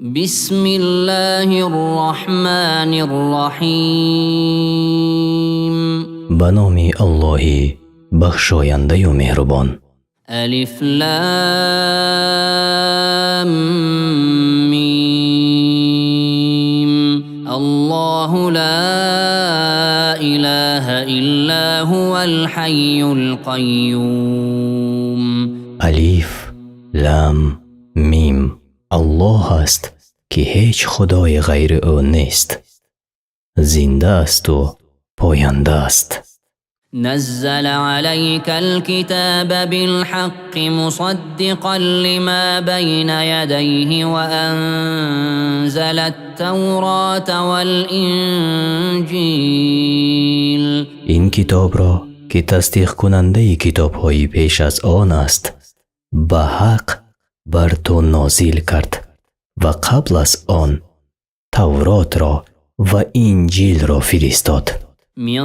بسم الله الرحمن الرحيم. Ба номи Аллоҳи бахшояндаю меҳрубон. ألف لام ميم. الله لا إله إلا هو الحي القيوم. Алиф, Лам, Мим. Аллоҳ аст, ки ҳеҷ худое ғайри ӯ нест, зинда асту поянда аст. نزل عليك الكتاب بالحق مصدقا لما بين يديه وأنزل التوراة والإنجيل. Ин китобро, ки тасдиқкунандаи китобҳои пеш аз он аст, ба ҳақ бар ту нозил кард ва қабл аз он Тавротро ва Инҷилро фиристод. من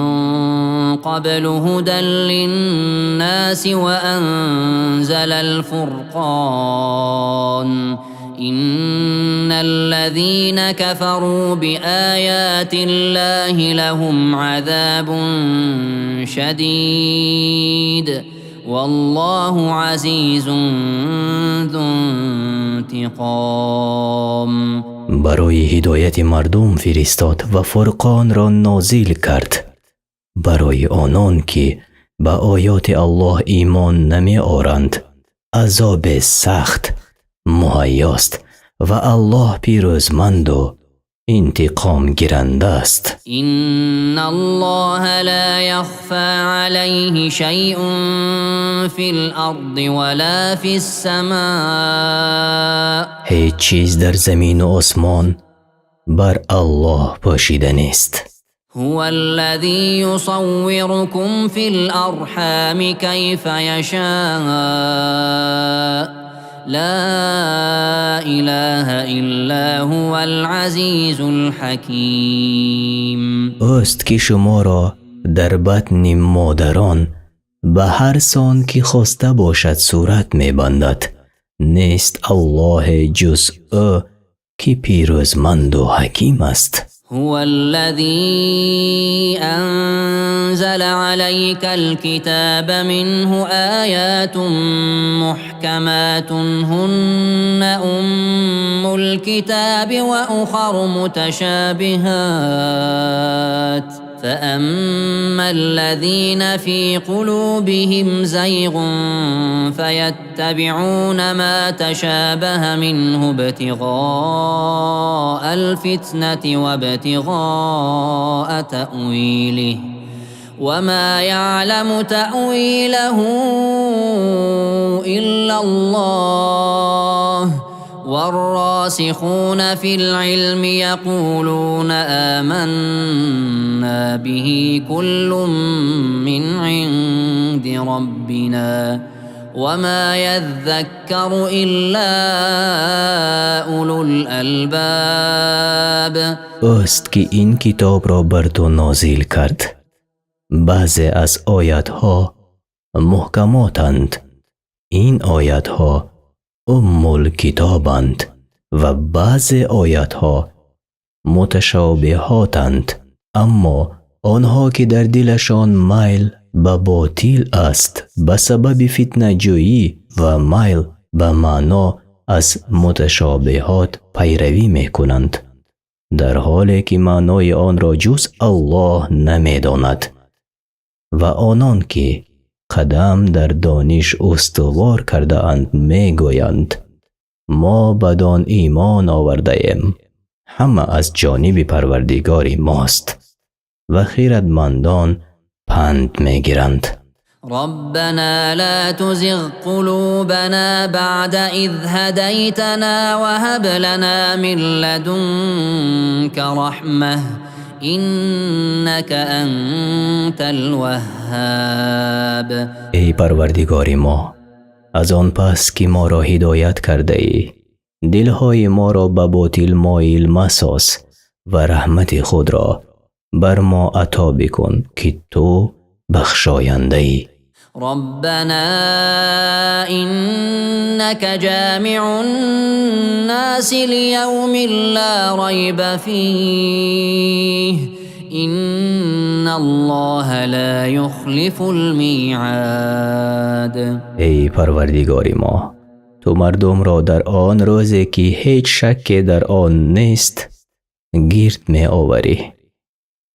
قبل هدى للناس وأنزل الفرقان. إن الذين كفروا بآيات الله لهم عذاب شديد والله عزيز ذو انتقام. Барои ҳидояти мардум фиристод ва Фурқонро нозил кард. Барои онон, ки ба оёти Аллоҳ имон намеоранд, азоби сахт муҳайёст ва Аллоҳ пирӯзманду интиқомгиранда аст. إن الله لا يخفى عليه شيء في الأرض ولا في السماء. Ҳеҷ чиз дар замину осмон бар Аллоҳ пӯшида нест. هو الذي يصوركم في الأرحام كيف يشاء. لا إله إلا هو العزيز الحكيم. Ӯст, ки шуморо дар батни модарон ба ҳар сон ки хоста бошад сурат мебандад. Нест Аллоҳе ҷуз ӯ, ки пирӯзманду ҳаким аст. هو الذي أنزل عليك الكتاب منه آيات محكمات هن أم الكتاب وأخر متشابهات. فأما الذين في قلوبهم زيغ فيتبعون ما تشابه منه ابتغاء الفتنة وابتغاء تأويله وما يعلم تأويله إلا الله. والراسخون في العلم يقولون آمنا به كل من عند ربنا وما يذكر إلا أولو الألباب. Ӯст, ки ин китобро бар ту нозил кард. Баъзе аз оятҳо муҳкамотанд, ин оятҳо Уммулкитобанд, ва баъзе оятҳо муташобиҳотанд. Аммо онҳо, ки дар дилашон майл ба ботил аст, ба сабаби фитнаҷӯӣ ва майл ба маъно аз муташобиҳот пайравӣ мекунанд, дар ҳоле ки маънои онро ҷуз Аллоҳ намедонад, ва онон, ки қадам дар дониш устувор кардаанд, мегӯянд: «Мо бадон имон овардаем, ҳама аз ҷониби Парвардигори мост». Ва хирадмандон панд мегиранд. ربنا لا تزغ قلوبنا بعد إذ هديتنا وهب لنا من لدنك رحمة إنك أنت الوهاب. Эй Парвардигори мо, аз он пас ки моро ҳидоят кардаӣ, дилҳои моро ба ботил моил масоз ва раҳмати худро бар мо ато бикун, ки ту бахшояндаӣ. ربنا إنك جامع الناس ليوم لا ريب فيه إن الله لا يخلف الميعاد. Эй Парвардигори мо, ту мардумро дар он рӯзе, ки ҳеҷ шакке дар он нест, гирд меоварӣ.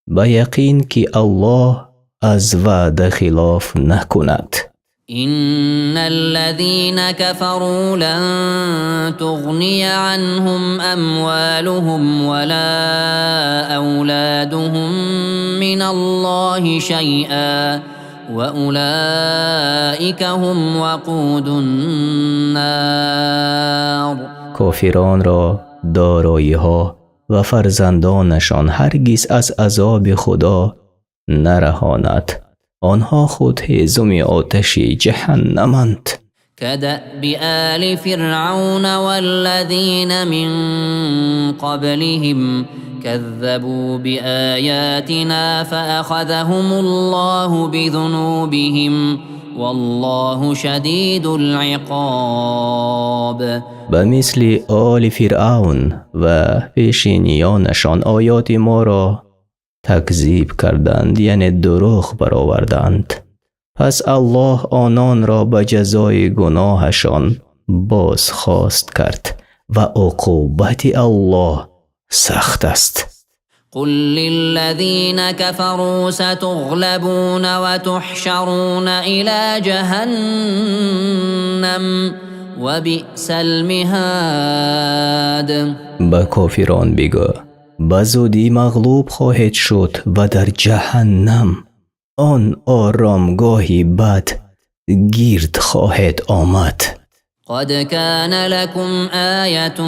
Ба яқин, ки Аллоҳ аз ваъда хилоф накунад. إن الذين كفروا لن تغني عنهم أموالهم ولا أولادهم من الله شيئا وأولئك هم وقود النار. Кофиронро дороиҳо ва фарзандонашон ҳаргиз аз азоби Худо нараҳонад. Онҳо худ ҳезуми оташи ҷаҳаннаманд. كدأب آل فرعون والذين من قبلهم كذبوا بآياتنا فأخذهم الله بذنوبهم والله شديد العقاب. Ба мисли оли Фиръавн ва пешиниёнашон оёти моро такзиб карданд, яъне дурӯғ бароварданд. Пас Аллоҳ ононро ба ҷазои гуноҳашон бозхост кард ва уқубати Аллоҳ сахт аст. قل للذين كفروا ستغلبون وتحشرون إلى جهنم وبئس المهاد. Ба кофирон бигӯ: ба зудӣ мағлуб хоҳед шуд ва дар ҷаҳаннам, он оромгоҳи бад, гирд хоҳед омад. قد كان لكم آية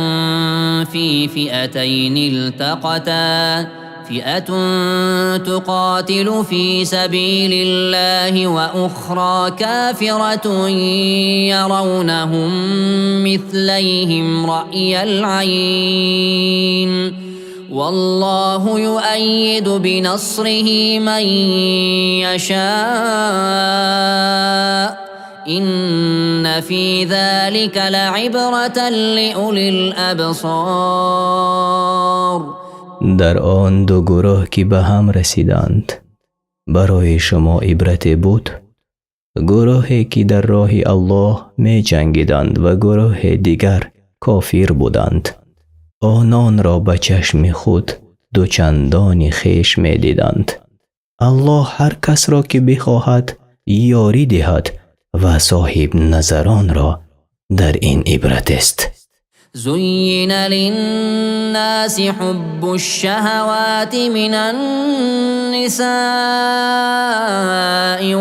في فئتين التقتا، فئة تقاتل في سبيل الله وأخرى كافرة يرونهم مثليهم رأي العين، والله يؤيد بنصره من يشاء، إن في ذلك لعبرة لأولي الأبصار. Дар он ду гурӯҳ, ки ба ҳам расиданд, барои шумо ибрате буд: гурӯҳе, ки дар роҳи Аллоҳ меҷангиданд, ва гурӯҳи дигар кофир буданд. Ононро ба чашми худ дучандони хеш медиданд. Аллоҳ ҳар касро, ки бихоҳад, ёрӣ диҳад ва соҳибназаронро дар ин ибрат аст. زين للناس حب الشهوات من النساء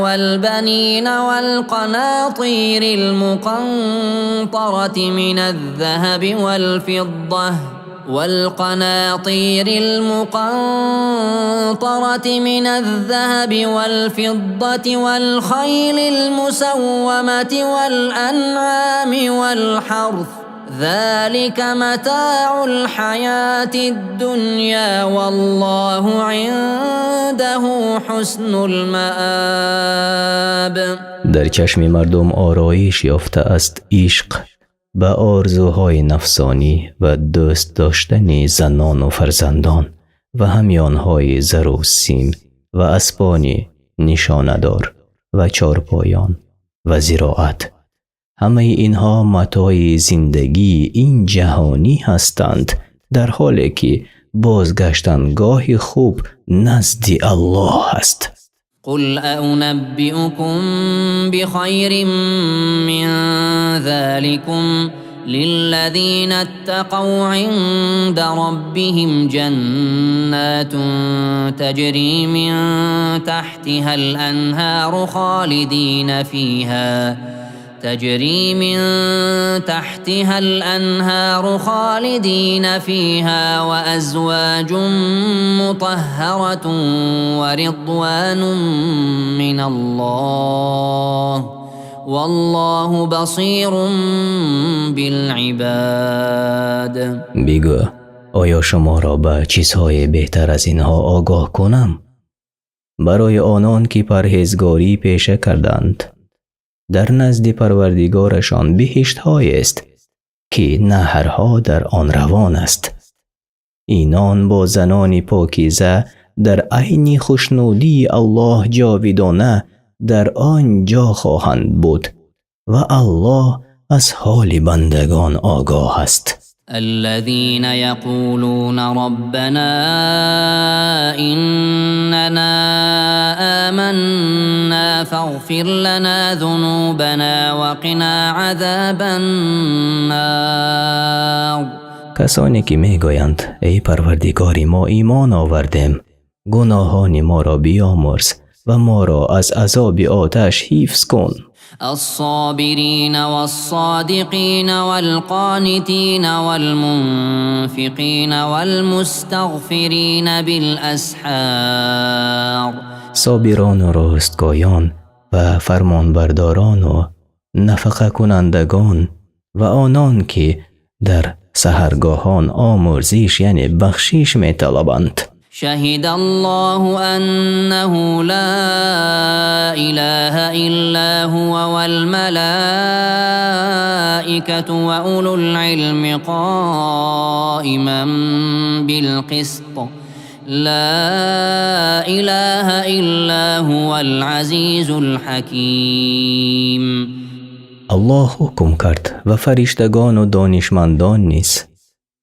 والبنين والقناطير المقنطرة من الذهب والفضة والخيل المسومة والأنعام والحرث، ذلك متاع الحياة الدنيا، والله عنده حسن المآب. Дар чашми мардум ороиш ёфтааст ишқ ба орзуҳои нафсонӣ ва дӯст доштани занону фарзандон ва ҳамёнҳои зару сим ва аспони нишонадор ва чорпоён ва зироат. Ҳамаи инҳо матои зиндагии ин ҷаҳонӣ ҳастанд, дар ҳоле ки бозгаштангоҳи хуб назди Аллоҳ аст. قل أأنبئكم بخير من ذلكم؟ للذين اتقوا عند ربهم جنات تجري من تحتها الأنهار خالدين فيها تجري من تحتها الأنهار خالدين فيها وأزواج مطهرة ورضوان من الله، والله بصير بالعباد. Бигӯ: оё шуморо ба чизҳое беҳтар аз инҳо огоҳ кунам? Барои онон, ки парҳезгорӣ пеша карданд. Дар назди Парвардигорашон биҳиштҳоест, ки наҳрҳо дар он равон аст. Инон бо занони покиза дар айни хушнудии Аллоҳ ҷовидона дар он ҷо хоҳанд буд ва Аллоҳ аз ҳоли бандагон огоҳ аст. الذين يقولون ربنا إننا آمنا فاغفر لنا ذنوبنا وقنا عذاب النار. Касоне ки мегӯянд: «Эй Парвардигори мо, имон овардем, гуноҳони моро биёмурз ва моро аз азоби оташ ҳифз кун». الصابرين والصادقين والقانتين والمنفقين والمستغفرين بالأسحار. Собирону ростгӯён ва фармонбардорону нафақакунандагон ва онон ки дар саҳаргоҳон омурзиш, яъне бахшиш металабанд. شهد الله أنه لا إله إلا هو والملائكة وأولو العلم قائما بالقسط لا إله إلا هو العزيز الحكيم. Аллоҳ ҳукм кард ва фариштагону донишмандон низ,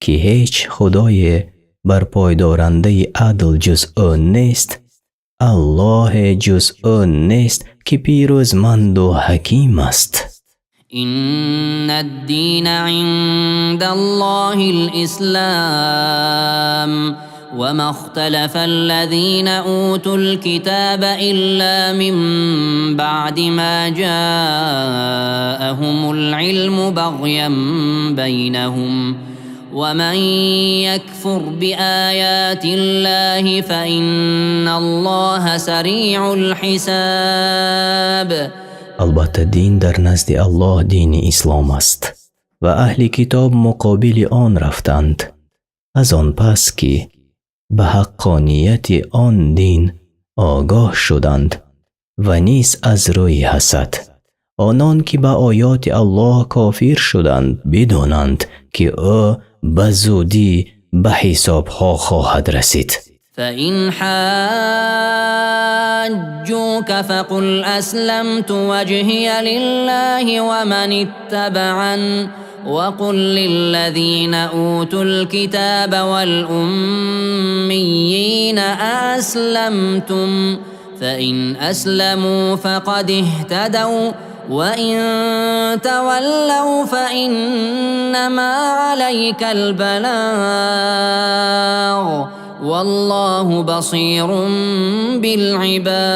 ки ҳеҷ худое барпойдорандаи адл ҷуз ӯ нест, Аллоҳе ҷуз ӯ нест, ки пирӯзманду ҳаким аст. إن الدين عند الله الإسلام وما اختلف الذين أوتوا الكتاب إلا من بعد ما جاءهم العلم بغيا بينهم ومن يكفر بآيات الله فإن الله سريع الحساب. Албатта, дин дар назди Аллоҳ дини ислом аст ва аҳли китоб муқобили он рафтанд аз он пас ки ба ҳаққонияти он дин огоҳ шуданд ва низ аз рӯи ҳасад. Онон ки ба оёти Аллоҳ кофир шуданд, бидонанд, ки ӯ ба зудӣ ба ҳисобҳо хоҳад расид. فإن حاجوك فقل أسلمت وجهي لله ومن اتبعن وقل للذين أوتوا الكتاب والأميين أأسلمتم فإن أسلموا فقد اهتدوا وإن تولوا فإنما عليك البلاغ والله بصير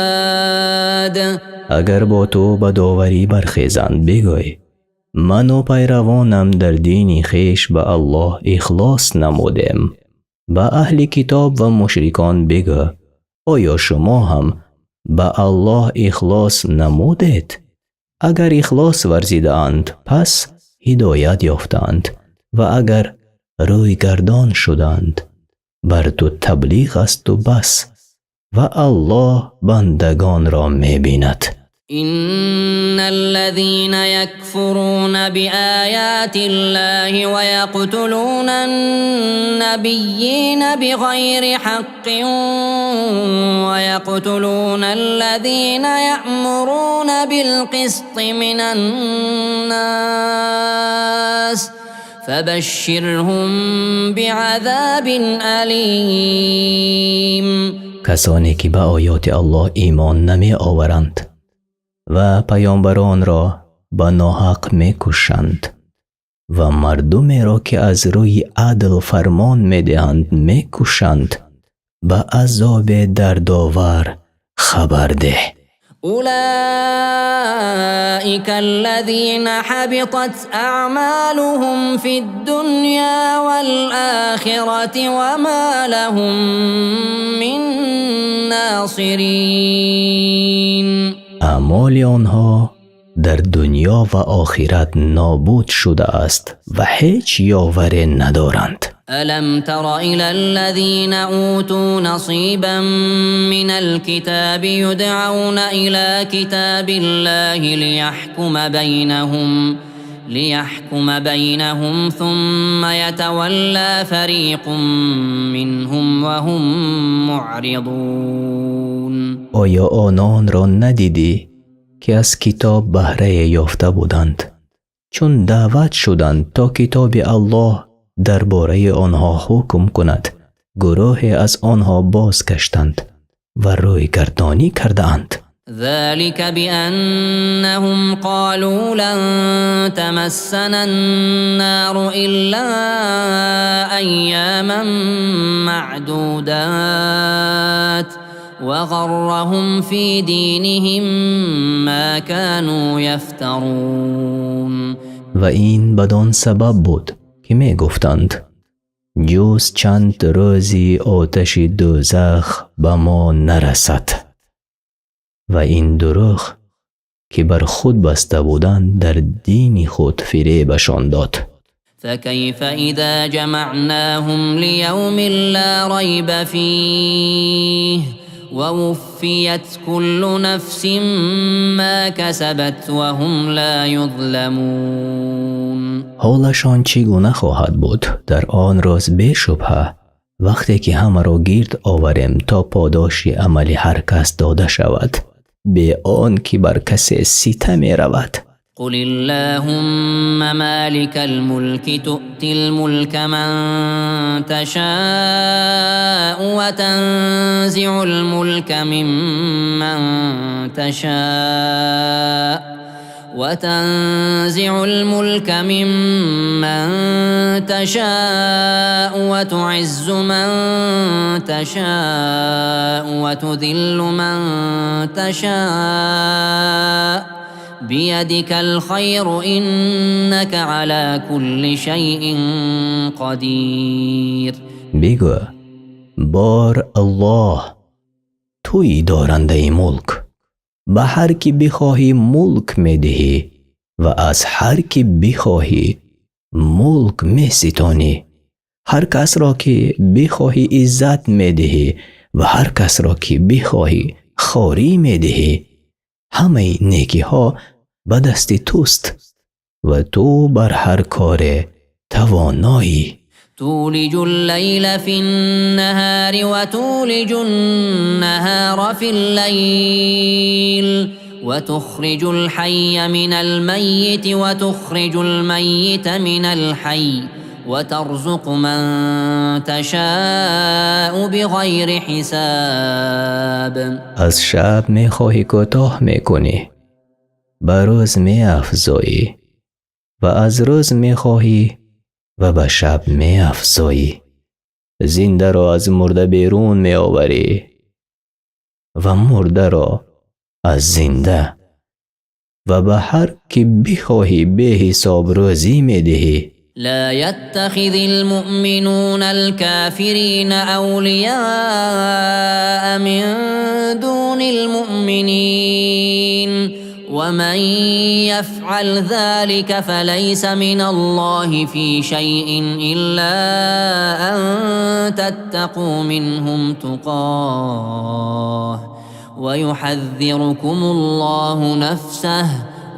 بالعباد. Агар бо ту ба доварӣ бархезанд, бигӯй: «Ману пайравонам дар дини хеш ба Аллоҳ ихлос намудем». Ба аҳли китоб ва мушрикон бигӯ: «Оё шумо ҳам ба Аллоҳ ихлос намудед?» Агар ихлос варзидаанд, пас ҳидоят ёфтаанд ва агар рӯйгардон шуданд, бар ту таблиғ асту бас ва Аллоҳ бандагонро мебинад. إن الذين يكفرون بآيات الله ويقتلون النبيين بغير حق ويقتلون الذين يأمرون بالقسط من الناس فبشرهم بعذاب أليم. Касоне ки ба оёти Аллоҳ имон намеоваранд ва паёмбаронро ба ноҳақ мекушанд ва мардумеро, ки аз рӯи адл фармон медиҳанд, мекушанд, ба азобе дардовар хабар деҳ. أولئك الذين حبطت أعمالهم في الدنيا والآخرة وما لهم من ناصرين. Аъмоли онҳо дар дунё ва охират нобуд шудааст ва ҳеҷ ёваре надоранд. ألم تر إلى الذين أوتوا نصيبا من الكتاب يدعون إلى كتاب الله ليحكم بينهم ثم يتولى فريق منهم وهم معرضون. Оё ононро надидӣ, ки аз китоб баҳрае ёфта буданд, чун даъват шуданд, то китоби Аллоҳ дар бораи онҳо ҳукм кунад, гурӯҳе аз онҳо бозгаштанд ва рӯйгардонӣ кардаанд? ذلك بأنهم قالوا لن تمسنا النار إلا أياما معدودات وغرهم في دينهم ما كانوا يفترون. Ва ин бадон сабаб буд, ки мегуфтанд: ҷуз чанд рӯзи оташи дӯзах ба мо нарасад. Ва ин дурӯғ, ки бар худ баста буданд, дар дини худ фиребашон дод. فكيف إذا جمعناهم ليوم لا ريب فيه ووفيت كل نفس ما كسبت وهم لا يظلمون. Ҳолашон чӣ гуна хоҳад буд дар он рӯз, бешубҳа, вақте ки ҳамаро гирд оварем, то подоши амали ҳар кас дода шавад, бе он ки бар касе ситаме равад? قل اللهم مالك الملك تؤتي الملك من تشاء وتنزع الملك ممن تشاء وتنزع الملك ممن تشاء وتعز من تشاء وتذل من تشاء بيدك الخير إنك على كل شيء قدير. Бигӯ: бор Аллоҳ, туи дорандаи мулк, ба ҳар кӣ бихоҳӣ мулк медиҳӣ ва аз ҳар кӣ бихоҳӣ мулк меситонӣ, ҳар касро ки бихоҳӣ иззат медиҳӣ ва ҳар касро ки бихоҳӣ хорӣ медиҳӣ. Ҳамаи некиҳо ба дасти туст ва ту бар ҳар коре тавоноӣ. تولج الليل في النهار وتولج النهار في الليل وتخرج الحي من الميت وتخرج الميت من الحي وترزق من تشاء بغير حساب. Аз шаб мехоҳӣ кӯтоҳ мекунӣ, ба рӯз меафзоӣ ва аз рӯз мехоҳӣ ва ба шаб меафзоӣ. Зиндаро аз мурда берун меоварӣ ва мурдаро аз зинда ва ба ҳар кӣ бихоҳӣ беҳисоб рӯзӣ медиҳӣ. لا يتخذ المؤمنون الكافرين أولياء من دون المؤمنين ومن يفعل ذلك فليس من الله في شيء إلا أن تتقوا منهم تقاه ويحذركم الله نفسه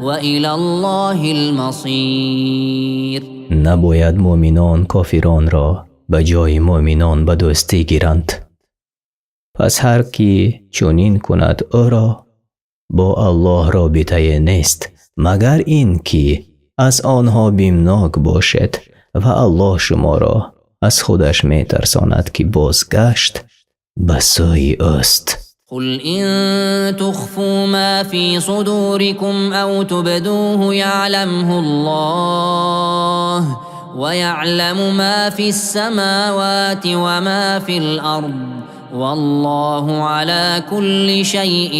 وإلى الله المصير. Набояд мӯъминон кофиронро ба ҷои мӯъминон ба дӯстӣ гиранд. Пас ҳар кӣ чунин кунад, ӯро бо Аллоҳ робитае нест, магар ин ки аз онҳо бимнок бошед, ва Аллоҳ шуморо аз худаш метарсонад, ки бозгашт ба сӯи ӯст. قل إن تخفوا ما في صدوركم أو تبدوه يعلمه الله ويعلم ما في السماوات وما في الأرض والله على كل شيء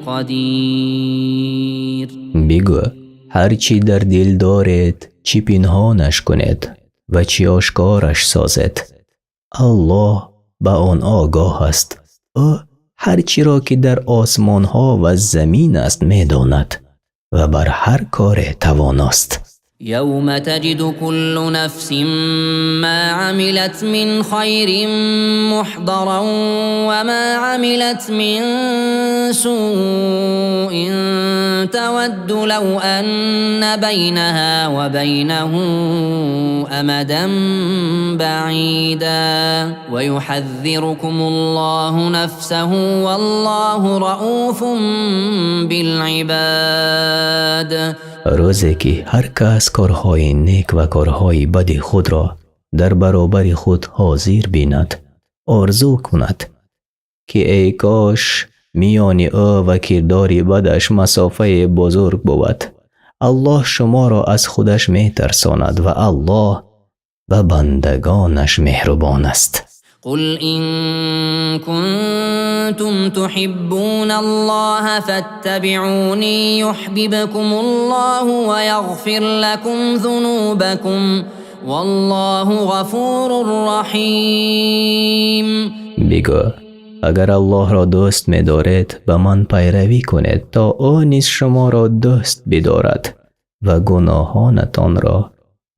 قدير. Бигӯ: ҳар чӣ дар дил доред, чӣ пинҳонаш кунед ва чӣ ошкораш созед, Аллоҳ ба он огоҳ аст. Ӯ ҳар чиро, ки дар осмонҳо ва замин аст, медонад ва бар ҳар коре тавоност. يوم تجد كل نفس ما عملت من خير محضرا وما عملت من سوء تود لو أن بينها وبينه أمدا بعيدا ويحذركم الله نفسه والله رؤوف بالعباد. Рӯзе ки ҳар кас корҳои нек ва корҳои бади худро дар баробари худ ҳозир бинад, орзу кунад, ки эй кош миёни ӯ ва кирдори бадаш масофаи бузург бувад. Аллоҳ шуморо аз худаш метарсонад ва Аллоҳ ба бандагонаш меҳрубон аст. قل إن كنتم تحبون الله فاتبعوني يحببكم الله ويغفر لكم ذنوبكم والله غفور رحيم. Бигӯ, агар Аллоҳро дӯст медоред, ба ман пайравӣ кунед, то ӯ низ шуморо дӯст бидорад ва гуноҳонатонро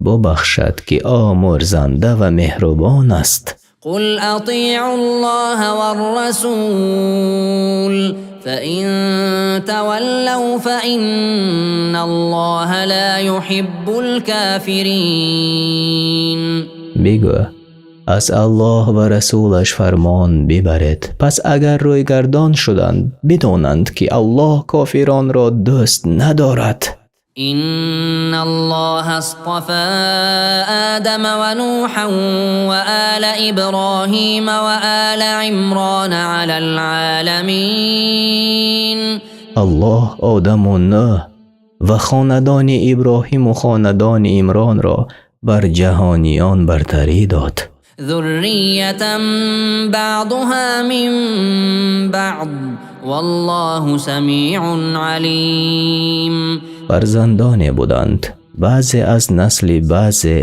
бубахшад, ки омӯрзанда ва меҳрубон аст. قل أطيعوا الله والرسول فإن تولوا فإن الله لا يحب الكافرين. Бигӯ, аз Аллоҳ ва расулаш фармон бибаред, пас агар рӯйгардон шуданд, бидонанд, ки Аллоҳ кофиронро дӯст надорад. إن الله اصطفى آدم ونوحا وآل إبراهيم وآل عمران على العالمين. Аллоҳ Одаму Нӯҳ ва хонадони Иброҳиму хонадони Имронро бар ҷаҳониён бартарӣ дод. ذرية بعضها من بعض والله سميع عليم. Фарзандоне буданд, баъзе аз насли баъзе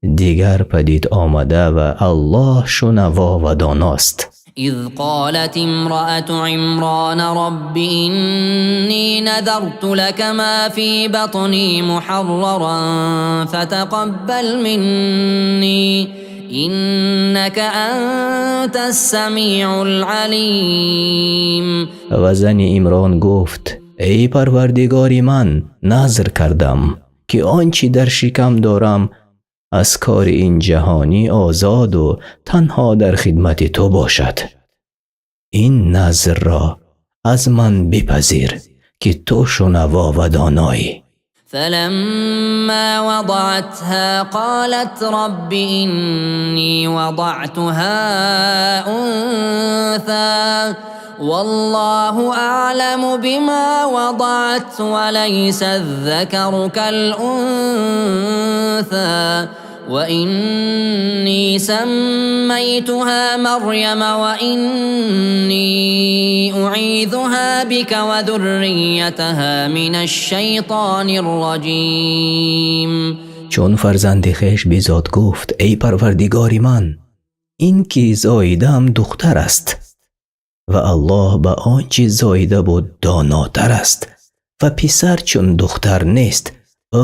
дигар падид омада, ва Аллоҳ шунаво ва доност. إذ قالت امرأة عمران رب إني نذرت لك ما في بطني محررا فتقبل مني إنك أنت السميع العليم. Ва зани Имрон гуфт: эй Парвардигори ман, назр кардам, ки он чӣ дар шикам дорам, аз кори ин ҷаҳонӣ озоду танҳо дар хидмати ту бошад. Ин назрро аз ман бипазир, ки ту шунаво ва доноӣ. فلما وضعتها قالت رب إني وضعتها أنثى والله أعلم بما وضعت وليس الذكر كالأنثى وإني سميتها مريم وإني أعيذها بك وذريتها من الشيطان الرجيم. Чун фарзанди хеш бизод, гуфт: эй Парвардигори ман, ин ки зоидаам духтар аст ва Аллоҳ ба он чӣ зоида буд донотар аст ва писар чун духтар нест.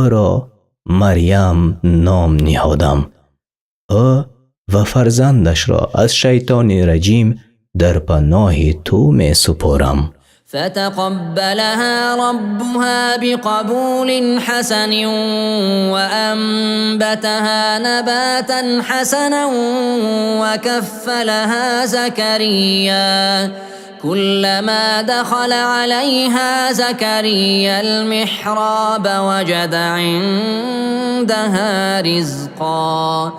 Ӯро Марьям ном ниҳодам. Ӯ ва фарзандашро аз шайтони раҷим дар паноҳи ту месупорам. فتقبلها ربها بقبول حسن وأنبتها نباتا حسنا وكفلها زكريا كلما دخل عليها زكريا المحراب وجد عندها رزقا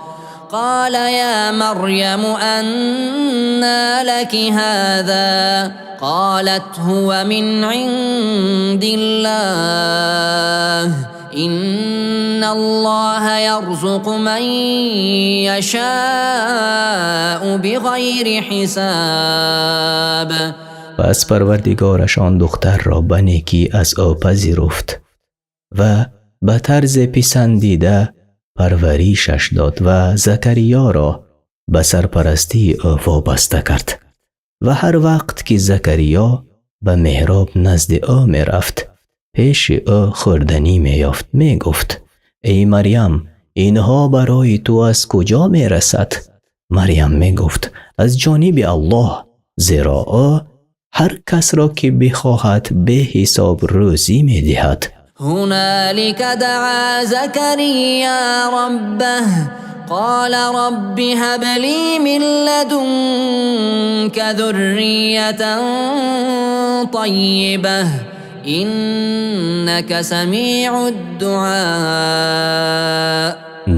قال يا مريم أنى لك هذا قالت هو من عند الله إن الله يرزق من يشاء بغير حساب. Пас Парвардигораш он духтарро ба некӣ аз ӯ пазируфт ва ба тарзе писандида парваришаш дод ва Закариёро ба сарпарастии ӯ вобаста кард. Ва ҳар вақт ки Закариё ба меҳроб назди ӯ мерафт, пеши ӯ хӯрданӣ меёфт. Мегуфт: Эй Марям, инҳо барои ту аз куҷо мерасад? Марям мегуфт: Аз ҷониби Аллоҳ, зеро ӯ ҳар касро ки бихоҳад беҳисоб рӯзӣ медиҳад. هنالك دعا زكريا ربه قال رب هب لي من لدنك ذرية طيبة إنك سميع الدعاء.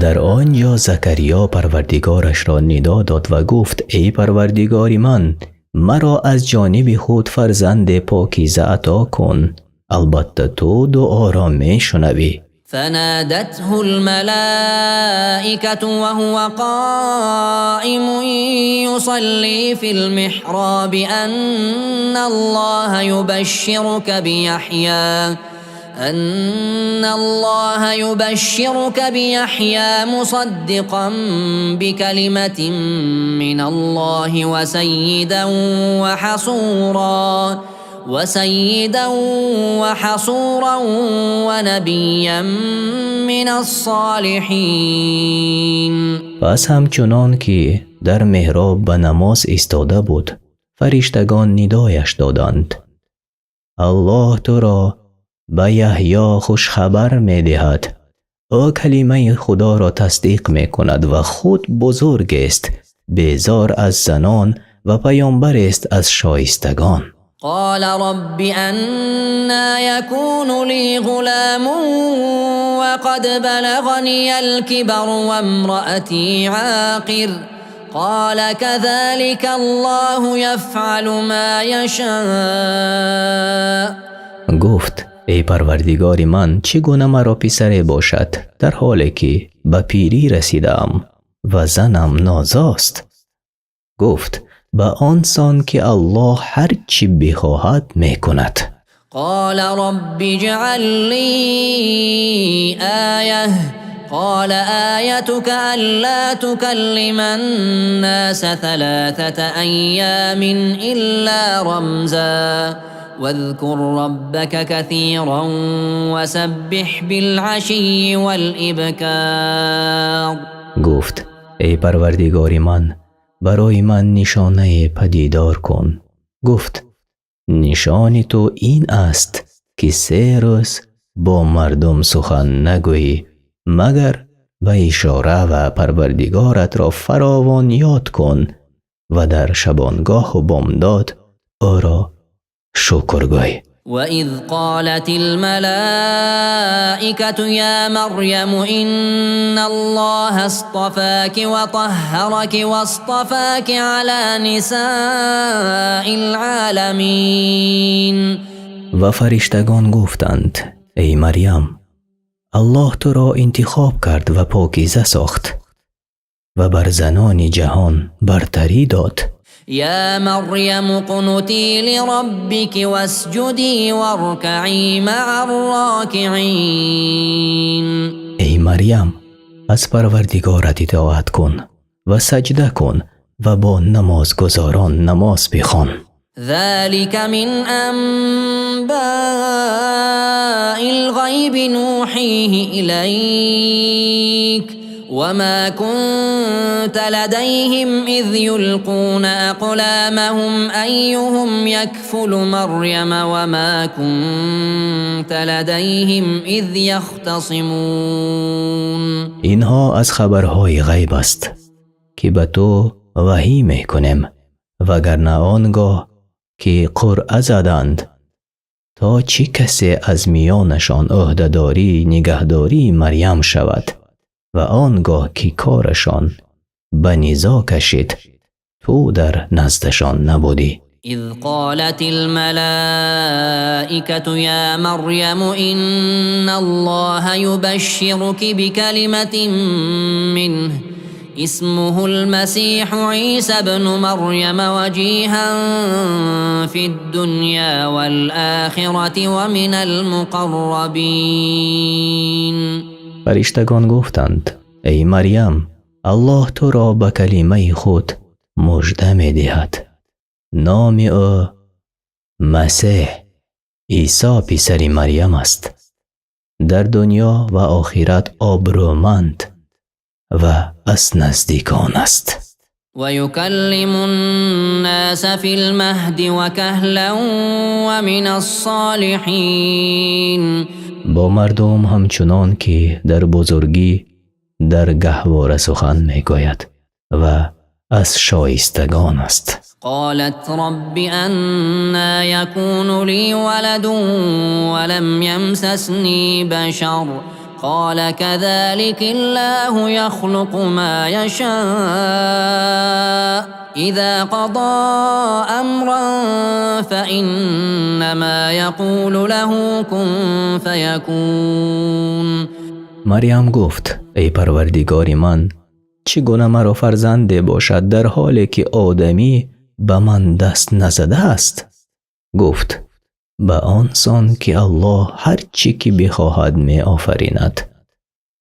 Дар он ҷо Закариё Парвардигорашро нидо дод ва гуфт: Эй Парвардигори ман, маро аз ҷониби худ фарзанде покиза ато кун, албатта ту дуоро мешунавӣ. فنادته الملائكة وهو قائم يصلي في المحراب أن الله يبشرك بيحيى مصدقا بكلمة من الله وسيدا وحصورا ونبيا من الصالحين. Пас ҳамчунон ки дар меҳроб ба намоз истода буд, фариштагон нидояш доданд: Аллоҳ туро ба Яҳё хушхабар медиҳад. Ӯ калимаи Худоро тасдиқ мекунад ва худ бузургест, безор аз занон, ва паёмбарест аз шоистагон. قال رب أنى يكون لي غلام وقد بلغني الكبر وامرأتي عاقر قال كذلك الله يفعل ما يشاء. Гуфт: Эй Парвардигори ман, чӣ гуна маро писаре бошад, дар ҳоле ки ба пирӣ расидаам ва занам нозост? Гуфт: Ба он сон ки Аллоҳ ҳар чӣ бихоҳад мекунад. قال رب اجعل لي آية قال آيتك ألا تكلم الناس 3 أيام إلا رمزا واذكر ربك كثيرا وسبح بالعشي والإبكار. Гуфт: Эй Парвардигори ман, барои ман нишонае падидор кун. Гуфт: Нишони ту ин аст, ки 3 рӯз бо мардум сухан нагӯӣ, магар ба ишора, ва Парвардигоратро фаровон ёд кун ва дар шабонгоҳу бомдод ӯро шукр гӯй. وإذ قالت الملائكة يا مريم إن الله اصطفاك وطهرك واصطفاك على نساء العالمين. Ва фариштагон гуфтанд: Эй Марьям, Аллоҳ туро интихоб кард ва покиза сохт ва бар занони ҷаҳон бартарӣ дод. يا مريم اقنتي لربك واسجدي واركعي مع الراكعين. Эй Марьям, аз Парвардигорат итоат кун ва саҷда кун ва бо намозгузорон намоз бихон. ذلك من أنباء الغيب نوحيه إليك وما كنت لديهم إذ يلقون أقلامهم أيهم يكفل مريم وما كنت لديهم إذ يختصمون. Инҳо аз хабарҳои ғайб аст, ки ба ту ваҳӣ мекунем, вагарна он гоҳ ки қуръа заданд, то чӣ касе аз миёнашон ӯҳдадории нигаҳдории Марьям шавад, ва он гоҳ ки корашон ба низо кашид, ту дар наздашон набудӣ. إذ قالت الملائكة يا مريم إن الله يبشرك بكلمة منه اسمه المسيح عيسى ابن مريم وجيها في الدنيا والآخرة ومن المقربين. Фариштагон гуфтанд: Эй Марьям, Аллоҳ туро ба калимаи худ мужда медиҳад. Номи ӯ Масеҳ, Исо писари Марьям аст. Дар дунё ва охират обрӯманд ва аз наздикон аст. ويكلم الناس في المهد وكهلا ومن الصالحين. Бо мардум ҳамчунон ки дар бузургӣ дар гаҳвора сухан мегӯяд ва аз шоистагон аст. قالت رب أنى يكون لي ولد ولم يمسسني بشر قال كذلك الله يخلق ما يشاء إذا قضى أمرا فإنما يقول له كن فيكون. Марьям гуфт: эй Парвардигори ман, чӣ гуна маро фарзанде бошад, дар ҳоле ки одамӣ ба ман даст назадааст? Гуфт: ба он сон ки Аллоҳ ҳар чӣ ки бихоҳад меофаринад.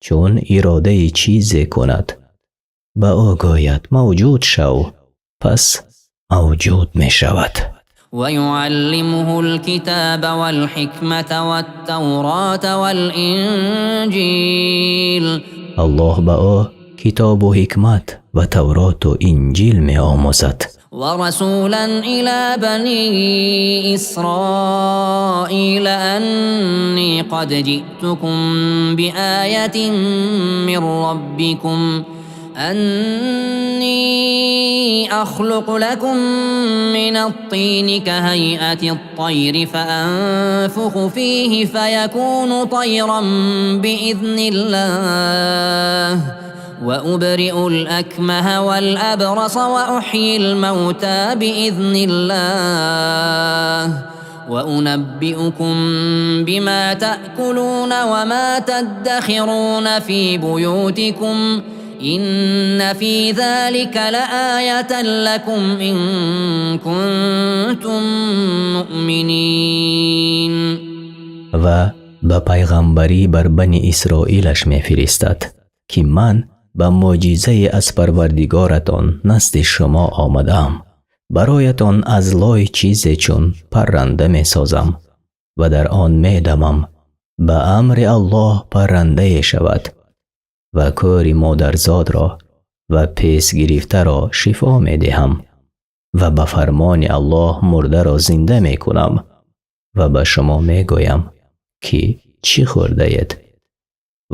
Чун иродаи чизе кунад, ба ӯ гӯяд: мавҷуд шав, пас мавҷуд мешавад. ويعلمه الكتاب والحكمة والتوراة والإنجيل. Аллоҳ ба ӯ китобу ҳикмат ва Тавроту Инҷил меомӯзад. ورسولا إلى بني إسرائيل أني قد جئتكم بآية من ربكم أني أخلق لكم من الطين كهيئة الطير فأنفخ فيه فيكون طيرا بإذن الله وأبرئ الأكمه والأبرص وأحيي الموتى بإذن الله وأنبئكم بما تأكلون وما تدخرون في بيوتكم إن في ذلك لآية لكم إن كنتم مؤمنين. Ва ба пайғамбарӣ бар Бани Исроилаш мефиристад, ки ман ба мӯъҷизае аз Парвардигоратон назди шумо омадаам. Бароятон аз лой чизе чун парранда месозам ва дар он медамам. Ба амри Аллоҳ паррандае шавад ва кӯри модарзодро ва пес гирифтаро шифо медиҳам ва ба фармони Аллоҳ мурдаро зинда мекунам ва ба шумо мегӯям, ки чӣ хӯрдаед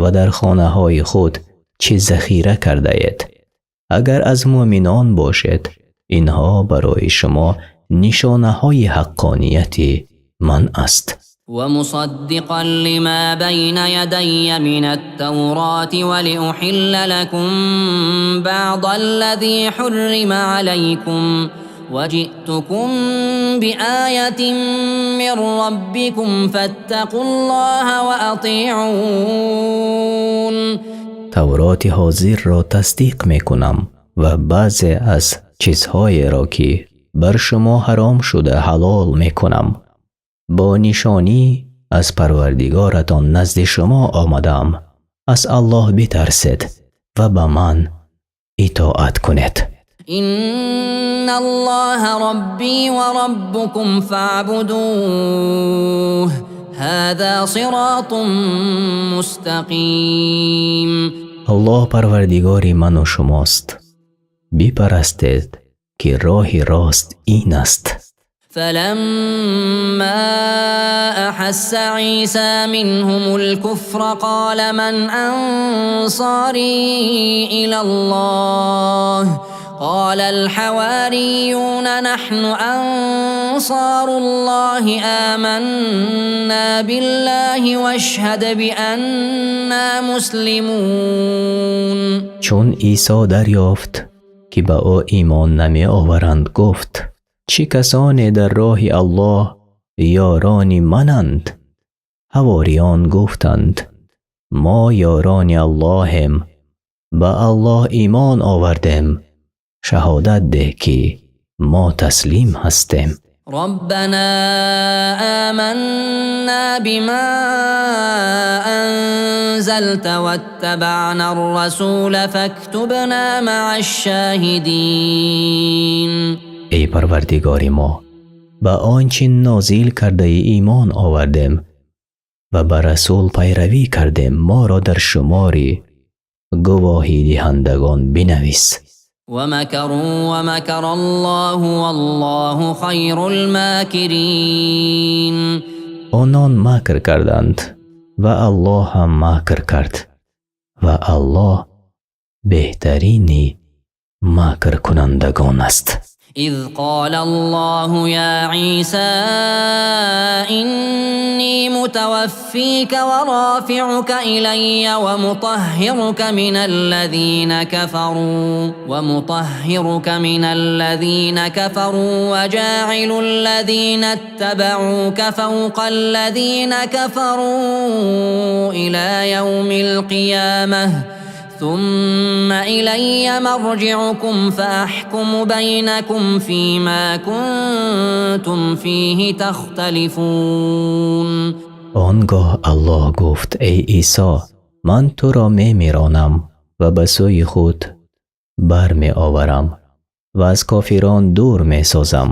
ва дар хонаҳои худ чӣ захира кардаед. Агар аз мӯъминон бошед, инҳо барои шумо нишонаҳои ҳаққонияти ман аст. ومصدقا لما بين يدي من التوراة ولأحل لكم بعض الذي حرم عليكم وجئتكم بآية من ربكم فاتقوا الله وأطيعون. Тавроти ҳозирро тасдиқ мекунам ва баъзе аз чизҳоеро, ки бар шумо ҳаром шуда, ҳалол мекунам. Бо нишонӣ аз Парвардигоратон назди шумо омадаам. Аз Аллоҳ битарсед ва ба ман итоат кунед. إن الله ربي وربكم فاعبدوه هذا صراط مستقيم. Аллоҳ Парвардигори ману шумост, бипарастед, ки роҳи рост ин аст. فلما أحس عيسى منهم الكفر قال من أنصاري إلى الله قال الحواريون نحن أنصار الله آمنا بالله واشهد بأنا مسلمون. Чун Исо дарёфт, ки ба ӯ имон намеоваранд, гуфт: чӣ касоне дар роҳи Аллоҳ ёрони мананд? Ҳавориён гуфтанд: мо ёрони Аллоҳем, ба Аллоҳ имон овардем, шаҳодат деҳ, ки мо таслим ҳастем. ربنا آمنا بما أنزلت واتبعنا الرسول فاكتبنا مع الشاهدين. Эй Парвардигори мо, ба он чӣ нозил кардаӣ имон овардем. Ва ба расул пайравӣ кардем, моро дар шумори гувоҳидиҳандагон бинавис. ومكروا ومكر الله والله خير الماكرين. Онон макр карданд ва Аллоҳ ҳам макр кард ва Аллоҳ беҳтарини макркунандагон аст. إذ قال الله يا عيسى إني متوفيك ورافعك إلي ومطهرك من الذين كفروا وجاعل الذين اتبعوك فوق الذين كفروا إلى يوم القيامة ثم إلي مرجعكم فأحكم بينكم فيما كنتم فيه تختلفون. Он гоҳ Аллоҳ гуфт: «Эй Исо, ман туро мемиронам ва ба сӯи худ бармеоварам ва аз кофирон дур месозам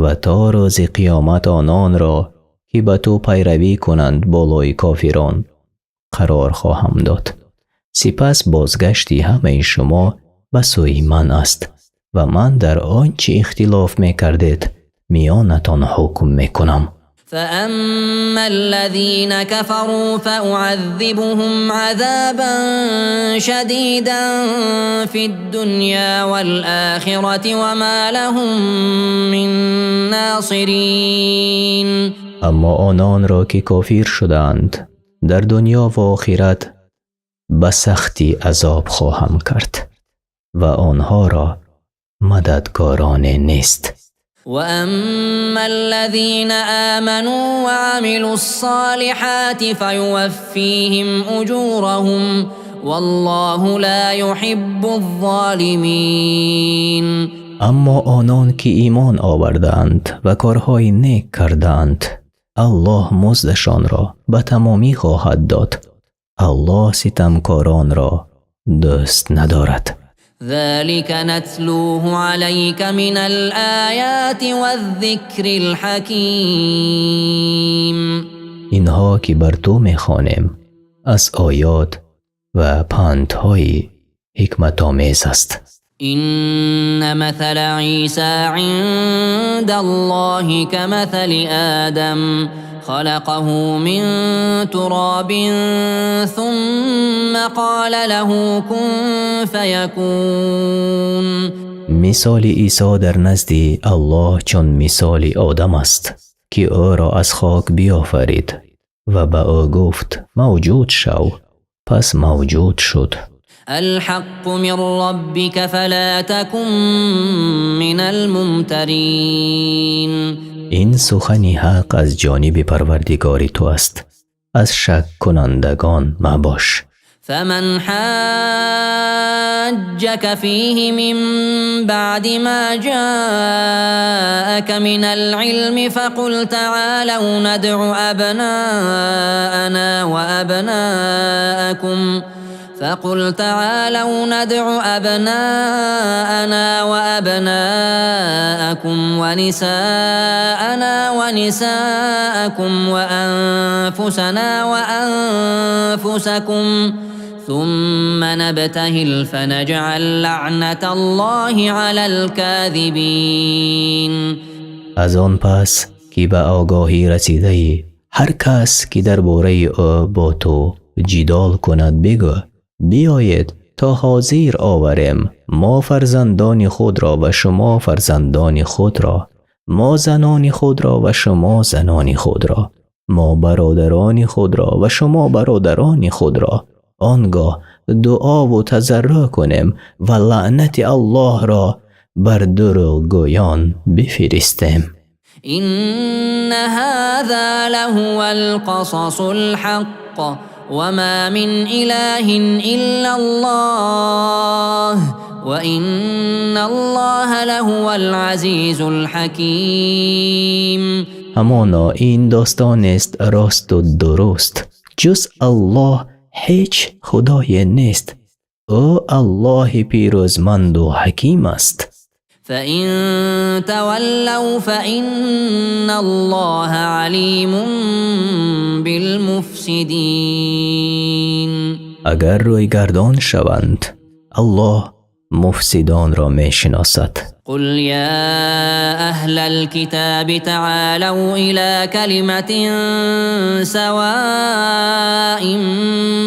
ва то рӯзи қиёмат ононро, ки ба ту пайравӣ кунанд, болои кофирон қарор хоҳам дод. Сипас бозгашти ҳамаи шумо ба сӯи ман аст ва ман дар он чӣ ихтилоф мекардед миёнатон ҳукм мекунам». فأما الذين كفروا فأعذبهم عذابا شديدا في الدنيا والآخرة وما لهم من ناصرين. Аммо ононро, ки кофир шудаанд, дар дунё ва охират ба сахтӣ азоб хоҳам кард ва онҳоро мададгороне нест. وأما الذين آمنوا وعملوا الصالحات فيوفيهم أجورهم والله لا يحب الظالمين. Аммо онон, ки имон овардаанд ва корҳои нек кардаанд, Аллоҳ муздашонро ба тамомӣ хоҳад дод. Аллоҳ ситамкоронро дӯст надорад. ذلك نتلوه عليك من الآيات والذكر الحكيم. Инҳо, ки бар ту мехонем, аз оёт ва пандҳои ҳикматомез аст. إن مثل عيسى عند الله كمثل آدم خلقه من تراب ثم قال له كن فيكون. Мисоли Исо дар назди Аллоҳ чун мисоли Одам аст, ки ӯро аз хок биёфарид ва ба ӯ гуфт: «Мавҷуд шав», пас мавҷуд шуд. الحق من ربك فلا تكن من الممترين. Ин сухани ҳақ аз ҷониби Парвардигори ту аст, аз шаккунандагон мабош. فمن حاجك فيه من بعد ما جاءك من العلم فقل تعالوا ندع أبناءنا وأبناءكم ونساءنا ونساءكم وأنفسنا وأنفسكم ثم نبتهل فنجعل لعنة الله على الكاذبين. Аз он пас ки ба огоҳӣ расидаӣ, ҳар кас ки дар бораи ӯ бо ту ҷидол кунад, бигӯ: «Биёед то ҳозир оварем мо фарзандони худро ва шумо фарзандони худро, мо занони худро ва шумо занони худро, мо бародарони худро ва шумо бародарони худро, он гоҳ дуову тазарруъ кунем ва лаънати Аллоҳро бар дурӯғгӯён бифиристем». إن هذا لهو القصص الحق وما من إله إلا الله وإن الله لهو العزيز الحكيم. Ҳамоно ин достонест росту дуруст. Ҷуз Аллоҳ ҳеҷ худое нест. Ӯ Аллоҳи пирӯзманду ҳаким аст. فإن تولوا فإن الله عليم بالمفسدين. Агар рӯйгардон шаванд, Аллоҳ муфсидонро мешиносад. قل يا أهل الكتاب تعالوا إلى كلمة سواء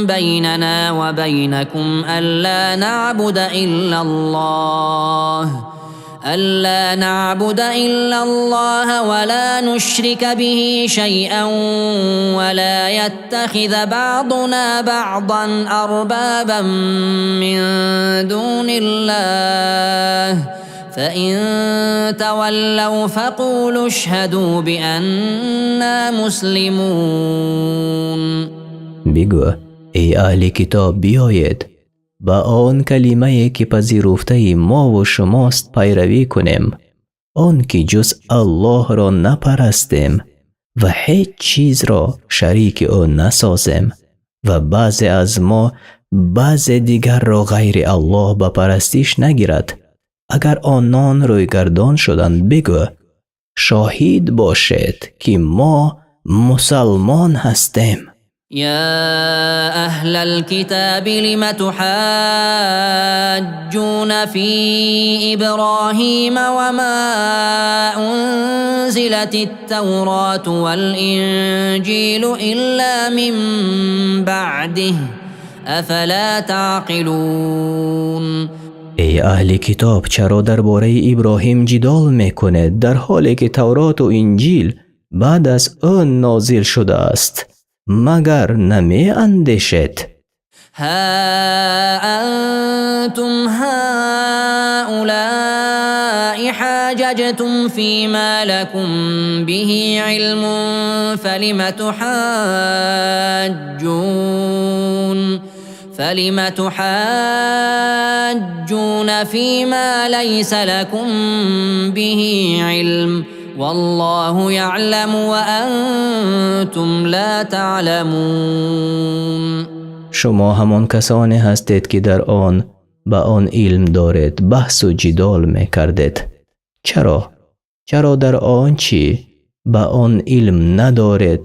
بيننا وبينكم ألا نعبد إلا الله ولا نشرك به شيئا ولا يتخذ بعضنا بعضا أربابا من دون الله فإن تولوا فقولوا اشهدوا بأنا مسلمون. Бигӯ: эй аҳли китоб, биёед ба он калимае, ки пазируфтаи мову шумост, пайравӣ кунем, он ки ҷуз Аллоҳро напарастем ва ҳеҷ чизро шарики ӯ насозем ва баъзе аз мо баъзе дигарро ғайри Аллоҳ ба парастиш нагирад. Агар онон рӯйгардон шуданд, бигӯ: шоҳид бошед, ки мо мусалмон ҳастем. يا أهل الكتاب لم تحاجون في إبراهيم وما أنزلت التوراة والإنجيل إلا من بعده أفلا تعقلون. Эй аҳли китоб, чаро дар бораи Иброҳим ҷидол мекунед, дар ҳоле ки Тавроту Инҷил баъд аз ӯ нозил шудааст? Магар намеандешед? ها أنتم هؤلاء حاججتم فيما لكم به علم فلم تحاجون فيما ليس لكم به علم والله يعلم وأنتم لا تعلمون. Шумо ҳамон касоне ҳастед, ки дар он ба он илм доред, баҳсу ҷидол мекардед. Чаро дар он чӣ ба он илм надоред,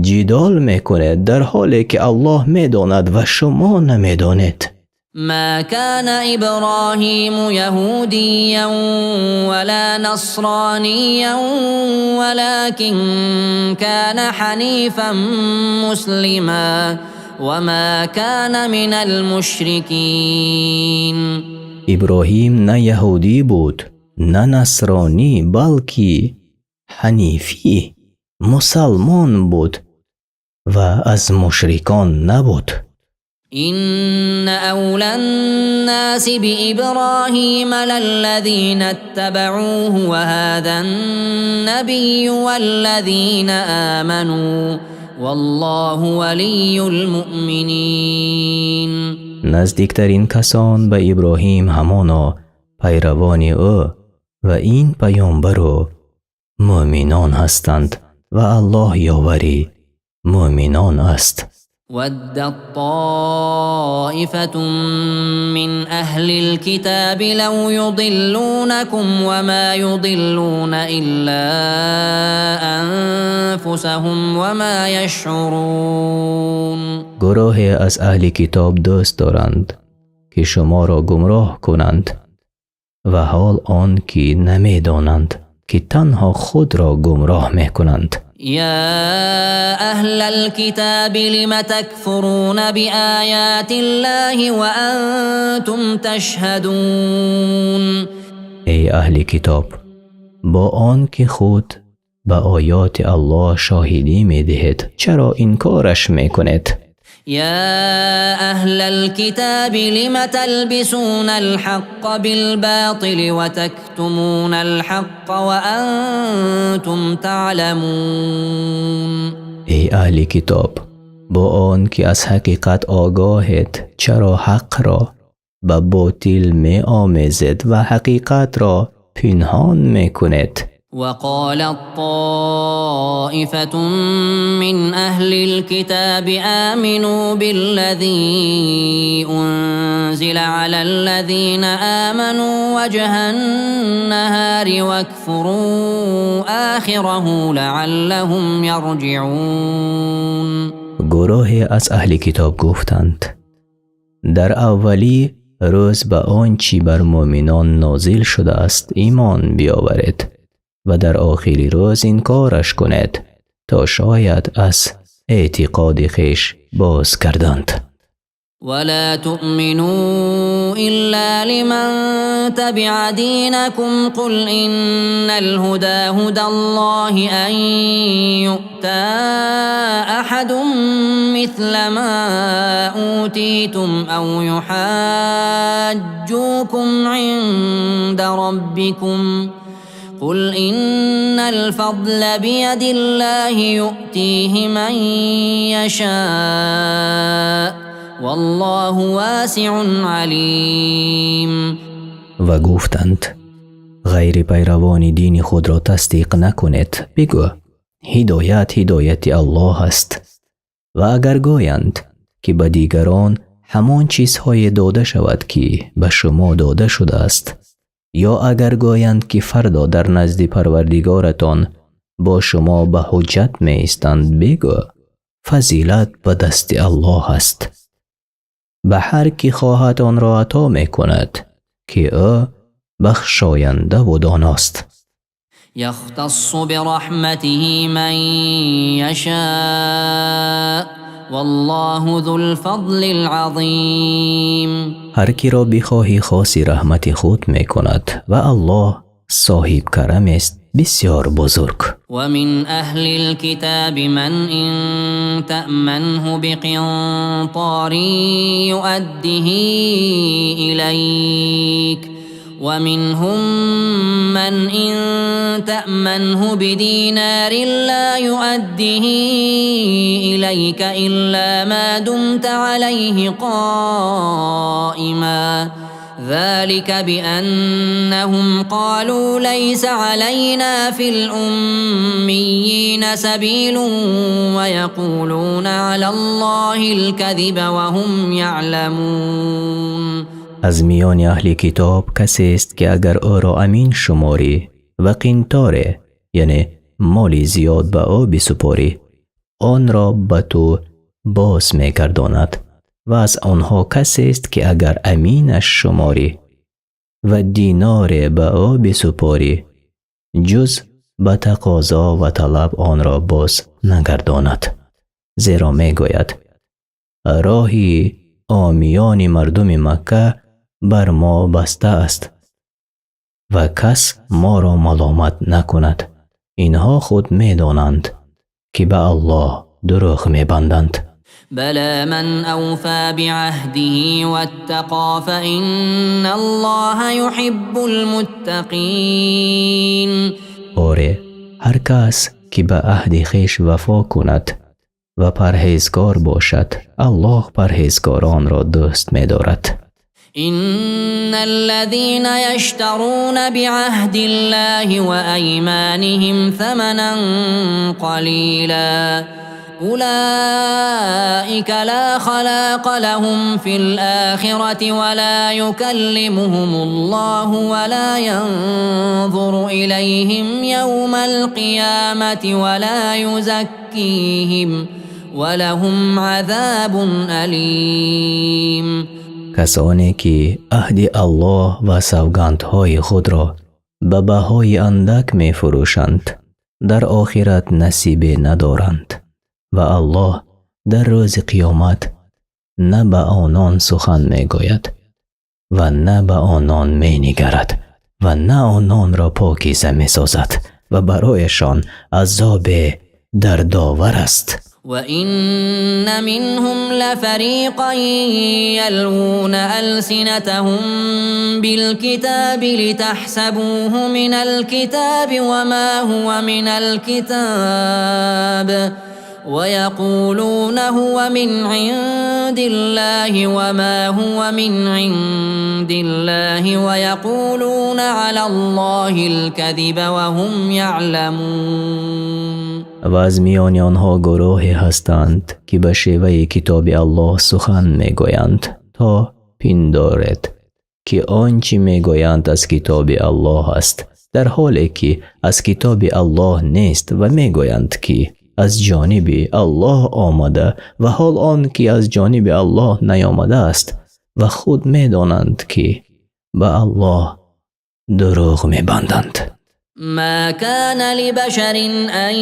ҷидол мекунед, дар ҳоле ки Аллоҳ медонад ва шумо намедонед? ما كان إبراهيم يهوديا ولا نصرانيا ولكن كان حنيفا مسلما وما كان من المشركين. Иброҳим на яҳудӣ буд, на насронӣ, балки ҳанифӣ, мусалмон буд ва аз мушрикон набуд. إن أولى الناس بإبراهيم للذين اتبعوه وهذا النبي والذين آمنوا والله ولي المؤمنين. Наздиктарин касон ба Иброҳим ҳамоно пайравони ӯ ва ин паёмбару мӯъминон ҳастанд ва Аллоҳ ёвари мӯъминон аст. ودت طائفة من أهل الكتاب لو يضلونكم وما يضلون إلا أنفسهم وما يشعرون. Гурӯҳе аз аҳли китоб дӯст доранд, ки шуморо гумроҳ кунанд, ва ҳол он ки намедонанд, ки танҳо худро гумроҳ мекунанд. يا أهل الكتاب لم تكفرون بآيات الله وأنتم تشهدون. Эй аҳли китоб, бо он ки худ ба оёти Аллоҳ шоҳидӣ медиҳед, чаро инкораш мекунед? يا أهل الكتاب لم تلبسون الحق بالباطل وتكتمون الحق وأنتم تعلمون. Эй аҳли китоб, бо он ки аз ҳақиқат огоҳед, чаро ҳақро ба ботил меомезед ва ҳақиқатро пинҳон мекунед? وقالت طائفة من أهل الكتاب آمنوا بالذي أنزل على الذين آمنوا وجه النهار واكفروا آخره لعلهم يرجعون. Гурӯҳе аз аҳли китоб гуфтанд: дар аввали рӯз ба он чӣ бар мӯъминон нозил шудааст имон биёваред ва дар охири рӯз инкораш кунед, то шояд аз эътиқоди хеш боз гарданд. ولا تؤمنوا إلا لمن تبع دينكم قل إن الهدى هدى الله أن يؤتى أحد مثل ما أوتيتم أو يحاجوكم عند ربكم قل إن الفضل بيد الله يؤتيه من يشاء والله واسع عليم. Ва гуфтанд: ғайри пайравони дини худро тасдиқ накунед. Бигӯ: ҳидоят ҳидояти Аллоҳ аст. Ва агар гӯянд, ки ба дигарон ҳамон чизҳое дода шавад, ки ба шумо дода шудааст, ё агар гӯянд, ки фардо дар назди Парвардигоратон бо шумо ба ҳуҷҷат меистанд, бигӯ: фазилат ба дасти Аллоҳ аст, ба ҳар ки хоҳад онро ато мекунад, ки ӯ бахшояндаву доност. يختص برحمته من يشاء والله ذو الفضل العظيم. Ҳар киро бихоҳӣ хоси раҳмати худ мекунад, ва Аллоҳ соҳибкарамест бисёр бузург. ومن أهل الكتاب من إن تأمنه بقنطار يؤده إليك ومنهم من إن تأمنه بدينار لا يؤده إليك إلا ما دمت عليه قائما ذلك بأنهم قالوا ليس علينا في الأميين سبيل ويقولون على الله الكذب وهم يعلمون. Аз миёни аҳли китоб касест, ки агар ӯро амин шуморӣ ва қинторе, яъне моли зиёд, ба ӯ бисупорӣ, онро ба ту боз мегардонад, ва аз онҳо касест, ки агар аминаш шуморӣ ва диноре ба ӯ бисупорӣ, ҷуз ба тақозо ва талаб онро боз нагардонад, зеро мегӯяд: роҳи омиёни мардуми Макка бар мо баста аст ва кас моро маломат накунад. Инҳо худ медонанд, ки ба Аллоҳ дурӯғ мебанданд. بلى من أوفى بعهده واتقى فإن الله يحب المتقين. Оре, ҳар кас ки ба аҳди хеш вафо кунад ва парҳезгор бошад, Аллоҳ парҳезгоронро дӯст медорад. إن الذين يشترون بعهد الله وأيمانهم ثمنا قليلا أولئك لا خلاق لهم في الآخرة ولا يكلمهم الله ولا ينظر إليهم يوم القيامة ولا يزكيهم ولهم عذاب أليم. Касоне ки аҳди Аллоҳ ва савгандҳои худро ба баҳои андак мефурӯшанд, дар охират насибе надоранд ва Аллоҳ дар рӯзи қиёмат на ба онон сухан мегӯяд ва на ба онон менигарад ва на ононро покиза месозад ва барояшон азобе дардовар аст. وإن منهم لفريقا يلوون ألسنتهم بالكتاب لتحسبوه من الكتاب وما هو من الكتاب. ويقولون هو من عند الله وما هو من عند الله ويقولون على الله الكذب وهم يعلمون. Ва аз миёни онҳо гурӯҳе ҳастанд, ки ба шеваи китоби Аллоҳ сухан мегӯянд, то пиндоред, ки он чи мегӯянд аз китоби Аллоҳ аст, дар ҳоле ки аз китоби Аллоҳ нест, ва мегӯянд, ки аз ҷониби Аллоҳ омада, ва ҳол он ки аз ҷониби Аллоҳ наомадааст, ва худ медонанд, ки ба Аллоҳ дурӯғ мебанданд. ما كان لبشر أن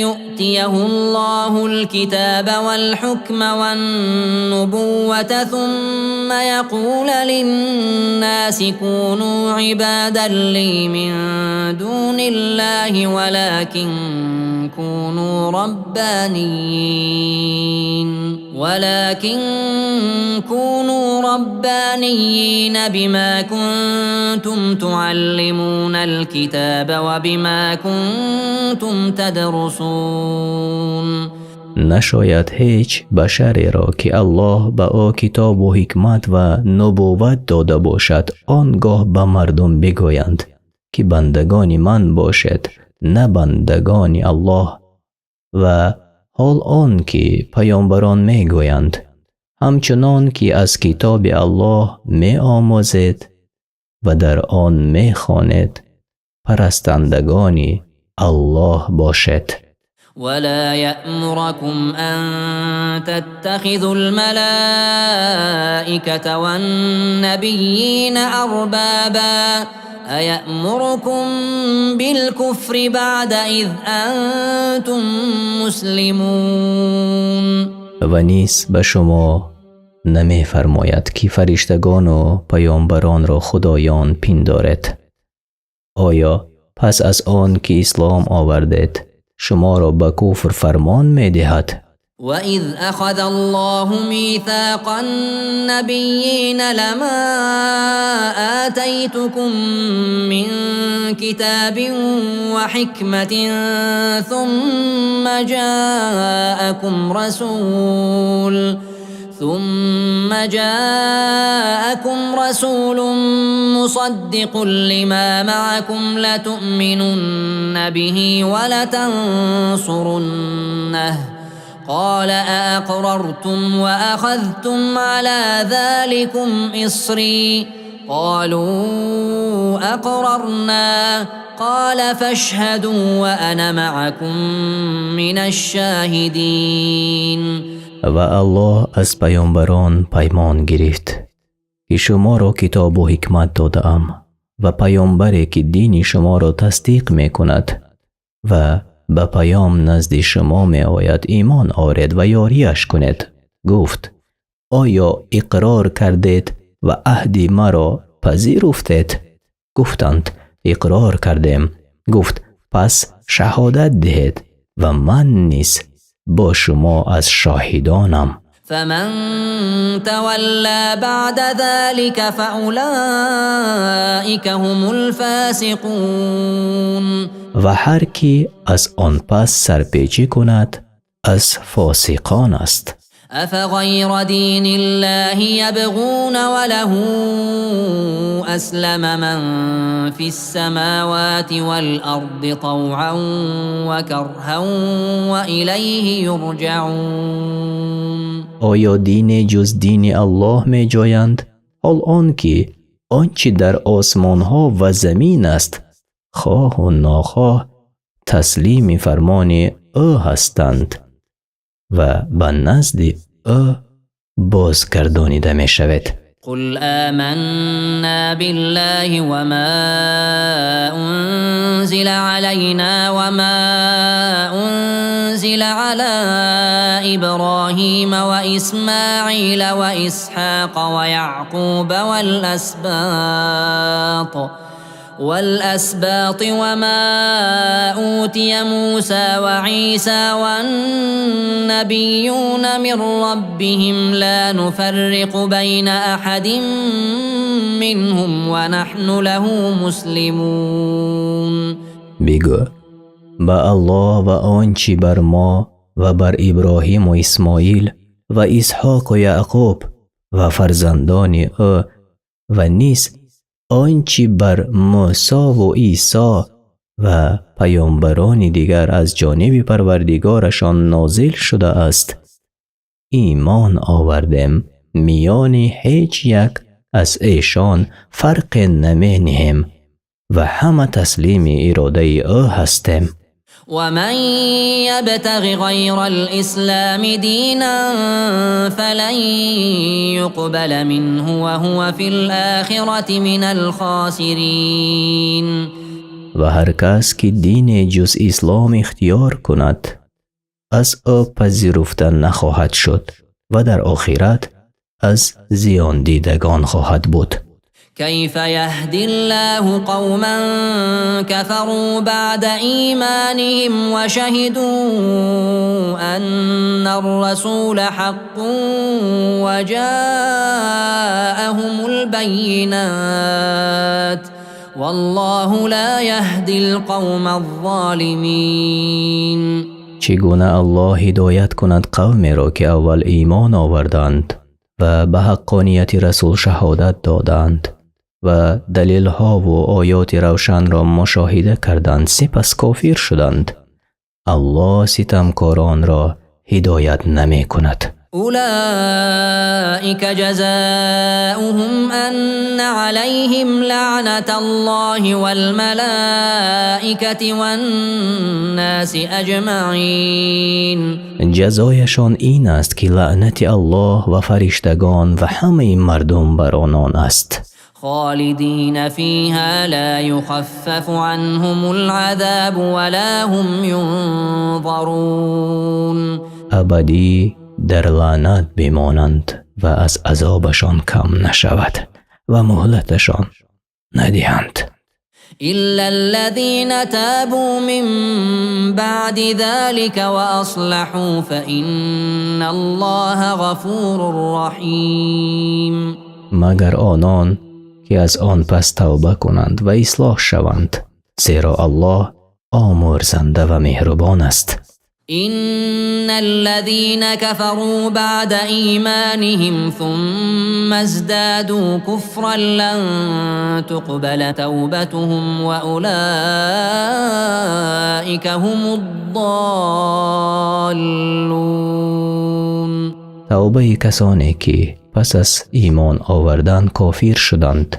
يؤتيه الله الكتاب والحكم والنبوة ثم يقول للناس كونوا عبادا لي من دون الله ولكن كونوا ربانيين بما كنتم تعلمون الكتاب وبما كنتم تدرسون. Нашояд ҳеҷ башареро, ки Аллоҳ ба ӯ китобу ҳикмат ва нубувват дода бошад, он гоҳ ба мардум бигӯянд, ки бандагони ман бошед, на бандагони Аллоҳ, ва ҳол он ки паёмбарон мегӯянд: ҳамчунон ки аз китоби Аллоҳ меомӯзед ва дар он мехонед, парастандагони Аллоҳ бошед. ولا يأمركم أن تتخذوا الملائكة والنبيين أربابا أيأمركم بالكفر بعد إذ أنتم مسلمون. Ва низ ба шумо намефармояд, ки фариштагону паёмбаронро худоён пиндоред. Оё пас аз он ки ислом овардед, шуморо ба куфр фармон медиҳад? وإذ أخذ الله ميثاق النبيين لما آتيتكم من كتاب وحكمة ثم جاءكم رسول مصدق لما معكم لتؤمنن به ولتنصرنه قال أأقررتم وأخذتم على ذلكم إصري قالوا أقررنا قال فاشهدوا وأنا معكم من الشاهدين. Ва Аллоҳ аз паёмбарон паймон гирифт, ки шуморо китобу ҳикмат додаам ва паёмбаре, ки дини шуморо тасдиқ мекунад ва ба паём назди шумо меояд, имон оред ва ёрияш кунед. Гуфт: оё иқрор кардед ва аҳди маро пазируфтед? Гуфтанд: иқрор кардем. Гуфт: пас шаҳодат диҳед ва ман низ бо шумо аз шоҳидонам. فمن تولى بعد ذلك فأولئك هم الفاسقون. Ва ҳар кӣ аз он пас сарпечӣ кунад, аз фосиқон аст. أفغير دين الله يبغون وله أسلم من في السماوات والأرض طوعا وكرها وإليه يرجعون. Оё дине ҷуз дини Аллоҳ меҷӯянд, ҳол он ки он чӣ дар осмонҳо ва замин аст, хоҳу нохоҳ таслими фармони ӯ ҳастанд ва ба назди ӯ бозгардонида мешавед. قل آمنا بالله وما أنزل علينا وما أنزل على إبراهيم وإسماعيل وإسحاق ويعقوب والأسباط وما أوتي موسى وعيسى والنبيون من ربهم لا نفرق بين أحد منهم ونحن له مسلمون. Бигӯ: ба Аллоҳ ва он чӣ бар мо Ва бар Иброҳиму Исмоил ва Исҳоқу Яъқуб ва фарзандони ӯ ва низ он чи бар Мусову Исо ва паёмбарони дигар аз ҷониби Парвардигорашон нозил шудааст, имон овардем, миёни ҳеҷ як аз эшон фарқе намениҳем ва ҳама таслими иродаи ӯ ҳастем. ومن يبتغ غير الإسلام دينا فلن يقبل منه وهو في الآخرة من الخاسرين. Ва ҳар кас ки дине ҷуз ислом ихтиёр кунад, аз ӯ пазируфта нахоҳад шуд ва дар охират аз зиёндидагон хоҳад буд. كيف يهدي الله قوما كفروا بعد إيمانهم وشهدوا أن الرسول حق وجاءهم البينات والله لا يهدي القوم الظالمين. Чӣ гуна Аллоҳ ҳидоят кунад қавмеро, ки аввал имон оварданд ва ба ҳаққонияти расул шаҳодат доданд ва далелҳову оёти равшанро мушоҳида карданд, сипас кофир шуданд? Аллоҳ ситамкоронро ҳидоят намекунад. أولئك جزاؤهم أن عليهم لعنة الله والملائكة والناس أجمعين. Ҷазояшон ин аст, ки лаънати Аллоҳ ва фариштагон ва ҳамаи мардум бар онон аст. خالدين فيها لا يخفف عنهم العذاب ولا هم ينظرون. Абадӣ дар лаънат бимонанд ва аз азобашон кам нашавад ва муҳлаташон надиҳанд. إلا الذين تابوا من بعد ذلك وأصلحوا فإن الله غفور رحيم. Магар онон ки аз он пас тавба кунанд ва ислоҳ шаванд, зеро Аллоҳ омӯрзанда ва меҳрубон аст. إن الذين كفروا بعد إيمانهم ثم ازدادوا كفرا لن تقبل توبتهم وأولئك هم الضالون. Тавбаи касоне ки пас аз имон овардан кофир шуданд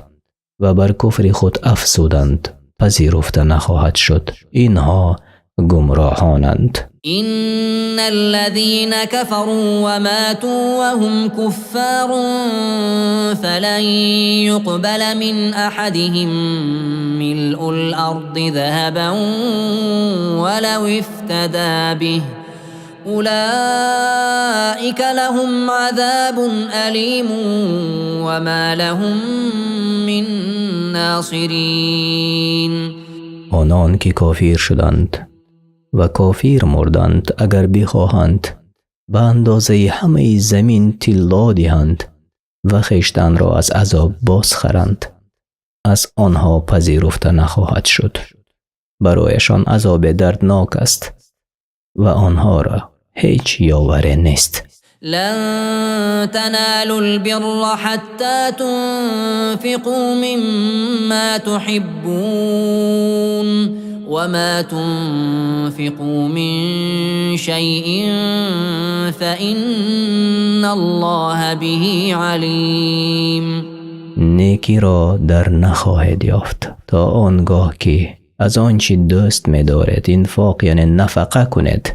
ва бар куфри худ афзуданд, пазируфта нахоҳад шуд. Инҳо гумроҳонанд. إن الذين كفروا وماتوا وهم كفار فلن يقبل من أحدهم ملء الأرض ذهبا ولو افتدى به أولئك لهم عذاب أليم وما لهم من ناصرين. Онон ки кофир шуданд ва кофир мурданд, агар бихоҳанд ба андозаи ҳамаи замин тилло диҳанд ва хештанро аз азоб бозхаранд, аз онҳо пазируфта нахоҳад шуд. Барояшон азобе дарднок аст ва онҳоро ҳеҷ ёваре нест. لن تنالوا البر حتى تنفقوا مما تحبون وما تنفقوا من شيء فإن الله به عليم. Некиро дар нахоҳед ёфт то он гоҳ ки аз он чӣ дӯст медоред инфоқ, яъне нафақа кунед,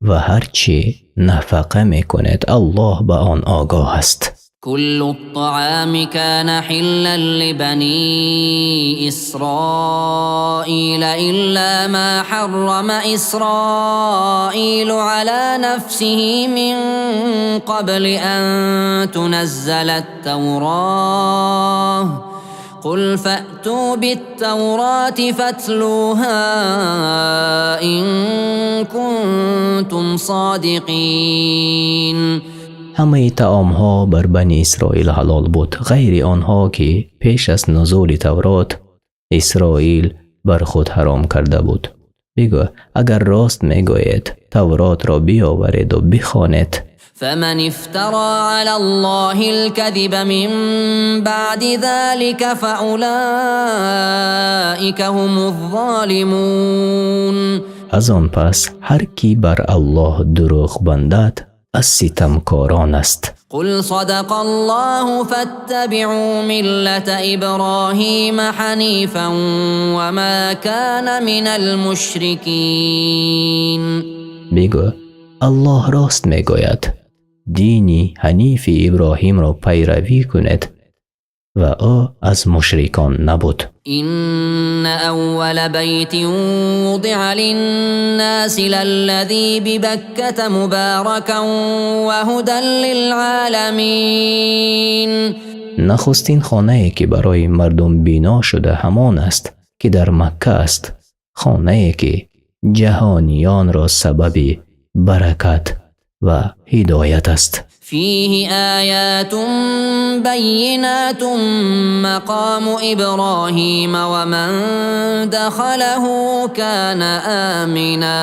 ва ҳар чӣ нафақа мекунед, Аллоҳ ба он огоҳ аст. كل الطعام كان حلا لبني إسرائيل إلا ما حرم إسرائيل على نفسه من قبل أن تنزل التوراة قل فأتوا بالتوراة فاتلوها إن كنتم صادقين. Ҳамаи таомҳо бар Бани Исроил ҳалол буд, ғайри онҳо ки пеш аз нузули Таврот Исроил бар худ ҳаром карда буд. Бигӯ: агар рост мегӯед, Тавротро биёвареду бихонед. فمن افترى على الله الكذب من بعد ذلك فأولئك هم الظالمون. Аз он пас ҳар кӣ бар Аллоҳ дурӯғ бандад, аз ситамкорон аст. قل صدق الله فاتبعوا ملة إبراهيم حنيفا وما كان من المشركين. Бигӯ: Аллоҳ рост мегӯяд, дини ҳанифи Иброҳимро пайравӣ кунед, ва ӯ аз мушрикон набуд. إن أول بيت وضع للناس للذي ببكة مباركا وهدى للعالمين. Нахустин хонае, ки барои мардум бино шуда, ҳамон аст, ки дар Макка аст, хонае, ки ҷаҳониёнро сабаби баракат ва ҳидоят аст. فيه آيات بينات مقام إبراهيم ومن دخله كان آمنا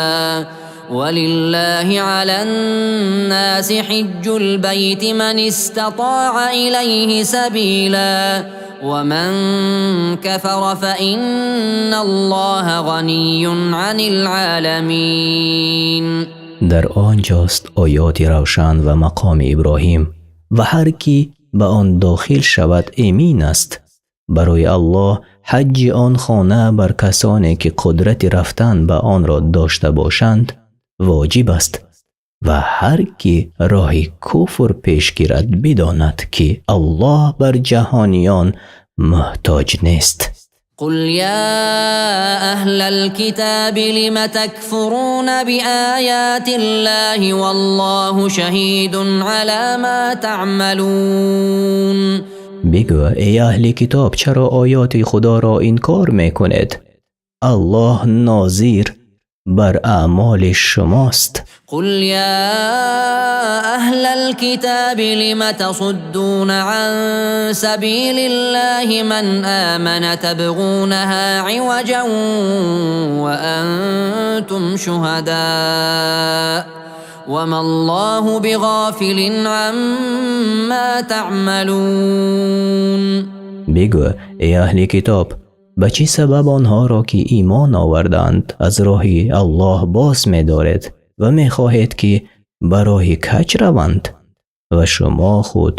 ولله على الناس حج البيت من استطاع إليه سبيلا ومن كفر فإن الله غني عن العالمين. Дар он ҷост оёти равшан ва мақоми Иброҳим, ва ҳар кӣ ба он дохил шавад, эмин аст. Барои Аллоҳ ҳаҷҷи он хона бар касоне, ки қудрати рафтан ба онро дошта бошанд, воҷиб аст, ва ҳар кӣ роҳи куфр пеш гирад, бидонад, ки Аллоҳ бар ҷаҳониён муҳтоҷ нест. قل يا أهل الكتاب لم تكفرون بآيات الله والله شهيد على ما تعملون. Бигӯ: эй аҳли китоб, чаро оёти Худоро инкор мекунед? Аллоҳ нозир бар аъмоли шумост. قل يا أهل الكتاب لم تصدون عن سبيل الله من آمن تبغونها عوجا وأنتم شهداء وما الله بغافل عما تعملون. Бигӯ: эй аҳли китоб, ба чӣ сабаб онҳоро, ки имон овардаанд, аз роҳи Аллоҳ боз медоред ва мехоҳед, ки ба роҳи каҷ раванд, ва шумо худ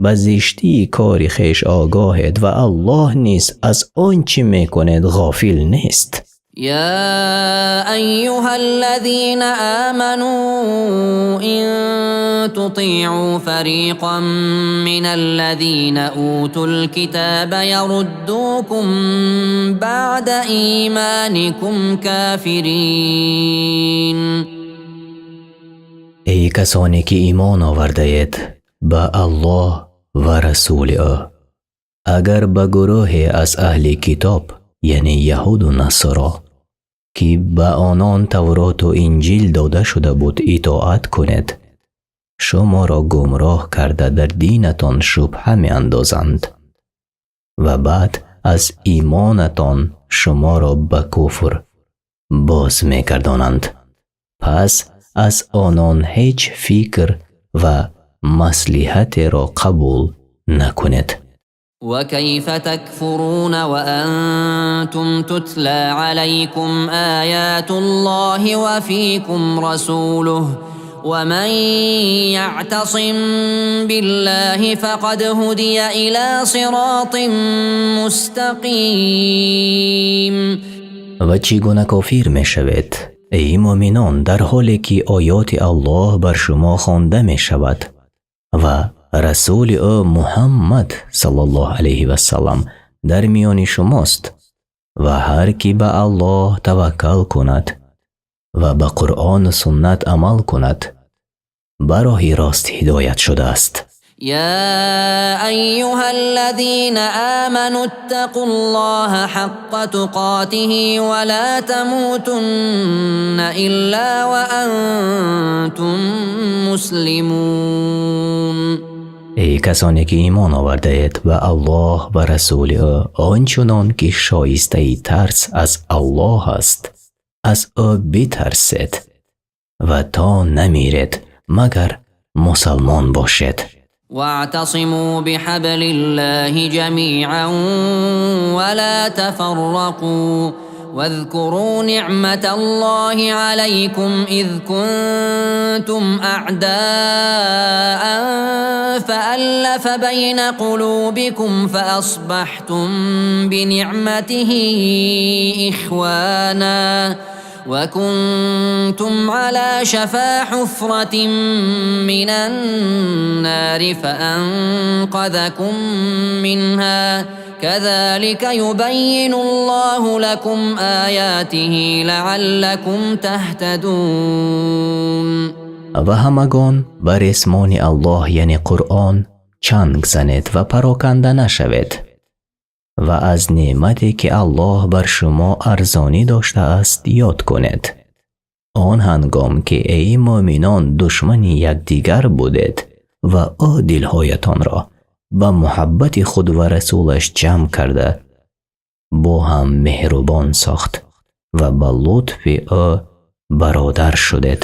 ба зиштии кори хеш огоҳед, ва Аллоҳ низ аз он чӣ мекунед ғофил нест. يا أيها الذين آمنوا إن تطيعوا فريقا من الذين أوتوا الكتاب يردوكم بعد إيمانكم كافرين. Эй касоне, ки имон овардаед ба Аллоҳ ва расули ӯ, агар ба гурӯҳе аз аҳли китоб, яъне яҳуду насоро, ки ба онон Тавроту Инҷил дода шуда буд, итоат кунед, шуморо гумроҳ карда, дар динатон шубҳа меандозанд ва баъд аз имонатон шуморо ба куфр боз мегардонанд. Пас аз онон ҳеҷ фикр ва маслиҳатеро қабул накунед. وكيف تكفرون وأنتم تتلى عليكم آيات الله وفيكم رسوله ومن يعتصم بالله فقد هدي إلى صراط مستقيم. Ва чӣ гуна кофир мешавед, эй муъминон, дар ҳоле ки оёти Аллоҳ бар шумо хонда мешавад ва расули ӯ Муҳаммад саллаллоҳу алайҳи васаллам дар миёни шумост, ва ҳар кӣ ба Аллоҳ таваккал кунад ва ба Қуръону суннат амал кунад, ба роҳи рост ҳидоят шудааст. يا أيها الذين آمنوا اتقوا الله حق تقاته ولا تموتن إلا وأنتم مسلمون. Эй касоне, ки имон овардаед ба Аллоҳ ва расули ӯ, он чунон ки шоистаи тарс аз Аллоҳ аст, Аз ӯ битарсед ва то намиред, магар мусалмон бошед. واعتصموا بحبل الله جميعا ولا تفرقوا واذكروا نعمة الله عليكم إذ كنتم أعداء فألف بين قلوبكم فأصبحتم بنعمته إخوانا وكنتم على شفا حفرة من النار فأنقذكم منها كذلك يبين الله لكم آياته لعلكم تهتدون. Ва ҳамагон ба ресмони Аллоҳ, яъне Қуръон, чанг занед ва пароканда нашавед ва аз неъмате, ки Аллоҳ бар шумо арзонӣ доштааст, ёд кунед. Он ҳангом ки, эй мӯъминон, душмани якдигар будед ва ӯ дилҳоятонро ба муҳаббати худ ва расулаш ҷамъ карда, бо ҳам меҳрубон сохт ва ба лутфи ӯ бародар шудед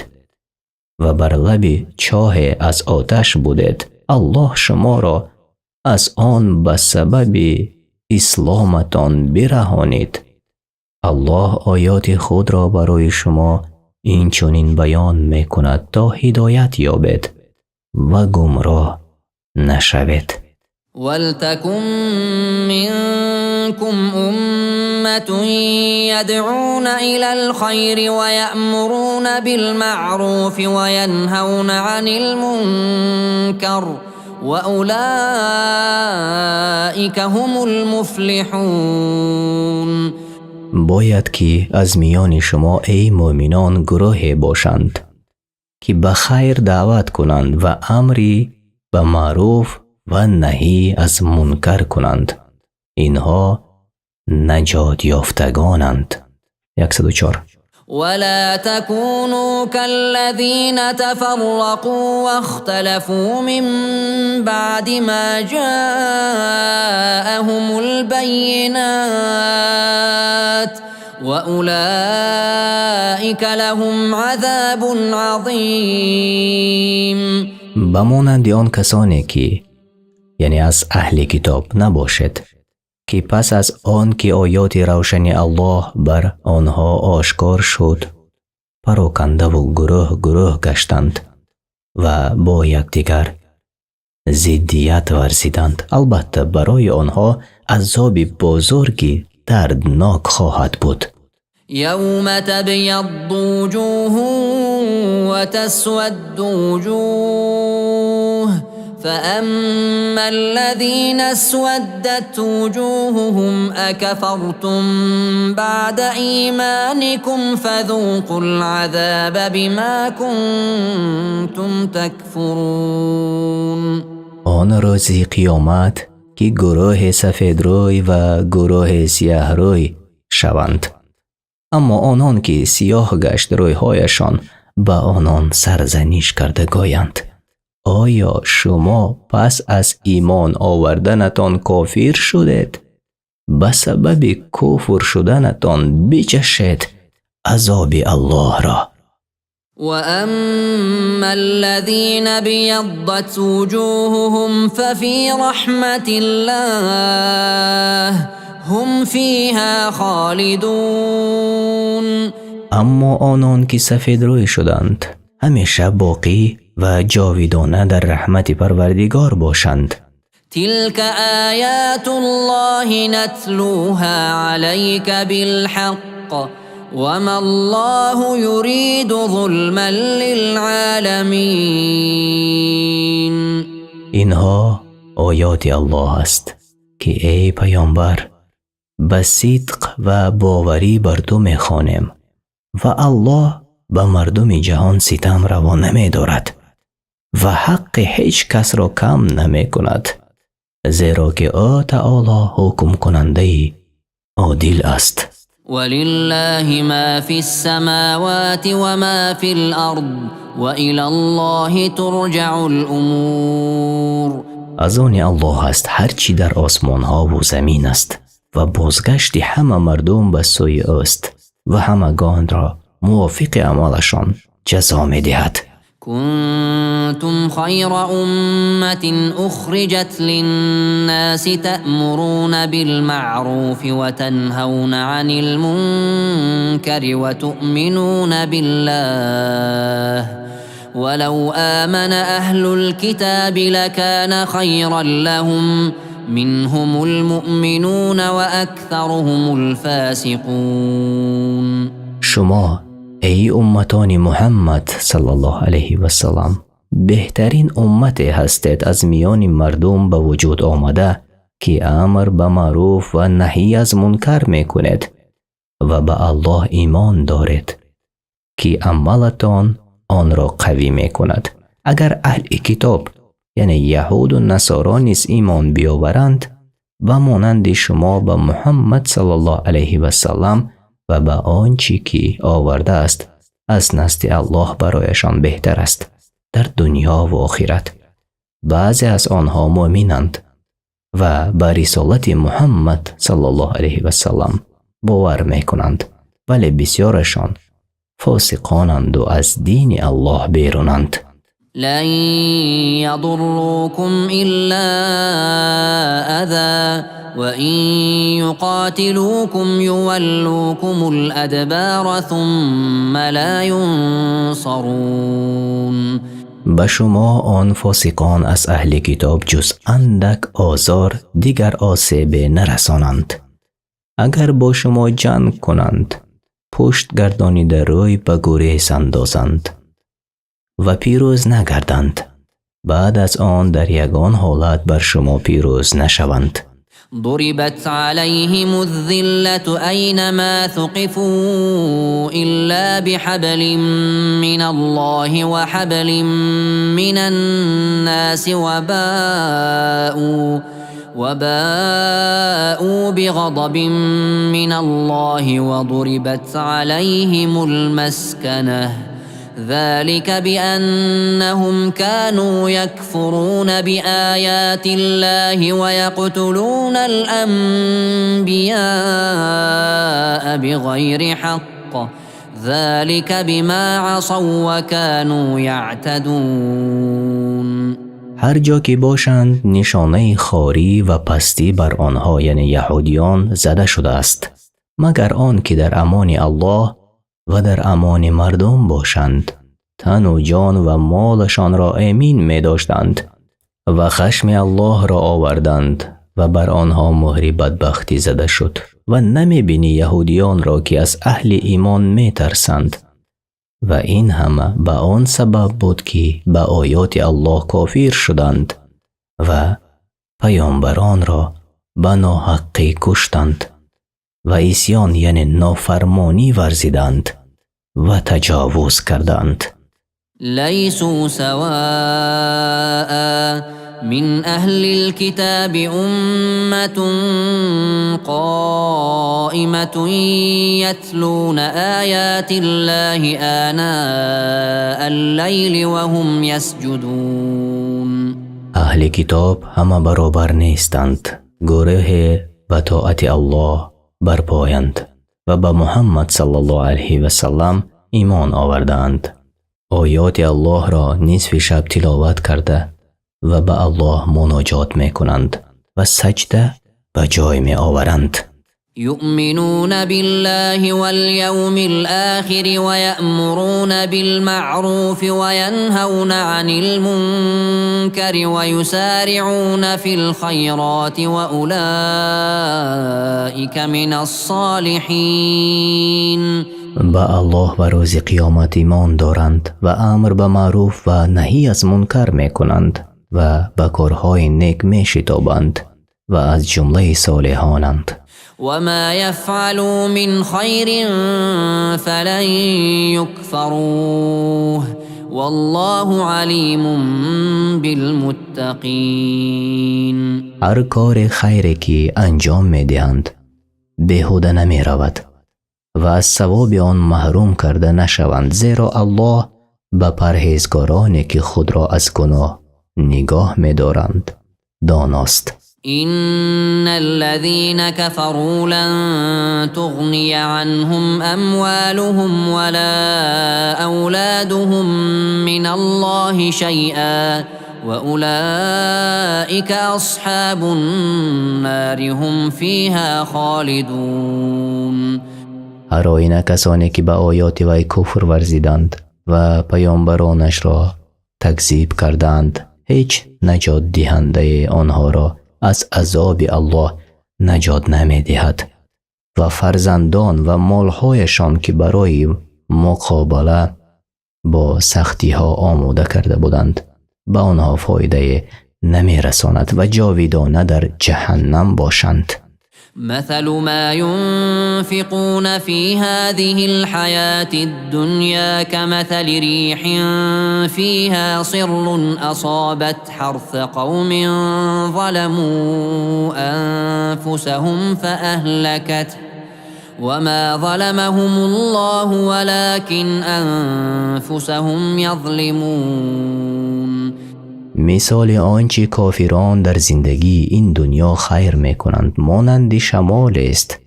ва бар лаби чоҳе аз оташ будед. Аллоҳ шуморо аз он ба сабаби исломатон бираҳонид. Аллоҳ оёти худро барои шумо инчунин баён мекунад, то ҳидоят ёбед ва гумроҳ нашавед. ولتكن منكم أمة يدعون إلى الخير ويأمرون بالمعروف وينهون عن المنكر وأولئك هم المفلحون. Бояд ки аз миёни шумо, эй мӯъминон, гурӯҳе бошанд, ки ба хайр даъват кунанд ва амри ба маъруф ва наҳӣ аз мункар кунанд. Инҳо наҷот ёфтагонанд. 104. ولا تكونوا كالذين تفرقوا واختلفوا من بعد ما جاءهم البينات وأولئك لهم عذاب عظيم. Ба монанди он касоне ки, яъне аз аҳли китоб, набошед, ки пас аз он ки оёти равшани Аллоҳ бар онҳо ошкор шуд, парокандаву гурӯҳ гурӯҳ гаштанд ва бо якдигар зиддият варзиданд. Албатта, барои онҳо азоби бузурги дарднок хоҳад буд. يوم تبيض وجوه وتسود وجوه فأما الذين اسودت وجوههم أكفرتم بعد إيمانكم فذوقوا العذاب بما كنتم تكفرون. Он рӯзи қиёмат, ки гурӯҳе сафедрӯй ва гурӯҳе сияҳрӯй шаванд. Аммо онон ки сиёҳ гашт рӯйҳояшон, ба онон сарзаниш карда гӯянд: оё шумо пас аз имон оварданатон кофир шудед? Ба сабаби куфр шуданатон бичашед азоби Аллоҳро. وأما الذين ابيضت وجوههم ففي رحمة الله هم فيها خالدون. Аммо онон ки сафедрӯй шуданд, ҳамеша боқӣ ва ҷовидона дар раҳмати Парвардигор бошанд. تلك آيات الله نتلوها عليك بالحق وما الله يريد ظلما للعالمين. Инҳо оёти Аллоҳ аст, ки, эй паёмбар, ба сидқ ва боварӣ бар ту мехонем ва Аллоҳ ба мардуми ҷаҳон ситам раво намедорад ва ҳаққи ҳеҷ касро кам намекунад, зеро ки ӯ таоло ҳукмкунандаи одил аст. ولله ما في السماوات وما في الأرض وإلى الله ترجع الأمور. Аз они Аллоҳ аст ҳар чӣ дар осмонҳову замин аст ва бозгашти ҳама мардум ба сӯи ӯст ва ҳамагонро Мувофиқи амалашон ҷазо медиҳад. كنتم خير أمة أخرجت للناس تأمرون بالمعروف وتنهون عن المنكر وتؤمنون بالله ولو آمن أهل الكتاب لكان خيرا لهم منهم المؤمنون وأكثرهم الفاسقون. Шумо, эй умматони Муҳаммад саллаллоҳу алайҳи васаллам, беҳтарин уммате ҳастед аз миёни мардум ба вуҷуд омада, ки амр ба маъруф ва наҳӣ аз мункар мекунед ва ба Аллоҳ имон доред, ки амалатон онро қавӣ мекунад. Агар аҳли китоб, яъне яҳуду насоро, низ имон биёваранд ба монанди шумо ба Муҳаммад саллаллоҳу алайҳи васаллам ва ба он чӣ ки овардааст аз назди Аллоҳ, барояшон беҳтар аст дар дунё ва охират. Баъзе аз онҳо муъминанд ва ба рисолати Муҳаммад саллаллоҳу алайҳи васаллам бовар мекунанд, вале бисёрашон фосиқонанду аз дини Аллоҳ берунанд. لن يضروكم إلا أذى وإن يقاتلوكم يولوكم الأدبار ثم لا ينصرون. Ба шумо он фосиқон аз аҳли китоб ҷуз андак озор дигар осебе нарасонанд. Агар бо шумо ҷанг кунанд, пушт гардонида рӯй ба гурез андозанд ва пирӯз нагарданд. Баъд аз он дар ягон ҳолат бар шумо пирӯз нашаванд. ضربت عليهم الذلة أينما ثقفوا إلا بحبل من الله وحبل من الناس وباءوا بغضب من الله وضربت عليهم المسكنة ذلك بأنهم كانوا يكفرون بآيات الله ويقتلون الأنبياء بغير حق ذلك بما عصوا وكانوا يعتدون. Ҳар ҷо ки бошанд, нишонаи хорӣ ва пастӣ бар онҳо, яъне яҳудиён, зада шудааст, магар он ки дар амони Аллоҳ ва дар амони мардум бошанд. Тану ҷон ва молашонро эмин медоштанд ва хашми Аллоҳро оварданд ва бар онҳо мӯҳри бадбахтӣ зада шуд. Ва намебинӣ яҳудиёнро, ки аз аҳли имон метарсанд. Ва ин ҳама ба он сабаб буд, ки ба оёти Аллоҳ кофир шуданд ва паёмбаронро ба ноҳаққӣ куштанд ва исён, яъне нофармонӣ варзиданд ва таҷовуз карданд. ليسوا سواء من أهل الكتاب أمة قائمة يتلون آيات الله آناء الليل وهم يسجدون. Аҳли китоб ҳама баробар нестанд. Гурӯҳе ба тоати Аллоҳ барпоянд ва ба Муҳаммад саллаллоҳу алайҳи васаллам имон овардаанд, оёти Аллоҳро нисфи шаб тиловат карда ва ба Аллоҳ муноҷот мекунанд ва саҷда ба ҷой меоваранд. يؤمنون بالله واليوم الآخر ويأمرون بالمعروف وينهون عن المنكر ويسارعون في الخيرات وأولئك من الصالحين. Ба Аллоҳ ва рӯзи қиёмат имон доранд ва амр ба маъруф ва наҳӣ аз мункар мекунанд ва ба корҳои нек мешитобанд ва аз ҷумлаи солиҳонанд. وما يفعلوا من خير فلن يكفروه والله عليم بالمتقين. Ҳар кори хайре ки анҷом медиҳанд, беҳуда намеравад ва аз савоби он маҳрум карда нашаванд, зеро Аллоҳ ба парҳезгороне, ки худро аз гуноҳ нигоҳ медоранд, доност. إن الذين كفروا لن تغني عنهم أموالهم ولا أولادهم من الله شيئا وأولئك أصحاب النار هم فيها خالدون. Ҳар оина касоне ки ба оёти вай куфр варзиданд ва паёмбаронашро такзиб карданд, ҳеҷ наҷотдиҳандаи онҳоро аз азоби Аллоҳ наҷот намедиҳад ва фарзандон ва молҳояшон ки барои муқобала бо сахтиҳо омода карда буданд, ба онҳо фоидае намерасонад ва ҷовидона дар ҷаҳаннам бошанд. مثل ما ينفقون في هذه الحياة الدنيا كمثل ريح فيها صر أصابت حرث قوم ظلموا أنفسهم فأهلكته وما ظلمهم الله ولكن أنفسهم يظلمون. Мисоли он чи кофирон дар зиндагии ин дунё хайр мекунанд, монанди шамолест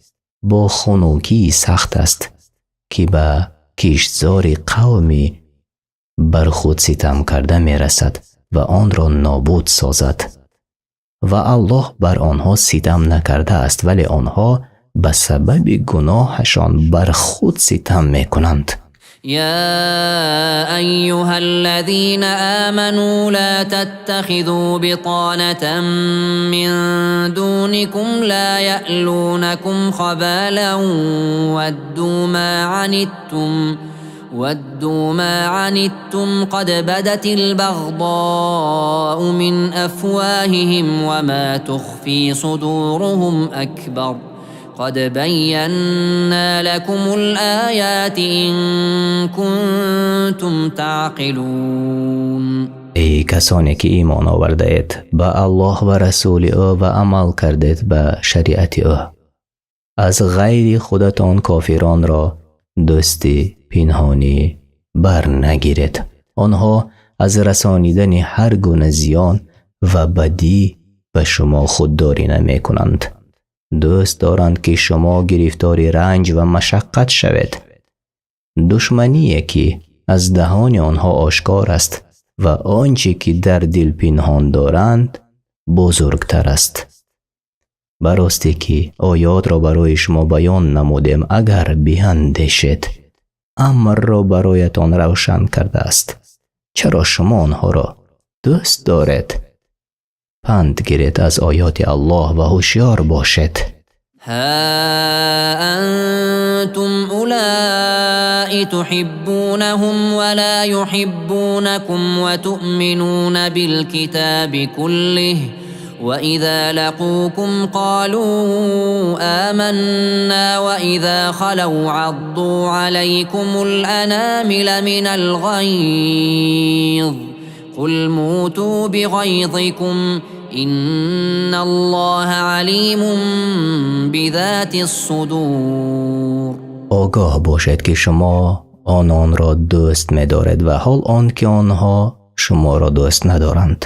бо хунукии сахт аст, ки ба киштзори қавми бар худ ситам карда мерасад ва онро нобуд созад. Ва Аллоҳ бар онҳо ситам накардааст, вале онҳо ба сабаби гуноҳашон бар худ ситам мекунанд. يا أيها الذين آمنوا لا تتخذوا بطانة من دونكم لا يألونكم خبالا ودوا ما عنتم قد بدت البغضاء من أفواههم وما تخفي صدورهم أكبر قد بينا لكم الآيات إن كنتم تعقلون. Эй касоне ки имон овардаед ба Аллоҳ ва расули ӯ ва амал кардед ба шариати ӯ, аз ғайри худатон кофиронро дӯсти пинҳонӣ бар нагиред. Онҳо аз расонидани ҳар гуна зиён ва бадӣ ба шумо худдорӣ намекунанд. Дӯст доранд, ки шумо гирифтори ранҷ ва машаққат шавед. Душмание ки аз даҳони онҳо ошкор аст ва он чӣ ки дар дил пинҳон доранд, бузургтар аст. Ба ростӣ ки оётро барои шумо баён намудем, агар биандешед. Амрро бароятон равшан кардааст. Чаро шумо онҳоро дӯст доред? Панд гиред аз оёти Аллоҳ ва ҳушёр бошед. ها أنتم أولئك تحبونهم ولا يحبونكم وتؤمنون بالكتاب كله وإذا لقوكم قالوا آمنا وإذا خلوا عضوا عليكم الأنامل من الغيظ قل موتوا بغيظكم إن الله عليم بذات الصدور. Огоҳ бошед, ки шумо ононро дӯст медоред ва ҳол он ки онҳо шуморо дӯст надоранд.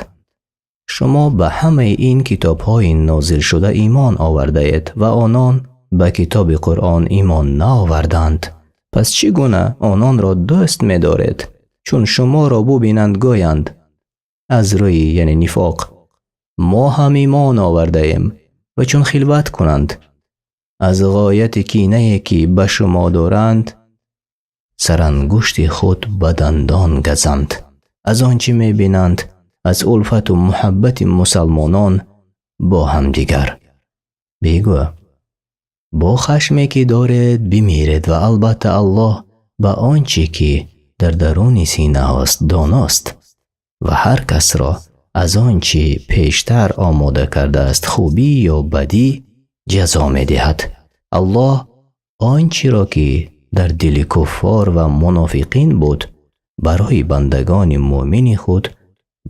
Шумо ба ҳамаи ин китобҳои нозилшуда имон овардаед ва онон ба китоби Қуръон имон наоварданд. Пас чӣ гуна ононро дӯст медоред? Чун шуморо бубинанд, гӯянд аз рӯи, яъне нифоқ, мо ҳам имон овардаем ва чун хилват кунанд, аз ғояти кинае ки ба шумо доранд, сарангушти худ ба дандон газанд аз он чӣ мебинанд аз улфату муҳаббати мусалмонон бо ҳамдигар. Бигӯ: бо хашме ки доред бимиред ва албатта Аллоҳ ба он чӣ ки дар даруни синаҳост доност ва ҳар касро аз он чӣ пештар омода кардааст, хубӣ ё бадӣ, ҷазо медиҳад. Аллоҳ он чиро ки дар дили куффор ва мунофиқин буд, барои бандагони муъмини худ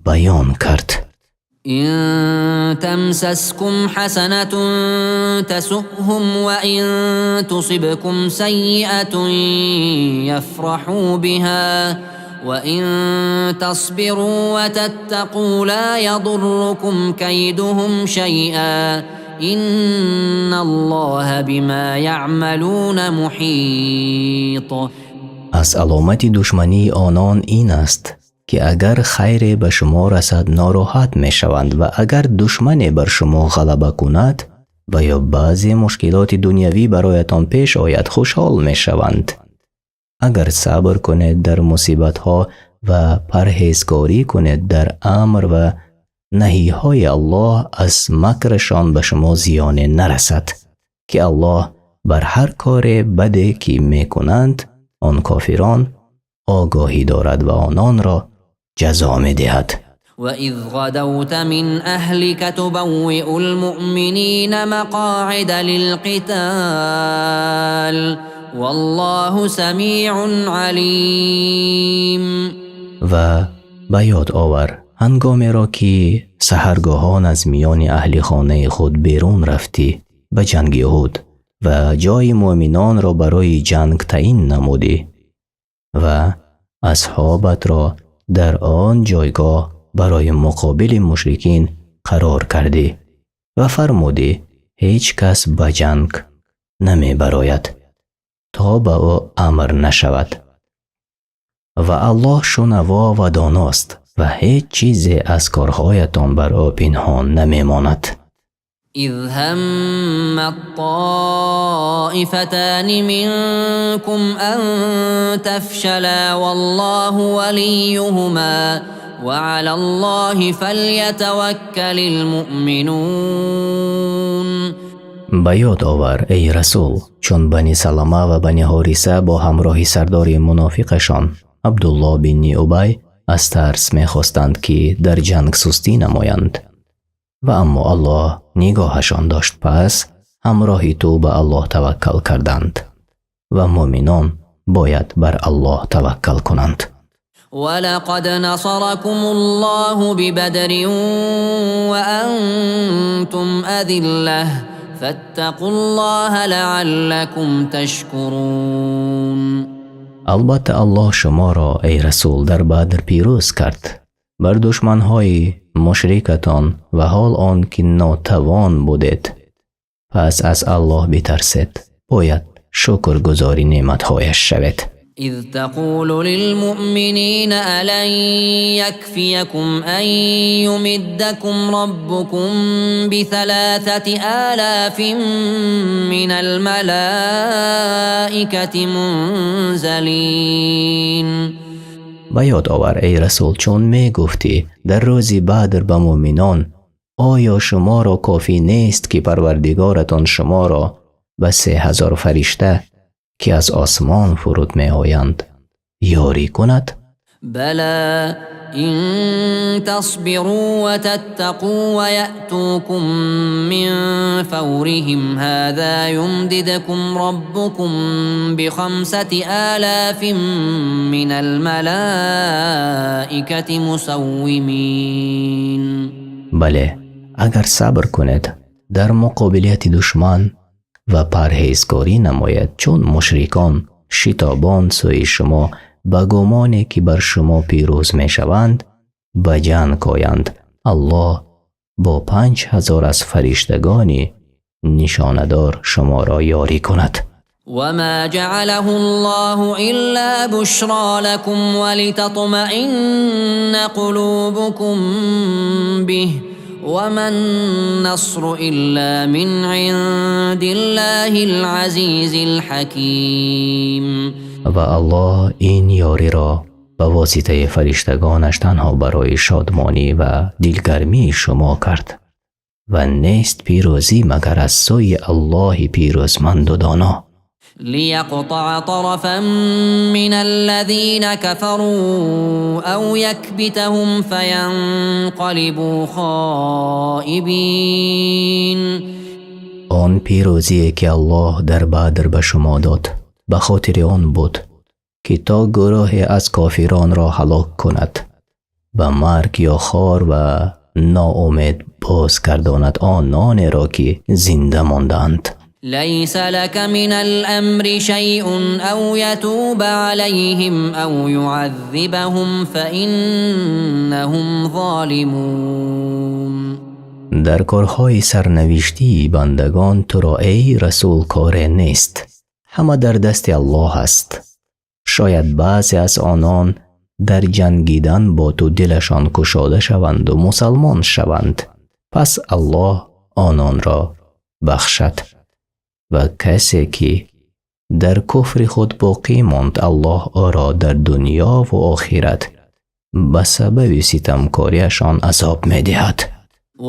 баён кард. إن تمسسكم حسنة تسؤهم وإن تصبكم سيئة يفرحوا بها. وإن تصبروا وتتقوا لا يضركم كيدهم شيئا إن الله بما يعملون محيط. Аз аломати душмании онон ин аст, ки агар хайре ба шумо расад, нороҳат мешаванд ва агар душмане бар шумо ғалаба кунад ва ё баъзе мушкилоти дунявӣ бароятон пеш ояд, хушҳол мешаванд. Агар сабр кунед дар мусибатҳо ва парҳезгорӣ кунед дар амр ва наҳиҳои Аллоҳ, аз макрашон ба шумо зиёне нарасад, ки Аллоҳ бар ҳар коре баде ки мекунанд он кофирон огоҳӣ дорад ва ононро ҷазо медиҳад. وإذ غدوت من أهلك تبوئ المؤمنين مقاعد للقتال والله سميع عليم. Ва ба ёд овар ҳангомеро, ки саҳаргоҳон аз миёни аҳли хонаи худ берун рафтӣ ба ҷанги Уҳуд ва ҷои муъминонро барои ҷанг таъин намудӣ ва асҳобатро дар он ҷойгоҳ барои муқобили мушрикин қарор кардӣ ва фармудӣ: ҳеҷ кас ба ҷанг намебарояд, то ба ӯ амр нашавад. Ва Аллоҳ шунаво ва доност ва ҳеҷ чизе аз корҳоятон бар ӯ пинҳон намемонад. إذ همت طائفتان منكم أن تفشلا والله وليهما وعلى الله فليتوكل المؤمنون. Ба ёд овар, эй расул, чун Бани Салама ва Бани Ҳориса бо ҳамроҳи сардори мунофиқашон Абдулло бинни Убай аз тарс мехостанд, ки дар ҷанг сустӣ намоянд, ва аммо Аллоҳ нигоҳашон дошт, пас ҳамроҳи ту ба Аллоҳ таваккал карданд ва муъминон бояд бар Аллоҳ таваккал кунанд. ولقد نصركم الله ببدر وأنتم أذلة فاتقوا الله لعلكم تشكرون. Албатта, Аллоҳ шуморо, эй расул, дар Бадр пирӯз кард бар душманҳои мушрикатон ва ҳол он ки нотавон будед. Пас аз Аллоҳ битарсед, бояд шукргузори неъматҳояш шавед. إذ تقول للمؤمنين ألن يكفيكم أن يمدكم ربكم ب3,000 من الملائكة منزلين. Ба ёд овар, эй расул, чун мегуфтӣ дар рӯзи Бадр ба муъминон: оё шуморо кофӣ нест, ки Парвардигоратон шуморо ба 3000 фаришта, ки аз осмон фуруд меоянд, ёрӣ кунад? بلى إن تصبروا وتتقوا ويأتوكم من فورهم هذا يمددكم ربكم ب5,000 من الملائكة مسومين. Бале, агар сабр кунед дар муқобилияти душман ва парҳезгорӣ намоед, чун мушрикон шитобон сӯи шумо ба гумоне ки бар шумо пирӯз мешаванд ба ҷанг оянд, Аллоҳ бо 5000 аз фариштагони нишонадор шуморо ёрӣ кунад. وما جعله الله إلا بشرى لكم ولتطمئن قلوبكم به وما النصر إلا من عند الله العزيز الحكيم. Ва Аллоҳ ин ёриро ба воситаи фариштагонаш танҳо барои шодмонӣ ва дилгармии шумо кард ва нест пирӯзӣ магар аз сӯи Аллоҳи пирӯзманду доно. ليقطع طرفا من الذين كفروا أو يكبتهم فينقلبوا خائبين. Он пирӯзие, ки Аллоҳ дар Бадр ба шумо дод, ба хотири он буд, ки то гурӯҳе аз кофиронро ҳалок кунад ба марг ё хор ва ноумед боз гардонад ононеро, ки зинда мондаанд. ليس لك من الأمر شيء أو يتوب عليهم أو يعذبهم فإنهم ظالمون. Дар корҳои сарнавиштии бандагон туро, эй расул, коре нест, ҳама дар дасти Аллоҳ аст. Шояд баъзе аз онон дар ҷангидан бо ту дилашон кушода шаванду мусалмон шаванд, пас Аллоҳ ононро бахшад. Ва касе ки дар куфри худ боқӣ монд, Аллоҳ ӯро дар дунёву охират ба сабаби ситамкориашон азоб медиҳад.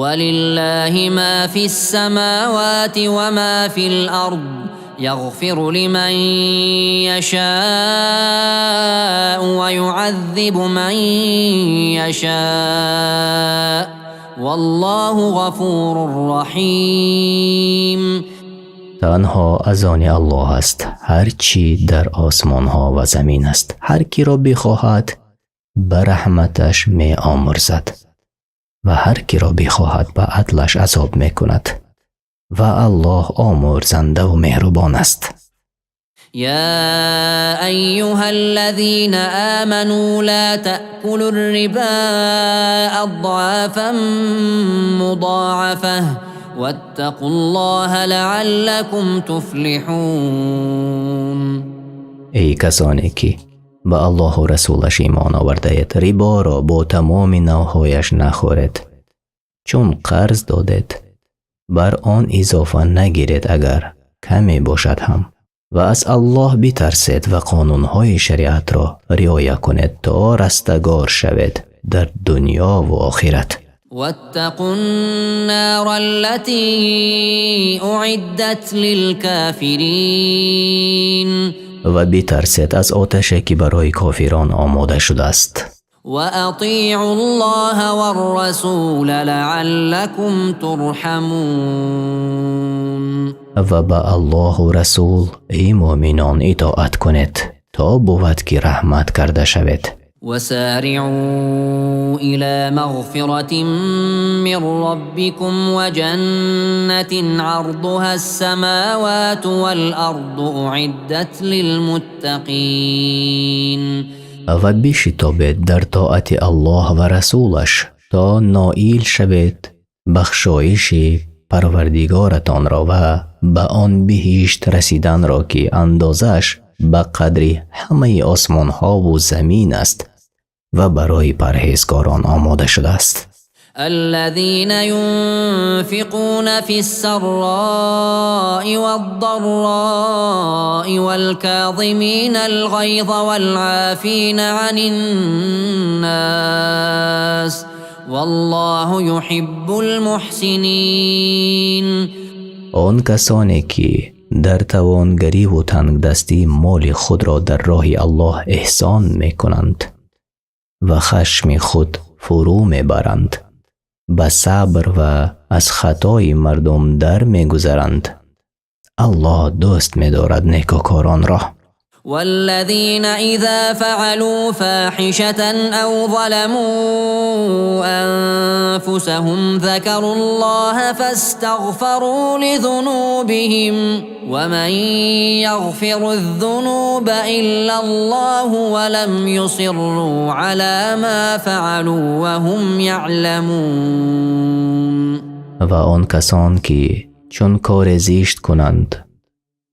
ولله ما في السماوات وما في الأرض يغفر لمن يشاء ويعذب من يشاء والله غفور رحيم. Танҳо аз они Аллоҳ аст ҳар чӣ дар осмонҳо ва замин аст. Ҳар киро бихоҳад, ба раҳматаш меомӯрзад ва ҳар киро бихоҳад, ба адлаш азоб мекунад. Ва Аллоҳ омӯрзандаву меҳрубон аст. يا أيها الذين آمنوا لا تأكلوا الربا أضعافا مضاعفة واتقوا الله لعلكم تفلحون. Эй касоне ки ба Аллоҳу расулаш имон овардаед, риборо бо тамоми навъҳояш нахӯред. Чун қарз додед, бар он изофа нагиред, агар каме бошад ҳам, ва аз Аллоҳ битарсед ва қонунҳои шариатро риоя кунед, то растагор шавед дар дунёву охират. واتقوا النار التي أعدت للكافرين. Ва битарсед аз оташе ки барои кофирон омода шудааст. وأطيعوا الله والرسول لعلكم ترحمون. Ва ба Аллоҳу расул, эй муъминон, итоат кунед, то бувад ки раҳмат карда шавед. وسارعوا إلى مغفرة من ربكم وجنة عرضها السماوات والأرض أعدت للمتقين. Ва бишитобед дар тоати Аллоҳ ва расулаш, то ноил шавед бахшоиши Парвардигоратонро ва ба он биҳишт расиданро, ки андозааш ба қадри ҳамаи осмонҳову замин аст ва барои парҳезгорон омода шудааст. الذين ينفقون في السراء والضراء والكاظمين الغيظ والعافين عن الناس والله يحب المحسنين. Он касоне ки дар тавонгариву тангдастӣ моли худро дар роҳи Аллоҳ эҳсон мекунанд ва хашми худ фурӯ мебаранд, ба сабр ва аз хатои мардум дар мегузаранд. Аллоҳ дӯст медорад некӯкоронро. والذين إذا فعلوا فاحشة أو ظلموا أنفسهم ذكروا الله فاستغفروا لذنوبهم ومن يغفر الذنوب إلا الله ولم يصروا على ما فعلوا وهم يعلمون. Ва он касон ки чун коре зишт кунанд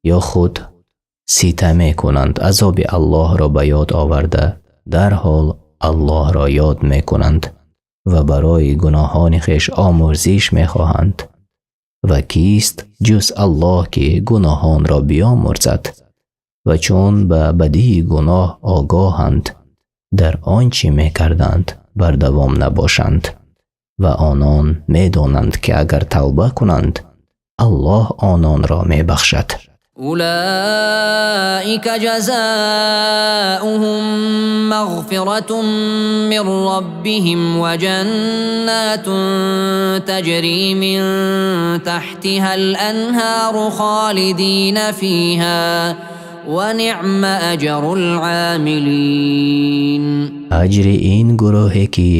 ё худ ситаме кунанд, азоби Аллоҳро ба ёд оварда, дарҳол Аллоҳро ёд мекунанд ва барои гуноҳони хеш омӯрзиш мехоҳанд. Ва кист ҷуз Аллоҳ, ки гуноҳонро биомӯрзад? Ва чун ба бадии гуноҳ огоҳанд, дар он чӣ мекарданд бардавом набошанд. Ва онон медонанд, ки агар тавба кунанд, Аллоҳ ононро мебахшад. أولئك جزاؤهم مغفرة من ربهم وجنات تجري من تحتها الأنهار خالدين فيها ونعم أجر العاملين. Аҷри ин гурӯҳе ки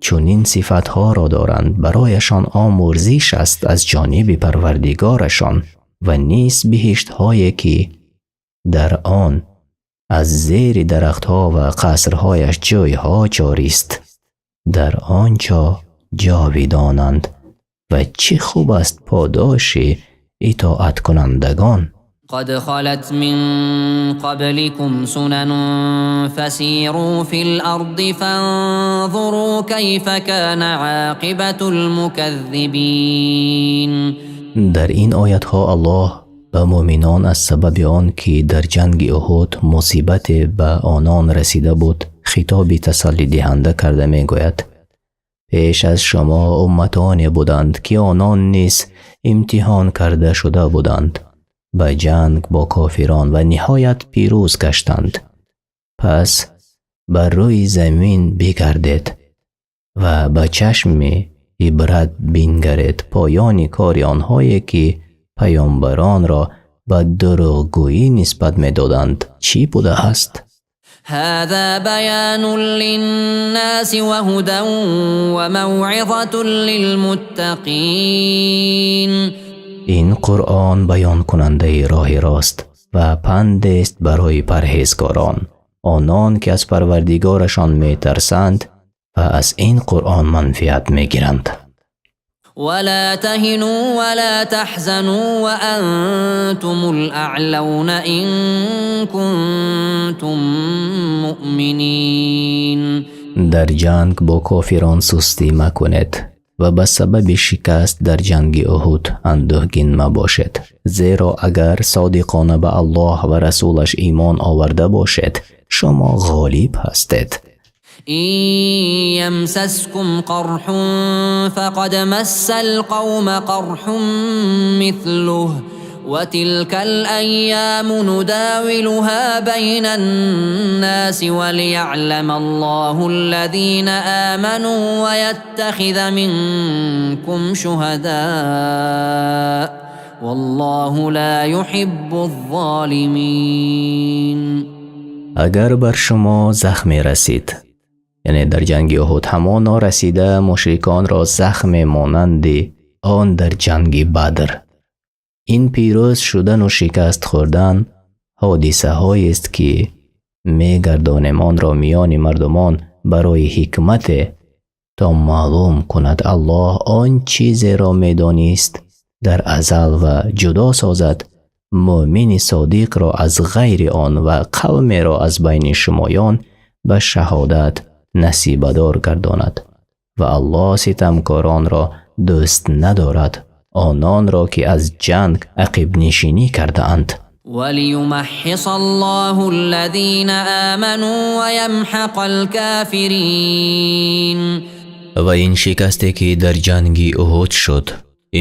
чунин сифатҳоро доранд, барояшон омӯрзиш аст аз ҷониби Парвардигорашон. Ва низ биҳиштҳое, ки дар он аз зери дарахтҳо ва қасрҳояш ҷӯйҳо ҷорист, дар он ҷо ҷовидонанд, ва чӣ хуб аст подоши итоаткунандагон. قد خلت من قبلكم سنن فسيروا في الأرض فانظروا كيف كان عاقبة المكذبين. Дар ин оятҳо Аллоҳ ба мӯъминон аз сабаби он ки дар ҷанги Уҳуд мусибате ба онон расида буд, хитоби тасаллидиҳанда карда мегӯяд: пеш аз шумо умматоне буданд, ки онон низ имтиҳон карда шуда буданд ба ҷанг бо кофирон ва ниҳоят пирӯз гаштанд. Пас бар рӯи замин бигардед ва ба чашми ибрат бингаред поёни кори онҳое, ки паёмбаронро ба дурӯғгӯӣ нисбат медоданд, чӣ будааст. هذا بيان للناس وهدى وموعظة للمتقين. Ин Қуръон баёнкунандаи роҳи рост ва пандест барои парҳезгорон, онон ки аз Парвардигорашон метарсанд ва аз ин Қуръон манфиат мегиранд. ولا تهنوا ولا تحزنوا وأنتم الأعلون إن كنتم مؤمنين. Дар ҷанг бо кофирон сустӣ макунед ва ба сабаби шикаст дар ҷанги Уҳуд андӯҳгин мабошед, зеро агар содиқона ба Аллоҳ ва расулаш имон оварда бошед, шумо ғолиб ҳастед. إن يمسسكم قرح فقد مس القوم قرح مثله وتلك الأيام نداولها بين الناس وليعلم الله الذين آمنوا ويتخذ منكم شهداء والله لا يحب الظالمين. Агар бар шумо захме расид, яъне дар ҷанги Уҳуд, ҳамоно расида мушриконро захме монанди он дар ҷанги Бадр. Ин пирӯз шудану шикаст хӯрдан ҳодисаҳоест, ки мегардонем онро миёни мардумон барои ҳикмате, то маълум кунад Аллоҳ он чизеро медонист дар азал ва ҷудо созад мӯъмини содиқро аз ғайри он ва қавмеро аз байни шумоён ба шаҳодат насибадор гардонад. Ва Аллоҳ ситамкоронро дӯст надорад, ононро ки аз ҷанг ақибнишинӣ кардаанд. وليمحص الله الذين آمنوا ويمحق الكافرين. Ва ин шикасте, ки дар ҷанги Уҳуд шуд,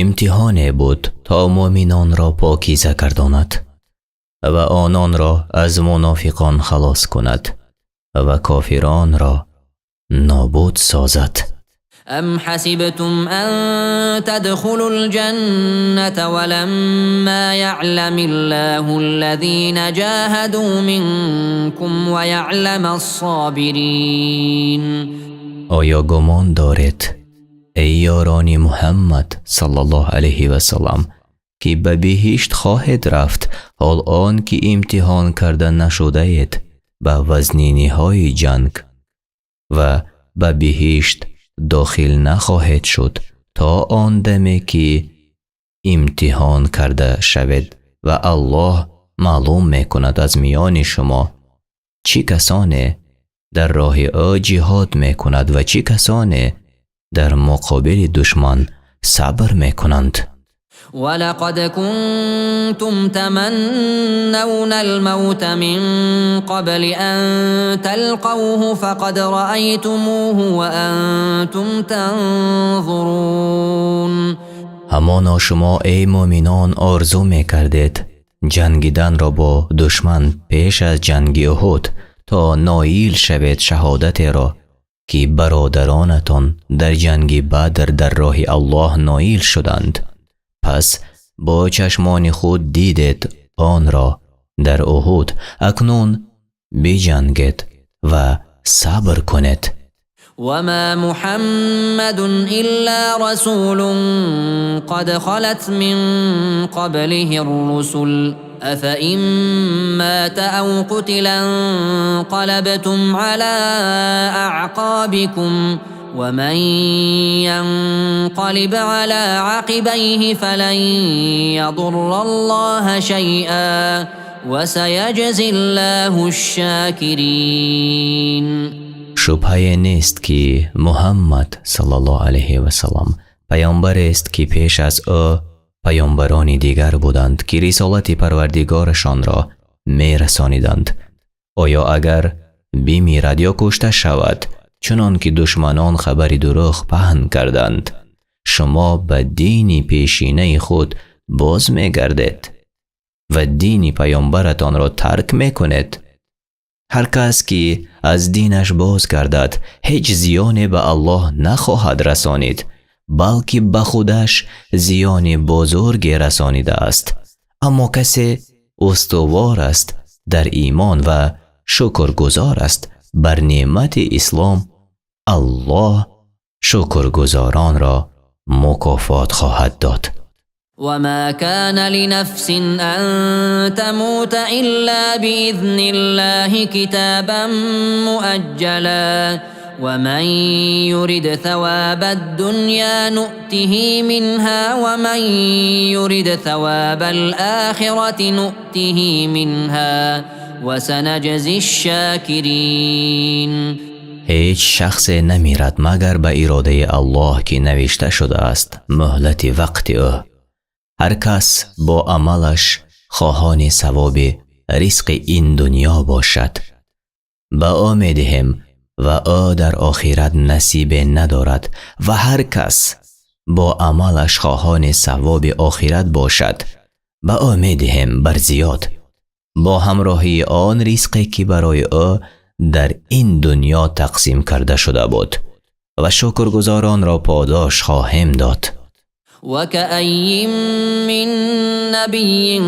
имтиҳоне буд, то мӯъминонро покиза гардонад ва ононро аз мунофиқон халос кунад ва кофиронро нобуд созад. أم حسبتم أن تدخلوا الجنة ولما يعلم الله الذين جاهدوا منكم ويعلم الصابرين. Оё гумон доред, эй ёрони Муҳаммад саллаллоҳу алайҳи васаллам, ки ба биҳишт хоҳед рафт, ҳол он ки имтиҳон карда нашудаед ба вазниниҳои ҷанг ва ба биҳишт дохил нахоҳед шуд то он даме, ки имтиҳон карда шавед ва Аллоҳ маълум мекунад аз миёни шумо чӣ касоне дар роҳи ӯ ҷиҳод мекунад ва чӣ касоне дар муқобили душман сабр мекунанд. ولقد كنتم تمنون الموت من قبل أن تلقوه فقد رأيتموه وأنتم تنظرون. Ҳамоно шумо, эй мӯъминон, орзу мекардед ҷангиданро бо душман пеш аз ҷанги Уҳуд, то ноил шавед шаҳодатеро, ки бародаронатон дар ҷанги Бадр дар роҳи Аллоҳ ноил шуданд. Пас бо чашмони худ дидед онро дар Уҳуд. Акнун биҷангед ва сабр кунед. وما محمد إلا رسول قد خلت من قبله الرسل أفإن مات أو قتل انقلبتم على أعقابكم ومن ينقلب على عقبيه فلن يضر الله شيئا وسيجزي الله الشاكرين. Шубҳае нест, ки Муҳаммад саллаллоҳу алайҳи васаллам паёмбарест, ки пеш аз ӯ паёмбарони дигар буданд, ки рисолати Парвардигорашонро мерасониданд. Оё агар бимирад ё кушта шавад, чунон ки душманон хабари дурӯғ паҳн карданд, шумо ба дини пешинаи худ боз мегардед ва дини паёмбаратонро тарк мекунед? Ҳар кас ки аз динаш боз гардад, ҳеҷ зиёне ба Аллоҳ нахоҳад расонид, балки ба худаш зиёни бузурге расонидааст. Аммо касе устувор аст дар имон ва шукргузор аст бар неъмати ислом, Аллоҳ шукргузоронро мукофот хоҳад дод. وما كان لنفس أن تموت إلا بإذن الله كتابا مؤجلا ومن يرد ثواب الدنيا نؤته منها ومن يرد ثواب الآخرة نؤته منها وسنجزي الشاكرين. Ҳеҷ шахсе намирад, магар ба иродаи Аллоҳ, ки навишта шудааст муҳлати вақти ӯ. Ҳар кас бо амалаш хоҳони савоби ризқи ин дунё бошад, ба ӯ медиҳем ва ӯ дар охират насибе надорад, ва ҳар кас бо амалаш хоҳони савоби охират бошад, ба ӯ медиҳем бар зиёд бо ҳамроҳии он ризқе, ки барои ӯ дар ин дунё тақсим карда шуда буд, ва шукргузоронро подош хоҳем дод. وكأي من نبي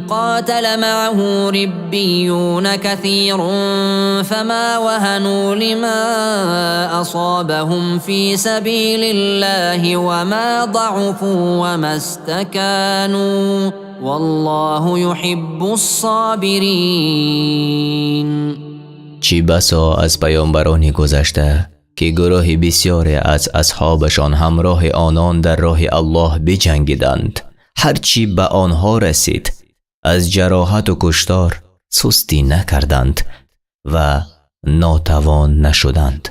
قاتل معه ربيون كثير فما وهنوا لما أصابهم في سبيل الله وما ضعفوا وما استكانوا والله يحب الصابرين. Чӣ басо аз паёмбарони гузашта, ки гурӯҳи бисёре аз асҳобашон ҳамроҳи онон дар роҳи Аллоҳ биҷангиданд. Ҳарчи ба онҳо расид аз ҷароҳату куштор, сустӣ накарданд ва нотавон нашуданд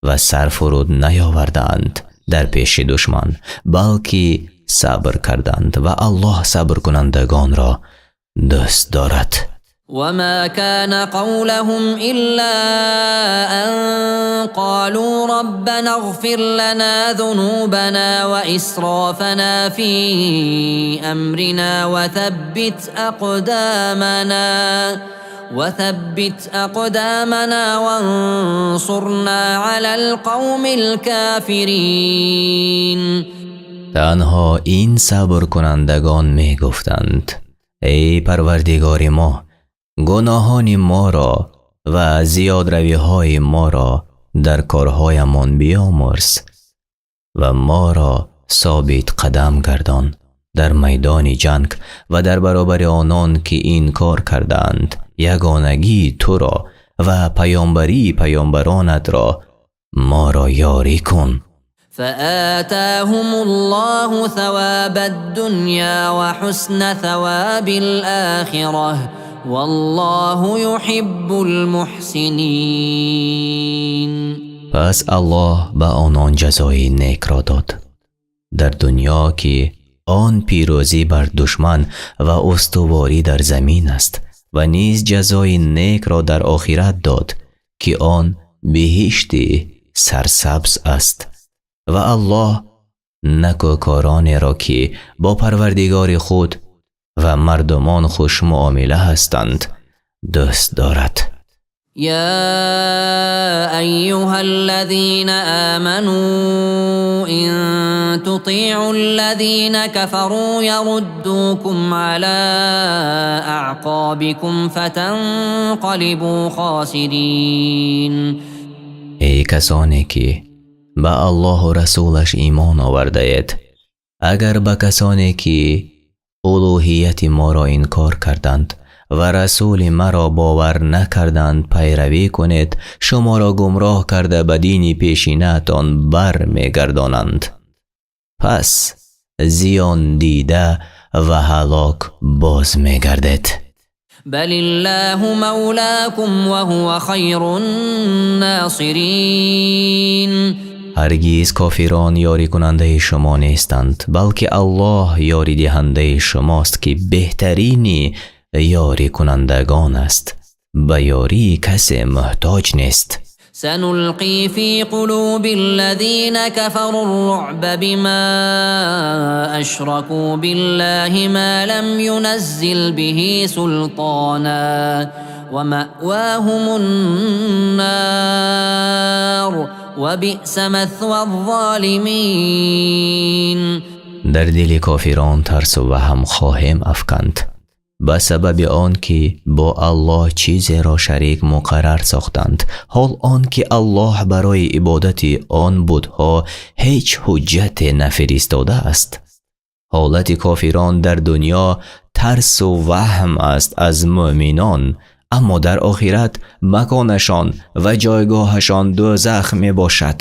ва сар фуруд наёварданд дар пеши душман, балки сабр карданд, ва Аллоҳ сабркунандагонро дӯст дорад. وما كان قولهم إلا أن قالوا ربنا اغفر لنا ذنوبنا وإسرافنا في أمرنا وثبت أقدامنا وانصرنا على القوم الكافرين. Танҳо ин сабркунандагон мегуфтанд: «Эй Парвардигори мо, гуноҳони моро ва зиёдравиҳои моро дар корҳоямон биёмурз ва моро собит қадам гардон дар майдони ҷанг ва дар баробари онон, ки инкор кардаанд ягонагии туро ва паёмбарии паёмбаронатро, моро ёрӣ кун». فآتاهم الله ثواب الدنيا وحسن ثواب الآخرة والله يحب المحسنين. Пас Аллоҳ ба онон ҷазои некро дод дар дунё, ки он пирӯзӣ бар душман ва устуворӣ дар замин аст, ва низ ҷазои некро дар охират дод, ки он биҳишти сарсабз аст, ва Аллоҳ некӯкоронеро, ки бо Парвардигори худ ва мардумон хушмуомила ҳастанд, дӯст дорад. يا أيها الذين آمنوا إن تطيعوا الذين كفروا يردوكم على أعقابكم فتنقلبوا خاسرين. Эй Касоне ки ба Аллоҳу расулаш имон овардаед, агар ба касоне ки улуҳияти моро инкор карданд ва расули маро бовар накарданд пайравӣ кунед, шуморо гумроҳ карда ба дини пешинатон бар мегардонанд, пас зиёндида ва ҳалок боз мегардед. بل الله مولاكم وهو خير الناصرين. Ҳаргиз кофирон ёрикунандаи шумо нестанд, балки Аллоҳ ёридиҳандаи шумост, ки беҳтарини ёрикунандагон аст, ба ёрии касе муҳтоҷ нест. سنلقي في قلوب الذين كفروا الرعب بما أشركوا بالله ما لم ينزل به سلطانا ومأواهم النار وبئس مثوى الظالمين. Дар дили кофирон тарсу ваҳм хоҳем афканд ба сабаби он ки бо Аллоҳ чизеро шарик муқаррар сохтанд, ҳол он ки Аллоҳ барои ибодати он бутҳо ҳеҷ ҳуҷҷате нафиристодааст. Ҳолати кофирон дар дунё тарсу ваҳм аст аз мӯъминон, аммо дар охират маконашон ва ҷойгоҳашон дӯзах мебошад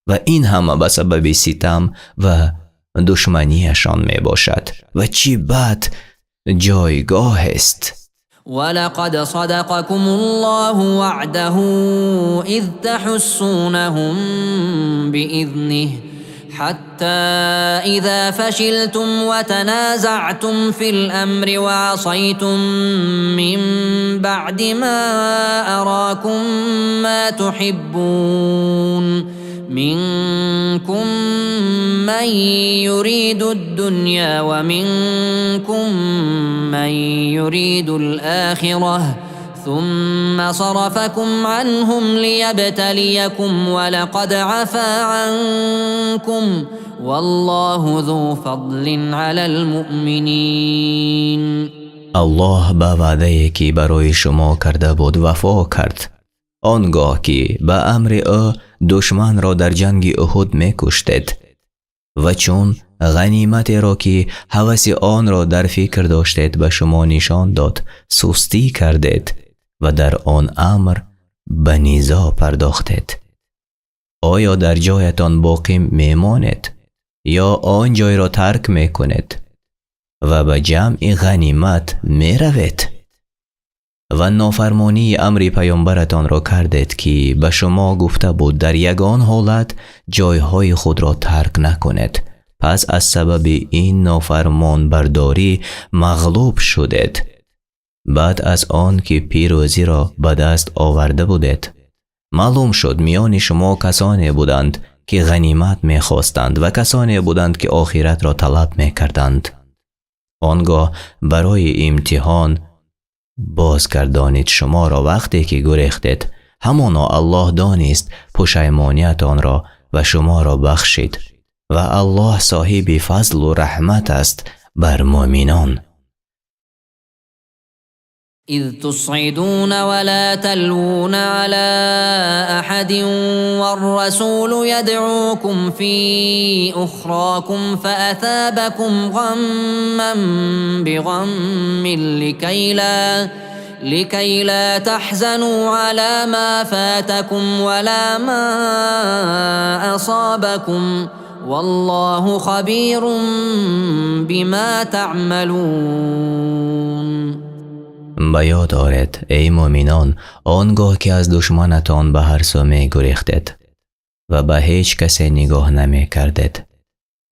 ва ин ҳама ба сабаби ситам ва душманияшон мебошад ва чӣ бад ҷойгоҳест. ولقد صدقكم الله وعده إذ تحسونهم بإذنه حتى إذا فشلتم وتنازعتم في الأمر وعصيتم من بعد ما أراكم ما تحبون منكم من يريد الدنيا ومنكم من يريد الآخرة ثم صرفكم عنهم ليبتليكم ولقد عفا عنكم والله ذو فضل على المؤمنين. Аллоҳ ба ваъдае, ки барои шумо карда буд, вафо кард, он гоҳ ки ба амри ӯ душманро дар ҷанги Уҳуд мекуштед ва чун ғаниматеро, ки ҳаваси онро дар фикр доштед, ба шумо нишон дод, сустӣ кардед ва дар он амр ба низоъ пардохтед. Оё дар ҷоятон боқӣ мемонед ё он ҷойро тарк мекунед ва ба ҷамъи ғанимат меравед ва нофармонии амри паёмбаратонро кардед, ки ба шумо гуфта буд: дар ягон ҳолат ҷойҳои худро тарк накунед. Пас аз сабаби ин нофармонбардорӣ мағлуб шудед баъд аз он ки пирӯзиро ба даст оварда будед. Маълум шуд, миёни шумо касоне буданд, ки ғанимат мехостанд, ва касоне буданд, ки охиратро талаб мекарданд. Он гоҳ барои имтиҳон бозгардонид шуморо, вақте ки гурехтед. Ҳамоно Аллоҳ донист пушаймониятонро ва шуморо бахшид ва Аллоҳ соҳиби фазлу раҳмат аст бар мӯъминон. إذ تصعدون ولا تلوون على أحد والرسول يدعوكم في أخراكم فأثابكم غما بغم لكي لا تحزنوا على ما فاتكم ولا ما أصابكم والله خبير بما تعملون. Ба ёд оред, эй мӯъминон, он гоҳ ки аз душманатон ба ҳар сӯ мегурехтед ва ба ҳеҷ касе нигоҳ намекардед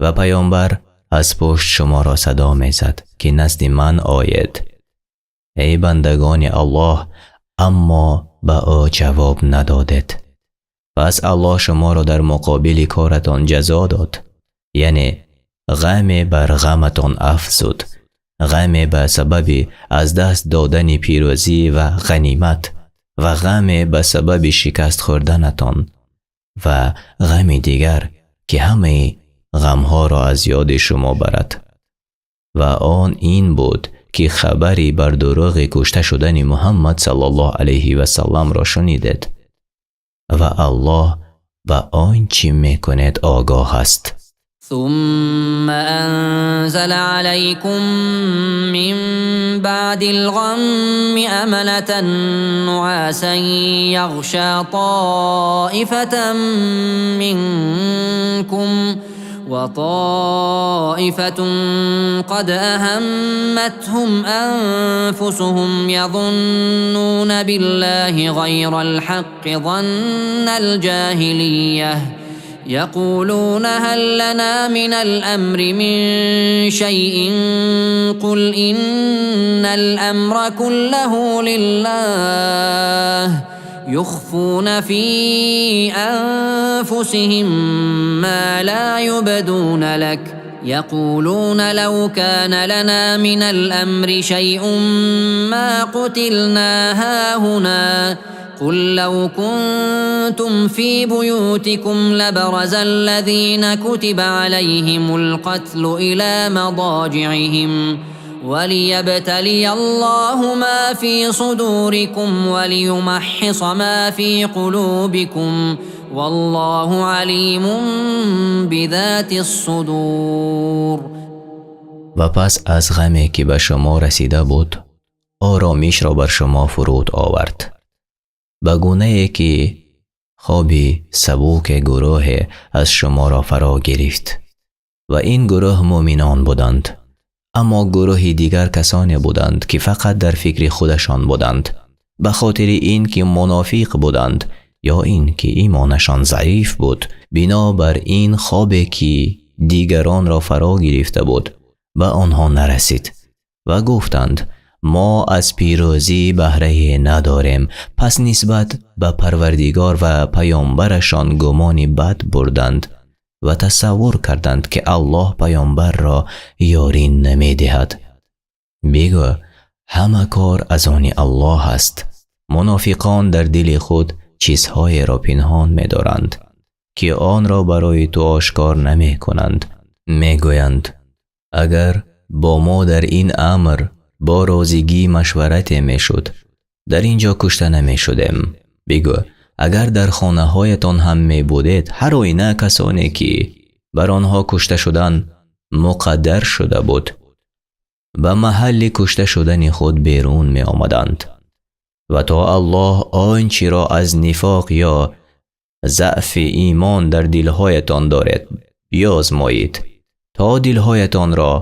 ва паёмбар аз пушт шуморо садо мезад, ки назди ман оед, эй бандагони Аллоҳ, аммо ба ӯ ҷавоб надодед. Пас Аллоҳ шуморо дар муқобили коратон ҷазо дод, яъне ғаме бар ғаматон афзуд, ғаме ба сабаби аз даст додани пирӯзӣ ва ғанимат ва ғаме ба сабаби шикаст хӯрданатон ва ғами дигар, ки ҳамаи ғамҳоро аз ёди шумо барад, ва он ин буд, ки хабари бар дурӯғи кушта шудани Муҳаммад саллаллоҳу алайҳи васалламро шунидед ва Аллоҳ ба он чӣ мекунед огоҳ аст. ثم أنزل عليكم من بعد الغم أمنة نعاسا يغشى طائفة منكم وطائفة قد أهمتهم أنفسهم يظنون بالله غير الحق ظن الجاهلية يقولون هل لنا من الأمر من شيء قل إن الأمر كله لله يخفون في أنفسهم ما لا يبدون لك يقولون لو كان لنا من الأمر شيء ما قتلنا هاهنا قل لو كنتم في بيوتكم لبرز الذين كتب عليهم القتل إلى مضاجعهم وليبتلي الله ما في صدوركم وليمحص ما في قلوبكم والله عليم بذات الصدور. Ва пас аз ғаме, ки ба шумо расида буд, оромишро бар шумо фуруд овард, ба гунае ки хоби сабуке гурӯҳе аз шуморо фаро гирифт, ва ин гурӯҳ мӯминон буданд, аммо гурӯҳи дигар касоне буданд, ки фақат дар фикри худашон буданд, ба хотири ин ки мунофиқ буданд ё ин ки имонашон заиф буд. Бинобар ин хобе, ки дигаронро фаро гирифта буд, ба онҳо нарасид ва гуфтанд: мо аз пирӯзӣ баҳрае надорем. Пас нисбат ба Парвардигор ва паёмбарашон гумони бад бурданд ва тасаввур карданд, ки Аллоҳ паёмбарро ёрӣ намедиҳад. Бигӯ: ҳама кор аз они Аллоҳ аст. Мунофиқон дар дили худ чизҳоеро пинҳон медоранд, ки онро барои ту ошкор намекунанд. Мегӯянд: агар бо мо дар ин амр бо розигӣ машварате мешуд, дар ин ҷо кушта намешудем. Бигӯ: агар дар хонаҳоятон ҳам мебудед, ҳар оина касоне, ки бар онҳо кушта шудан муқаддар шуда буд, ба маҳалли кушта шудани худ берун меомаданд, ва то Аллоҳ он чиро аз нифоқ ё заъфи имон дар дилҳоятон доред биозмоид, то дилҳоятонро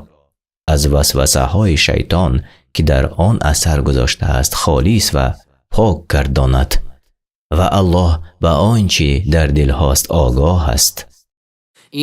аз васвасаҳои шайтон, ки дар он асар гузоштааст, холис ва пок гардонад, ва Аллоҳ ба он чӣ дар дилҳост огоҳ аст.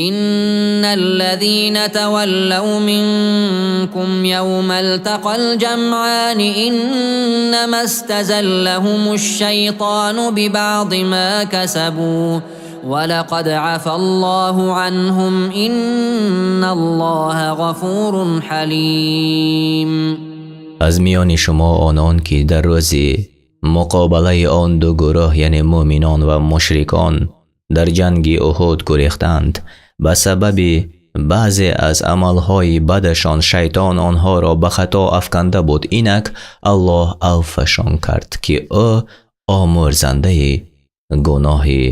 إن الذين تولوا منكم يوم التقى الجمعان إنما استزلهم الشيطان ببعض ما كسبوا ولقد عفا الله عنهم إن الله غفور حليم. Аз миёни шумо онон, ки дар рӯзи муқобилаи он ду гурӯҳ, яъне мӯъминон ва мушрикон, дар ҷанги Уҳуд гурехтанд, ба сабаби баъзе аз амалҳои бадашон шайтон онҳоро ба хато афканда буд. Инак Аллоҳ афвашон кард, ки ӯ омӯрзандаи гуноҳи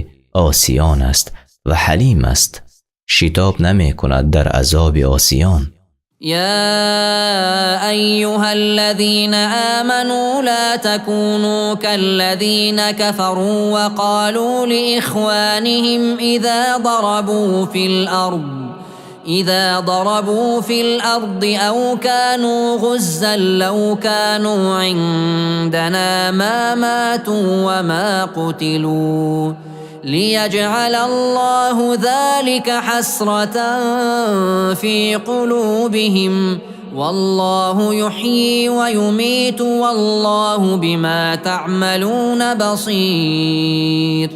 осиён аст ва ҳалим аст, шитоб намекунад дар азоби осиён. يا أيها الذين آمنوا لا تكونوا كالذين كفروا وقالوا لإخوانهم إذا ضربوا في الأرض أو كانوا غزا لو كانوا عندنا ما ماتوا وما قتلوا ليجعل الله ذلك حسرة في قلوبهم والله يحيي ويميت والله بما تعملون بصير.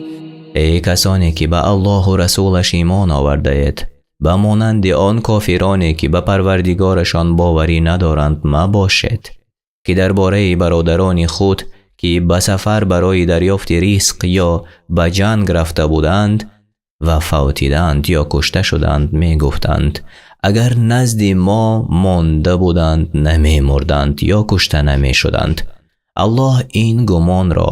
Эй касоне, ки ба Аллоҳу расулаш имон овардаед, ба монанди он кофироне, ки ба Парвардигорашон боварӣ надоранд, мабошед, ки дар бораи бародарони худ, ки ба сафар барои дарёфти ризқ ё ба ҷанг рафта буданд ва фавтиданд ё кушта шуданд, мегуфтанд: агар назди мо монда буданд, намемурданд ё кушта намешуданд. Аллоҳ ин гумонро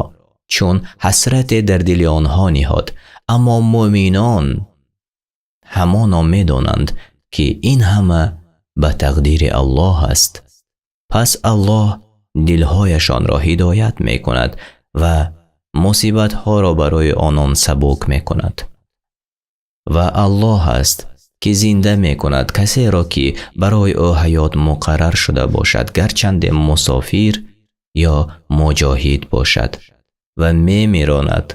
чун ҳасрате дар дили онҳо ниҳод. Аммо мӯъминон ҳамоно медонанд, ки ин ҳама ба тақдири Аллоҳ аст. Пас Аллоҳ дилҳояшонро ҳидоят мекунад ва мусибатҳоро барои онон сабук мекунад. Ва Аллоҳ аст, ки зинда мекунад касеро, ки барои ӯ ҳаёт муқаррар шуда бошад, гарчанде мусофир ё муҷоҳид бошад, ва мемиронад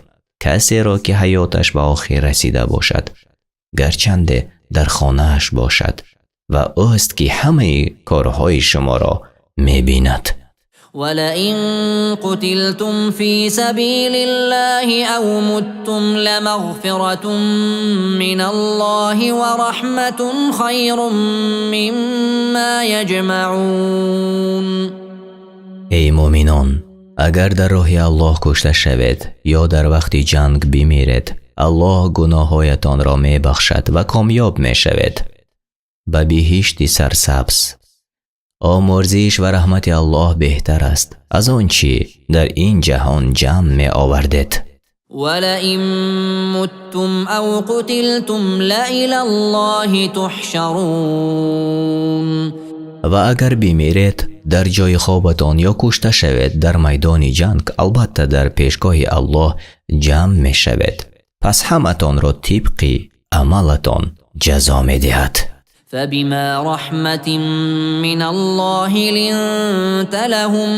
касеро, ки ҳаёташ ба охир расида бошад, гарчанде дар хонааш бошад, ва ӯст, ки ҳамаи корҳои шуморо мебинад. ولئن قتلتم في سبيل الله أو متم لمغفرة من الله ورحمة خير مما يجمعون. Эй мӯъминон, агар дар роҳи Аллоҳ кушта шавед ё дар вақти ҷанг бимиред, Аллоҳ гуноҳҳоятонро мебахшад ва комёб мешавед ба биҳишти сарсабз. Омӯрзиш ва раҳмати Аллоҳ беҳтар аст аз он чӣ дар ин ҷаҳон ҷамъ меовардед. ولئن متم أو قتلتم لإلى الله تحشرون. Ва агар бимиред дар ҷои хобатон ё кушта шавед дар майдони ҷанг, албатта дар пешгоҳи Аллоҳ ҷамъ мешавед. Пас ҳаматонро тибқи амалатон ҷазо медиҳад. فبما رحمة من الله لنت لهم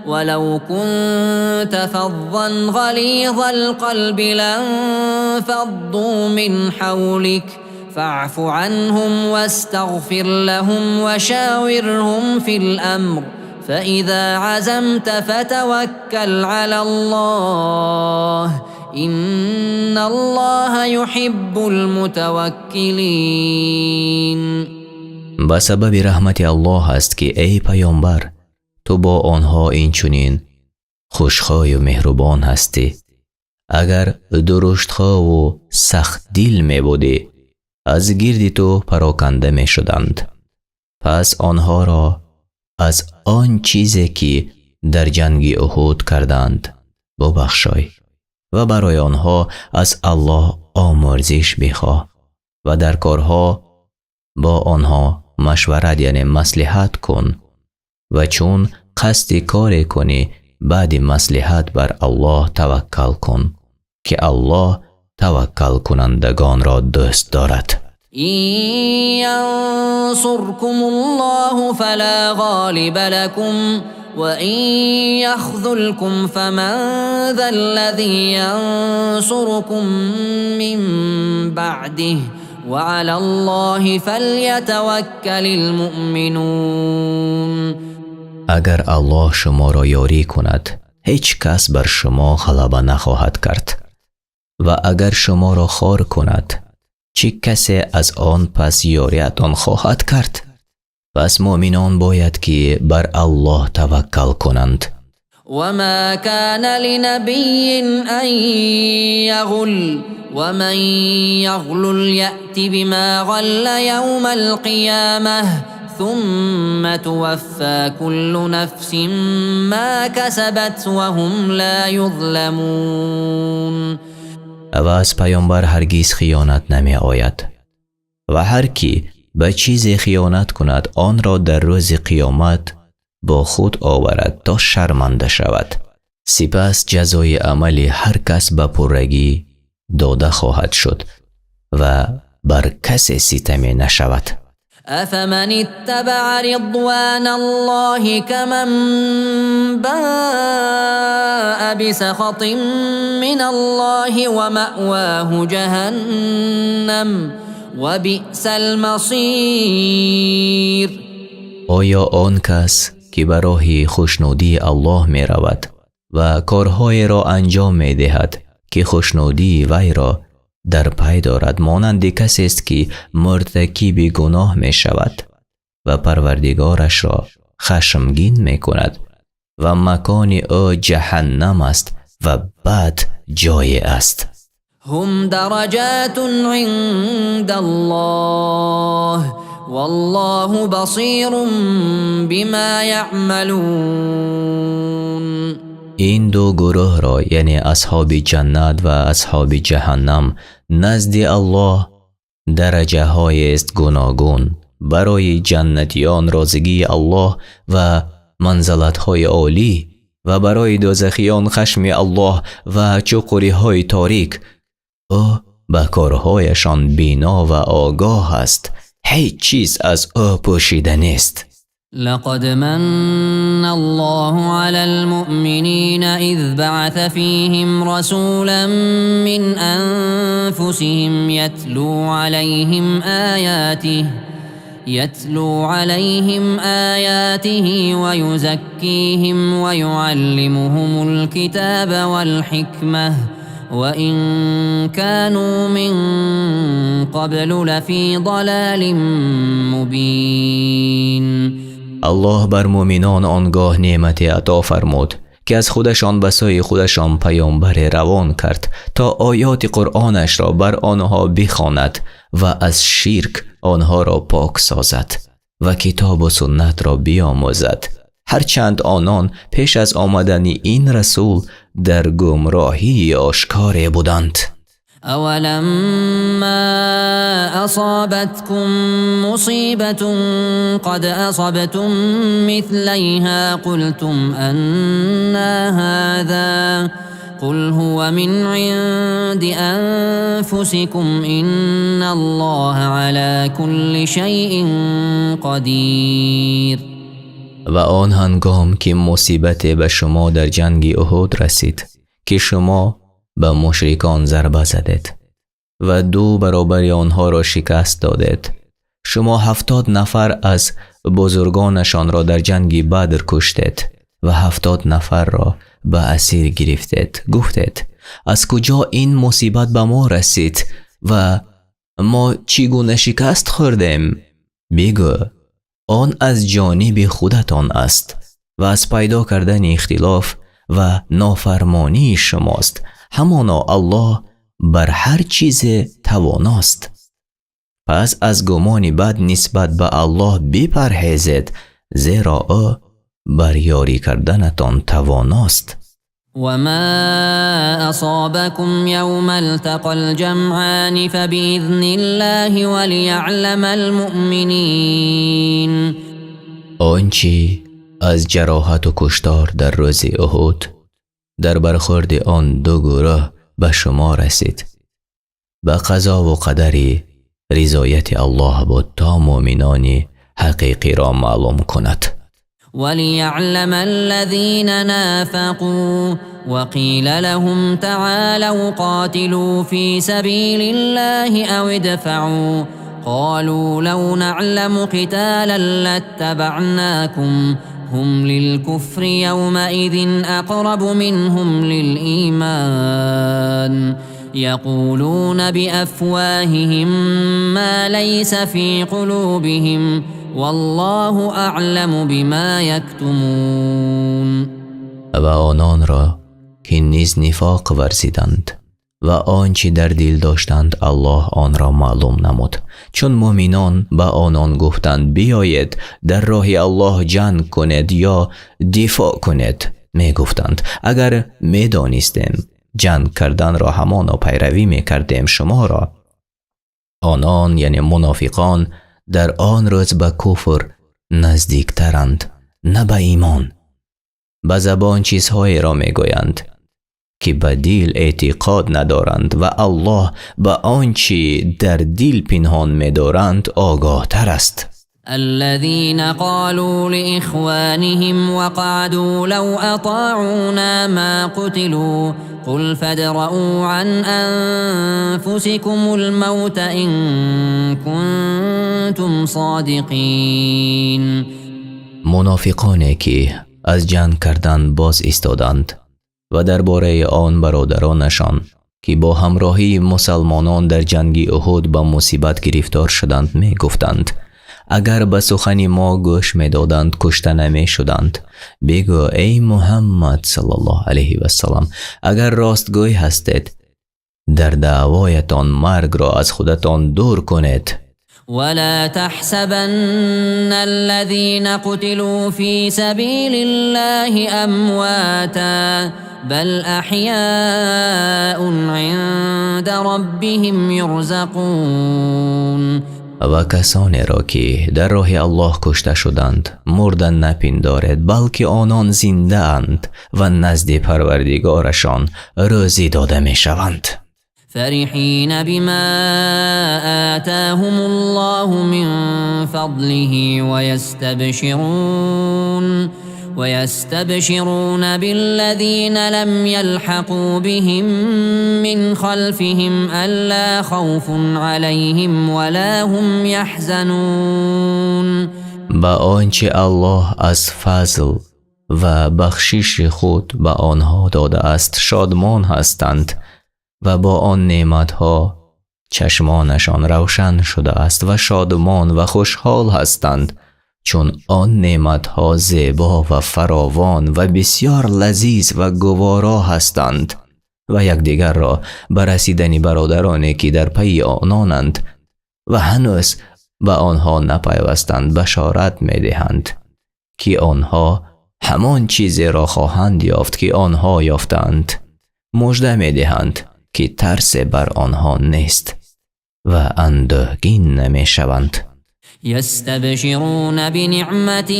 ولو كنت فظا غليظ القلب لانفضوا من حولك فاعف عنهم واستغفر لهم وشاورهم في الأمر فإذا عزمت فتوكل على الله إن الله يحب المتوكلين. Ба сабаби раҳмати Аллоҳ аст, ки эй паёмбар, ту бо онҳо инчунин хушхӯю меҳрубон ҳастӣ. Агар дуруштхӯву сахтдил мебудӣ, аз гирди ту пароканда мешуданд. Пас онҳоро аз он чизе, ки дар ҷанги Уҳуд карданд, бубахшой ва барои онҳо аз Аллоҳ омӯрзиш бихоҳ ва дар корҳо бо онҳо машварат, яъне маслиҳат кун, ва чун қасди коре кунӣ, баъди маслиҳат бар Аллоҳ таваккал кун, ки Аллоҳ таваккалкунандагонро дӯст дорад. إن ينصركم الله فلا غالب لكم وإن يخذلكم فمن ذا الذي ينصركم من بعده وعلى الله فليتوكل المؤمنون. Агар Аллоҳ шуморо ёрӣ кунад, ҳеҷ кас бар шумо ғалаба нахоҳад кард, ва агар шуморо хор кунад, чӣ касе аз он пас ёриатон хоҳад кард? Пас муъминон бояд ки бар Аллоҳ таваккал кунанд. وما كان لنبي أن يغل ومن يغلل يأت بما غل يوم القيامة ثم توفى كل نفس ما كسبت وهم لا يظلمون. Ва аз паёмбар ҳаргиз хиёнат намеояд, ва ҳар кӣ ба чизе хиёнат кунад, онро дар рӯзи қиёмат бо худ оварад, то шарманда шавад. Сипас ҷазои амали ҳар кас ба пуррагӣ дода хоҳад шуд ва бар касе ситаме нашавад. أفمن اتبع رضوان الله كمن باء بسخط من الله ومأواه جهنم وبئس المصير. Оё он кас, ки ба роҳи хушнудии Аллоҳ меравад ва корҳоеро анҷом медиҳад, ки хушнудии вайро дар пай дорад, монанди касест, ки муртакиби гуноҳ мешавад ва Парвардигорашро хашмгин мекунад ва макони ӯ ҷаҳаннам аст ва бад ҷое аст? هم درجات عند الله والله بصير بما يعملون. Ин ду гурӯҳро, яъне асҳоби ҷаннат ва асҳоби ҷаҳаннам, назди Аллоҳ дараҷаҳоест гуногун. Барои ҷаннатиён розигии Аллоҳ ва манзилатҳои олӣ ва барои дӯзахиён хашми Аллоҳ ва чуқуриҳои торик. Ӯ ба корҳояшон бино ва огоҳ аст. Ҳеҷ чиз аз ӯ пӯшида нест. لقد من الله على المؤمنين إذ بعث فيهم رسولا من أنفسهم يتلو عليهم آياته ويزكيهم ويعلمهم الكتاب والحكمة وإن كانوا من قبل لفي ضلال مبين. Аллоҳ бар мӯъминон он гоҳ неъмате ато фармуд, ки аз худашон ба сӯи худашон паёмбаре равон кард, то оёти Қуръонашро бар онҳо бихонад ва аз ширк онҳоро пок созад ва китобу суннатро биомӯзад, ҳарчанд онон пеш аз омадани ин расул дар гумроҳии ошкоре буданд. أولما أصابتكم مصيبة قد أصبتم مثليها قلتم أنى هذا قل هو من عند أنفسكم إن الله على كل شيء قدير. Ва он ҳангом ки мусибате ба шумо дар ҷанги Уҳуд расид, ки шумо ба мушрикон зарба задед ва ду баробари онҳоро шикаст додед, шумо 70 нафар аз бузургонашонро дар ҷанги Бадр куштед ва 70 нафарро ба асир гирифтед, гуфтед: аз куҷо ин мусибат ба мо расид ва мо чӣ гуна шикаст хӯрдем? Бигӯ: он аз ҷониби худатон аст ва аз пайдо кардани ихтилоф ва нофармонии шумост. Ҳамоно Аллоҳ бар ҳар чизе тавоност. Пас аз гумони бад нисбат ба Аллоҳ бипарҳезед, зеро ӯ бар ёрӣ карданатон тавоност. وما أصابكم يوم التقى الجمعان فبإذن الله وليعلم المؤمنين. Он чӣ аз ҷароҳату куштор дар рӯзи Уҳуд дар бархӯрди он ду гурӯҳ ба шумо расид, ба қазову қадари ризояти Аллоҳ буд, то мӯъминони ҳақиқиро маълум кунад. وليعلم الذين نافقوا. وقيل لهم تعالوا قاتلوا في سبيل الله أو ادفعوا قالوا لو نعلم قتالا لاتبعناكم هم للكفر يومئذ أقرب منهم للإيمان يقولون بأفواههم ما ليس في قلوبهم والله أعلم بما يكتمون. Ва ононро ки низ нифоқ варзиданд ва он чӣ дар дил доштанд, Аллоҳ онро маълум намуд. Чун мӯъминон ба онон гуфтанд: биёед дар роҳи Аллоҳ ҷанг кунед ё дифоъ кунед, мегуфтанд: агар медонистем ҷанг карданро, ҳамоно пайравӣ мекардем шуморо. Онон, яъне мунофиқон, дар он рӯз ба куфр наздиктаранд, на ба имон. Ба забон чизҳоеро мегӯянд, ки ба дил эътиқод надоранд, ва Аллоҳ ба он чӣ дар дил пинҳон медоранд огоҳтар аст. الذين قالوا لإخوانهم وقعدوا لو أطاعونا ما قتلوا قل فادرءوا عن أنفسكم الموت إن كنتم صادقين. Мунофиқоне ки аз ҷанг кардан боз истоданд ва дар бораи он бародаронашон, ки бо ҳамроҳии мусалмонон дар ҷанги Уҳуд ба мусибат гирифтор шуданд, мегуфтанд: агар ба сухани мо гӯш медоданд, кушта намешуданд. Бигӯ, эй Муҳаммад саллаллоҳу алайҳи вассалам: агар ростгӯй ҳастед, дар даъвоятон маргро аз худатон дур кунед. ولا تحسبن الذين قتلوا في سبيل الله أمواتا بل أحياء عند ربهم يرزقون. Ва касонеро, ки дар роҳи Аллоҳ кушта шуданд, мурда напиндоред, балки онон зиндаанд ва назди Парвардигорашон рӯзӣ дода мешаванд. فرحين بما آتاهم الله من فضله ويستبشرون بالذين لم يلحقوا بهم من خلفهم ألا خوف عليهم ولا هم يحزنون. Ба он чи Аллоҳ аз фазл ва бахшиши худ ба онҳо додааст, шодмон ҳастанд ва бо он неъматҳо чашмонашон равшан шудааст ва шодмон ва хушҳол ҳастанд, чун он неъматҳо зебо ва фаровон ва бисёр лазиз ва гуворо ҳастанд ва якдигарро ба расидани бародароне, ки дар пайи ононанд ва ҳанӯз ба онҳо напайвастанд, башорат медиҳанд, ки онҳо ҳамон чизеро хоҳанд ёфт, ки онҳо ёфтаанд. Мужда медиҳанд, ки тарсе бар онҳо нест ва андӯҳгин намешаванд. يستبشرون بنعمة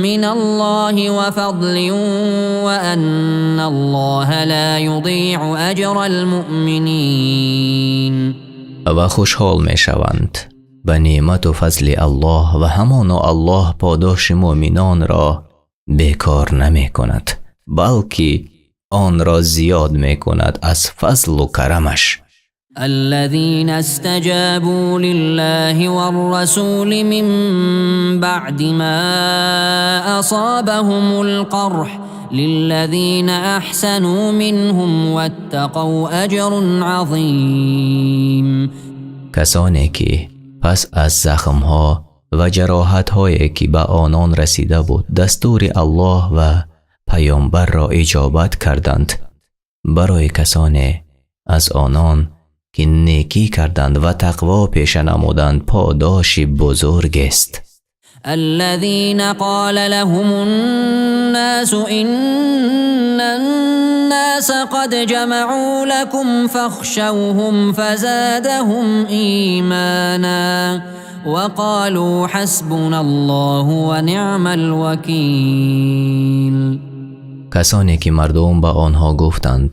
من الله وفضل وأن الله لا يضيع أجر المؤمنين. Ва хушҳол мешаванд ба неъмату фазли Аллоҳ ва ҳамоно Аллоҳ подоши муъминонро бекор намекунад, балки онро зиёд мекунад аз фазлу карамаш. الذين استجابوا لله والرسول من بعد ما أصابهم القرح للذين أحسنوا منهم واتقوا أجر عظيم. Касоне ки пас аз захмҳо ва ҷароҳатҳое, ки ба онон расида буд, дастури Аллоҳ ва паёмбарро иҷобат карданд, барои касоне аз онон, ки некӣ карданд ва тақво пеша намуданд, подоши бузургест. الذين قال لهم الناس إن الناس قد جمعوا لكم فاخشوهم فزادهم إيمانا وقالوا حسبنا الله ونعم الوكيل. Касоне ки мардум ба онҳо гуфтанд: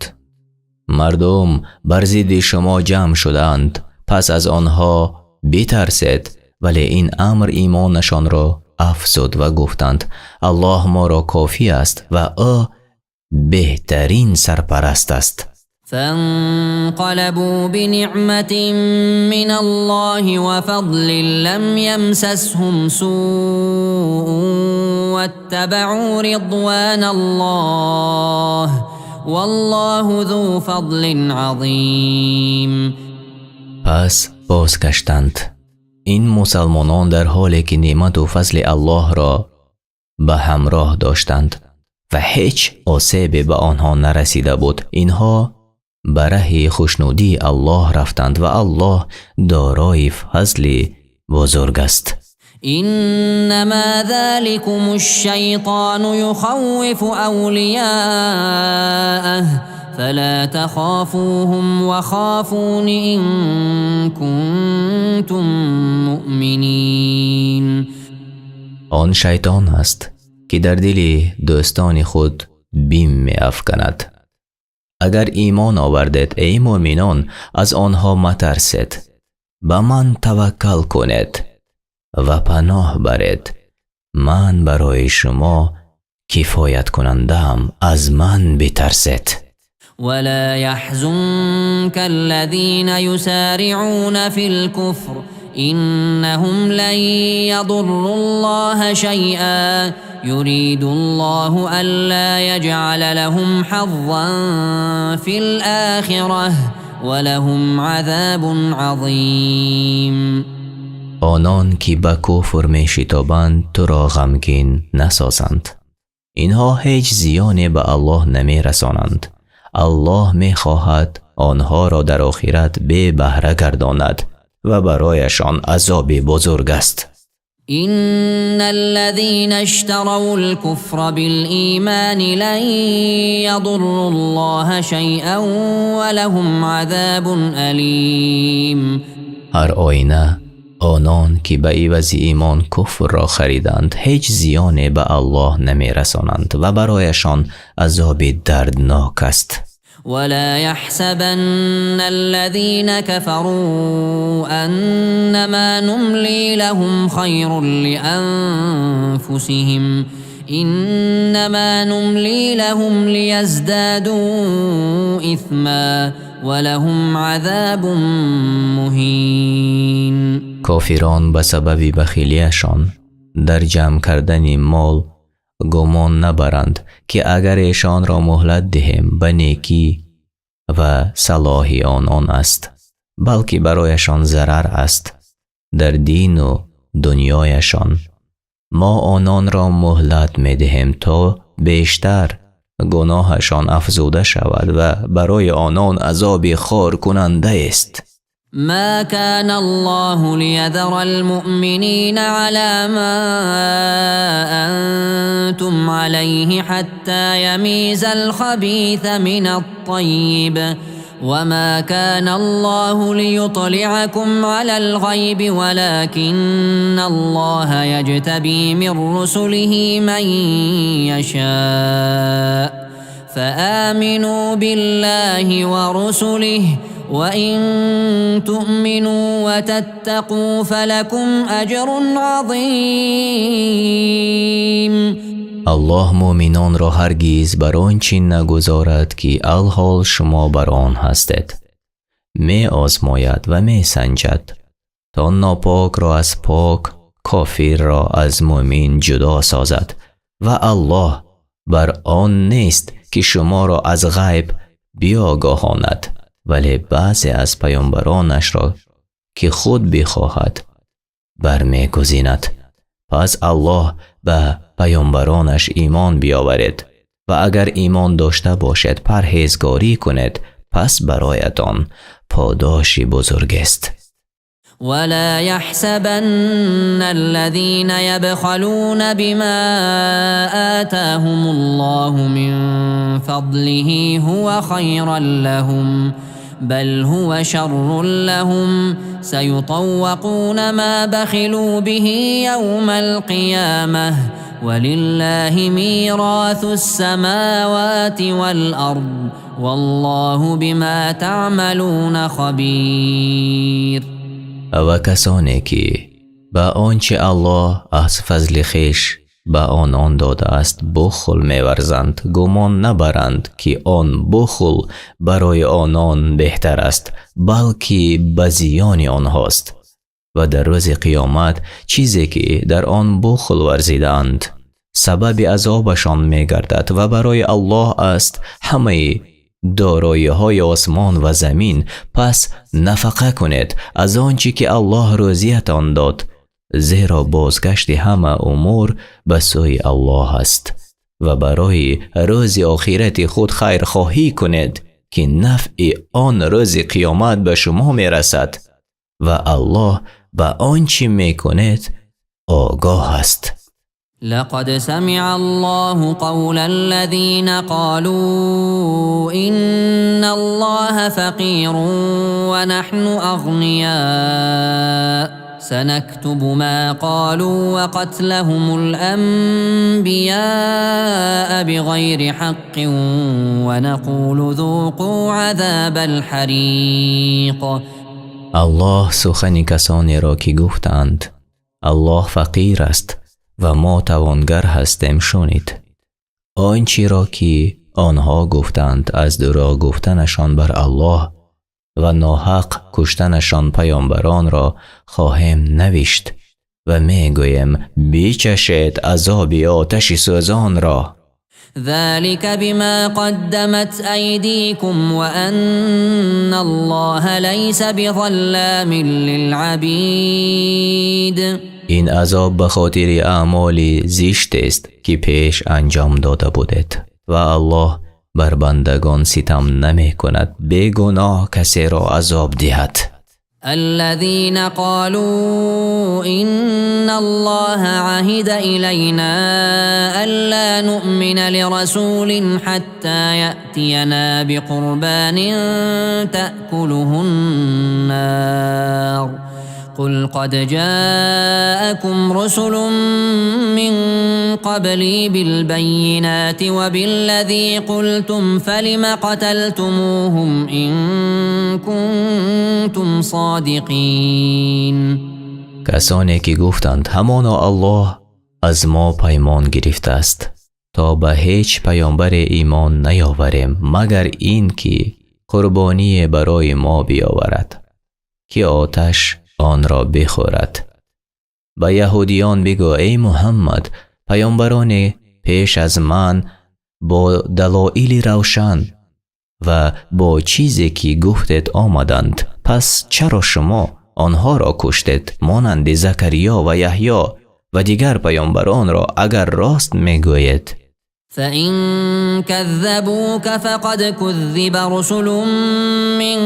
мардум бар зидди шумо ҷамъ шудаанд, пас аз онҳо битарсед, вале ин амр имонашонро афзуд ва гуфтанд: Аллоҳ моро кофӣ аст ва ӯ беҳтарин сарпараст аст. فانقلبوا بنعمة من الله وفضل لم يمسسهم سوء واتبعوا رضوان الله والله ذو فضل عظيم. Пас бозгаштанд ин мусалмонон, дар ҳоле ки неъмату фазли Аллоҳро ба ҳамроҳ доштанд ва ҳеҷ осебе ба онҳо нарасида буд. Инҳо ба раҳи хушнудии Аллоҳ рафтанд ва Аллоҳ дорои фазли бузург аст. إنما ذلكم الشيطان يخوف أولياءه فلا تخافوهم وخافون إن كنتم مؤمنين. Он шайтон аст, ки дар дили дӯстони худ бим меафканад. Агар имон овардед, эй муъминон, аз онҳо матарсед, ба ман таваккал кунед ва паноҳ баред. Ман барои шумо кифояткунандаам, аз ман битарсед. ولا يحزنك الذين يسارعون في الكفر إنهم لن يضروا الله شيئا يريد الله ألا يجعل لهم حظا في الآخرة ولهم عذاب عظيم. Онон ки ба куфр мешитобанд, туро ғамгин насозанд. Инҳо ҳеҷ зиёне ба Аллоҳ намерасонанд. Аллоҳ мехоҳад онҳоро дар охират бебаҳра гардонад. Ва барояшон азоби бузург аст. إن الذين اشتروا الكفر بالإيمان لن يضروا الله شيئا ولهم عذاب أليم. Ҳар оина, онон ки ба ивази имон куфрро хариданд, ҳеҷ зиёне ба Аллоҳ намерасонанд ва барояшон азоби дарднок аст. ولا يحسبن الذين كفروا أنما نملي لهم خير لأنفسهم إنما نملي لهم ليزدادوا إثما ولهم عذاب مهين. Кофирон ба сабаби бахилияшон дар ҷамъ кардани мол гумон набаранд, ки агар эшонро муҳлат диҳем, ба некӣ ва салоҳи онон аст, балки барояшон зарар аст дар дину дунёяшон. Мо ононро муҳлат медиҳем, то бештар гуноҳашон афзуда шавад, ва барои онон азоби хоркунандаест. ما كان الله ليذر المؤمنين على ما أنتم عليه حتى يميز الخبيث من الطيب وما كان الله ليطلعكم على الغيب ولكن الله يجتبي من رسله من يشاء فآمنوا بالله ورسله وإن تؤمنوا وتتقوا فلكم أجر عظيم. Аллоҳ муъминонро ҳаргиз бар он чӣ нагузорад, ки алҳол шумо бар он ҳастед. Меозмояд ва месанҷад, то нопокро аз пок, кофирро аз муъмин ҷудо созад, ва Аллоҳ бар он нест, ки шуморо аз ғайб биогоҳонад, вале баъзе аз паёмбаронашро, ки худ бихоҳад, бармегузинад. Пас Аллоҳ ба паёмбаронаш имон биёваред ва агар имон дошта бошед, парҳезгорӣ кунед, пас бароятон подоши бузургест. ولا يحسبن الذين يبخلون بما آتاهم الله من فضله هو خيرا لهم بل هو شر لهم سيطوقون ما بخلوا به يوم القيامة ولله ميراث السماوات والأرض والله بما تعملون خبير. Ва касоне ки ба он чи Аллоҳ аз фазли хеш ба онон додааст, бухл меварзанд, гумон набаранд, ки он бухл барои онон беҳтар аст, балки ба зиёни онҳост, ва дар рӯзи қиёмат чизе ки дар он бухл варзидаанд, сабаби азобашон мегардад. Ва барои Аллоҳ аст ҳамаи дороиҳои осмон ва замин. Пас нафақа кунед аз он чӣ ки Аллоҳ рӯзиятон дод, зеро бозгашти ҳама умур ба сӯи Аллоҳ аст. Ва барои рӯзи охирати худ хайрхоҳӣ кунед, ки нафъи он рӯзи қиёмат ба шумо мерасад, ва Аллоҳ ба он чӣ мекунед огоҳ аст. لقد سمع الله قول الذين قالوا إن الله فقير ونحن أغنياء سنكتب ما قالوا وقتلهم الأنبياء بغير حق ونقول ذوقوا عذاب الحريق. Аллоҳ сухани касонеро, ки гуфтанд: Аллоҳ фақир аст ва мо тавонгар ҳастем, шунид. Он чиро ки онҳо гуфтанд аз дурӯғ гуфтанашон бар Аллоҳ ва ноҳақ куштанашон паёмбаронро хоҳем навишт ва мегӯем: бичашед азоби оташи сӯзонро. ذلك بما قدمت أيديكم وأن الله ليس بظلام للعبيد. Ин азоб ба хотири аъмоли зиштест, ки пеш анҷом дода будед, ва Аллоҳ бар бандагон ситам намекунад, бегуноҳ касеро азоб диҳад. الذين قالوا إن الله عهد إلينا ألا نؤمن لرسول حتى يأتينا بقربان تأكله النار قل قد جاءكم رسل من قبلي بالبينات وبالذي قلتم فلم قتلتموهم إن كنتم صادقين. Касоне ки гуфтанд: ҳамоно Аллоҳ аз мо паймон гирифтааст, то ба ҳеҷ паёмбаре имон наёварем, магар ин ки қурбоние барои мо биёварад, ки оташ онро бихӯрад. Ба яҳудиён бигӯ, эй Муҳаммад: паёмбароне пеш аз ман бо далоили равшан ва бо чизе ки гуфтед омаданд. Пас чаро шумо онҳоро куштед, монанди Закариё ва Яҳё ва дигар паёмбаронро, агар рост мегӯед? فإن كذبوك فقد كذب رسل من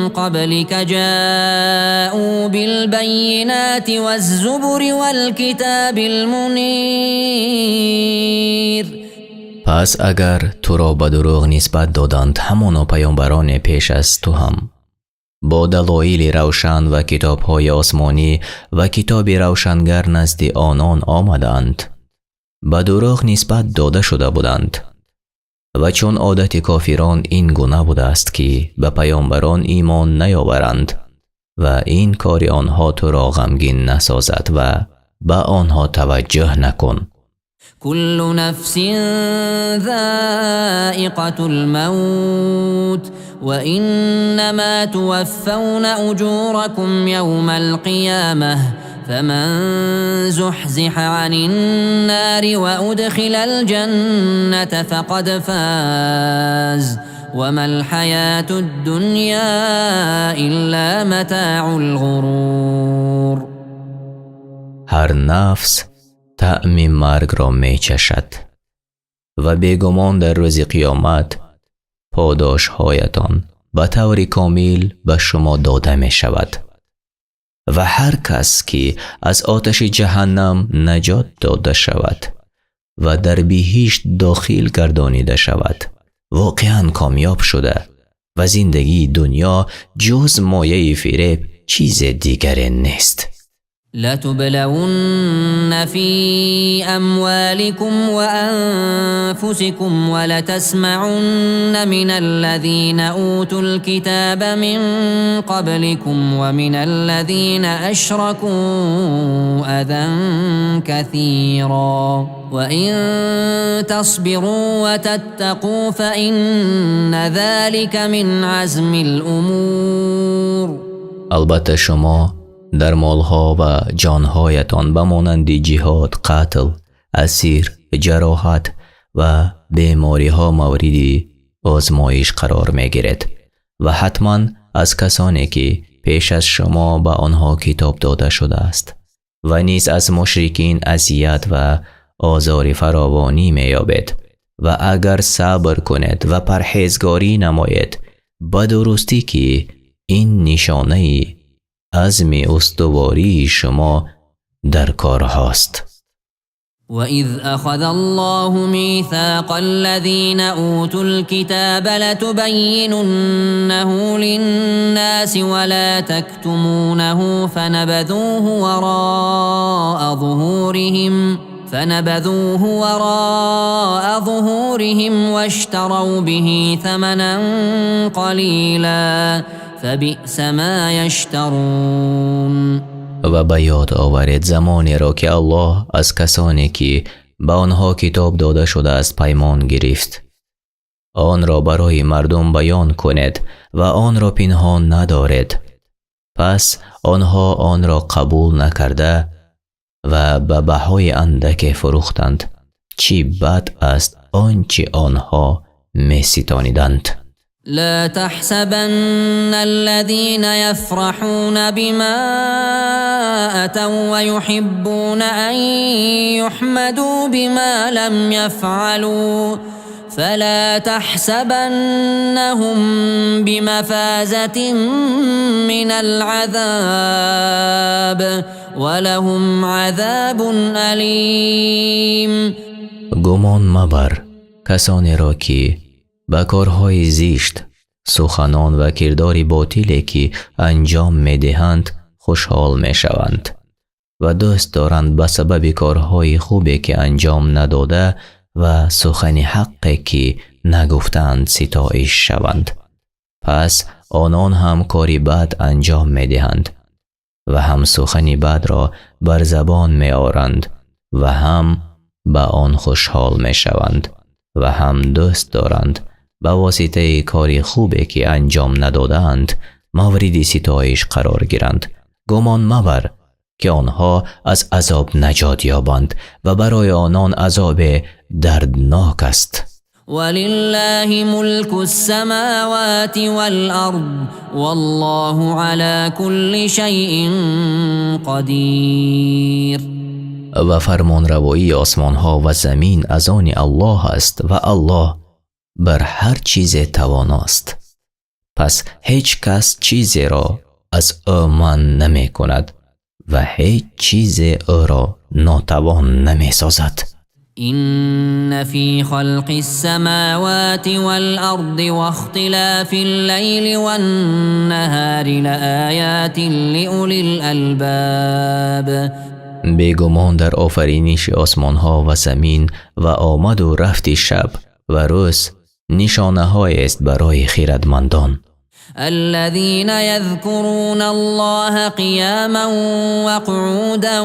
قبلك جاءوا بالبينات والزبر والكتاب المنير. Пас агар туро ба дурӯғ нисбат доданд, ҳамоно паёмбароне пеш аз ту ҳам бо далоили равшан ва китобҳои осмонӣ ва китоби равшангар назди онон омаданд, ба дурӯғ нисбат дода шуда буданд. Ва чун одати кофирон ин гуна будааст, ки ба паёмбарон имон наёваранд, ва ин кори онҳо туро ғамгин насозад ва ба онҳо таваҷҷӯҳ накун. كل نفس ذائقة الموت وإنما توفون أجوركم يوم القيامة فمن زحزح عن النار وأدخل الجنة فقد فاز وما الحياة الدنيا إلا متاع الغرور. Ҳар нафс таъми маргро мечашад ва бегумон дар рӯзи қиёмат подошҳоятон ба таври комил ба шумо дода мешавад. Ва ҳар кас ки аз оташи ҷаҳаннам наҷот дода шавад ва дар биҳишт дохил гардонида шавад, воқеан комёб шуда, ва зиндагии дунё ҷуз мояи фиреб чизе дигаре нест. لتبلون في أموالكم وأنفسكم ولتسمعن من الذين أوتوا الكتاب من قبلكم ومن الذين أشركوا أذى كثيرا وإن تصبروا وتتقوا فإن ذلك من عزم الأمور. Албатта шумо дар молҳо ва ҷонҳоятон ба монанди ҷиҳод, қатл, асир, ҷароҳат ва бемориҳо мавриди озмоиш қарор мегиред ва ҳатман аз касоне ки пеш аз шумо ба онҳо китоб дода шудааст ва низ аз мушрикин азият ва озори фаровонӣ меёбед. Ва агар сабр кунед ва парҳезгорӣ намоед, ба дурустӣ ки ин нишонаи азми устувории шумо дар корҳост. وإذ أخذ الله ميثاق الذين أوتوا الكتاب لتبيننه للناس ولا تكتمونه فنبذوه وراء ظهورهم واشتروا به ثمنا قليلا فبئس ما يشترون. Ва ба ёд оваред замонеро, ки Аллоҳ аз касоне ки ба онҳо китоб дода шудааст паймон гирифт: онро барои мардум баён кунед ва онро пинҳон надоред. Пас онҳо онро қабул накарда ва ба баҳои андаке фурӯхтанд. Чӣ бад аст он чӣ онҳо меситониданд. لا تحسبن الذين يفرحون بما أتوا ويحبون أن يحمدوا بما لم يفعلوا فلا تحسبنهم بمفازة من العذاب ولهم عذاب أليم. Гумон мабар касонеро, ки ба корҳои зишт, суханон ва кирдори ботиле, ки анҷом медиҳанд, хушҳол мешаванд ва дӯст доранд ба сабаби корҳои хубе, ки анҷом надода, ва сухани ҳаққе, ки нагуфтаанд, ситоиш шаванд. Пас онон ҳам кори бад анҷом медиҳанд ва ҳам сухани бадро бар забон меоранд ва ҳам ба он хушҳол мешаванд ва ҳам дӯст доранд ба воситаи кори хубе, ки анҷом надодаанд, мавриди ситоиш қарор гиранд. Гумон мабар, ки онҳо аз азоб наҷот ёбанд ва барои онон азобе дарднок аст. ولله ملك السماوات والأرض والله على كل شيء قدير. Ва фармонравоии осмонҳо ва замин аз они Аллоҳ аст ва Аллоҳ бар ҳар чизе тавоност. Пас ҳеҷ кас чизеро аз ӯ манъ намекунад ва ҳеҷ чизе ӯро нотавон намесозад. إن في خلق السماوات والأرض واختلاف الليل والنهار لآيات لأولي الألباب. Бегумон, дар офариниши осмонҳо ва замин ва омаду рафти шаб ва рӯз нишонаҳоест барои хирадмандон. الذين يذكرون الله قياما وقعودا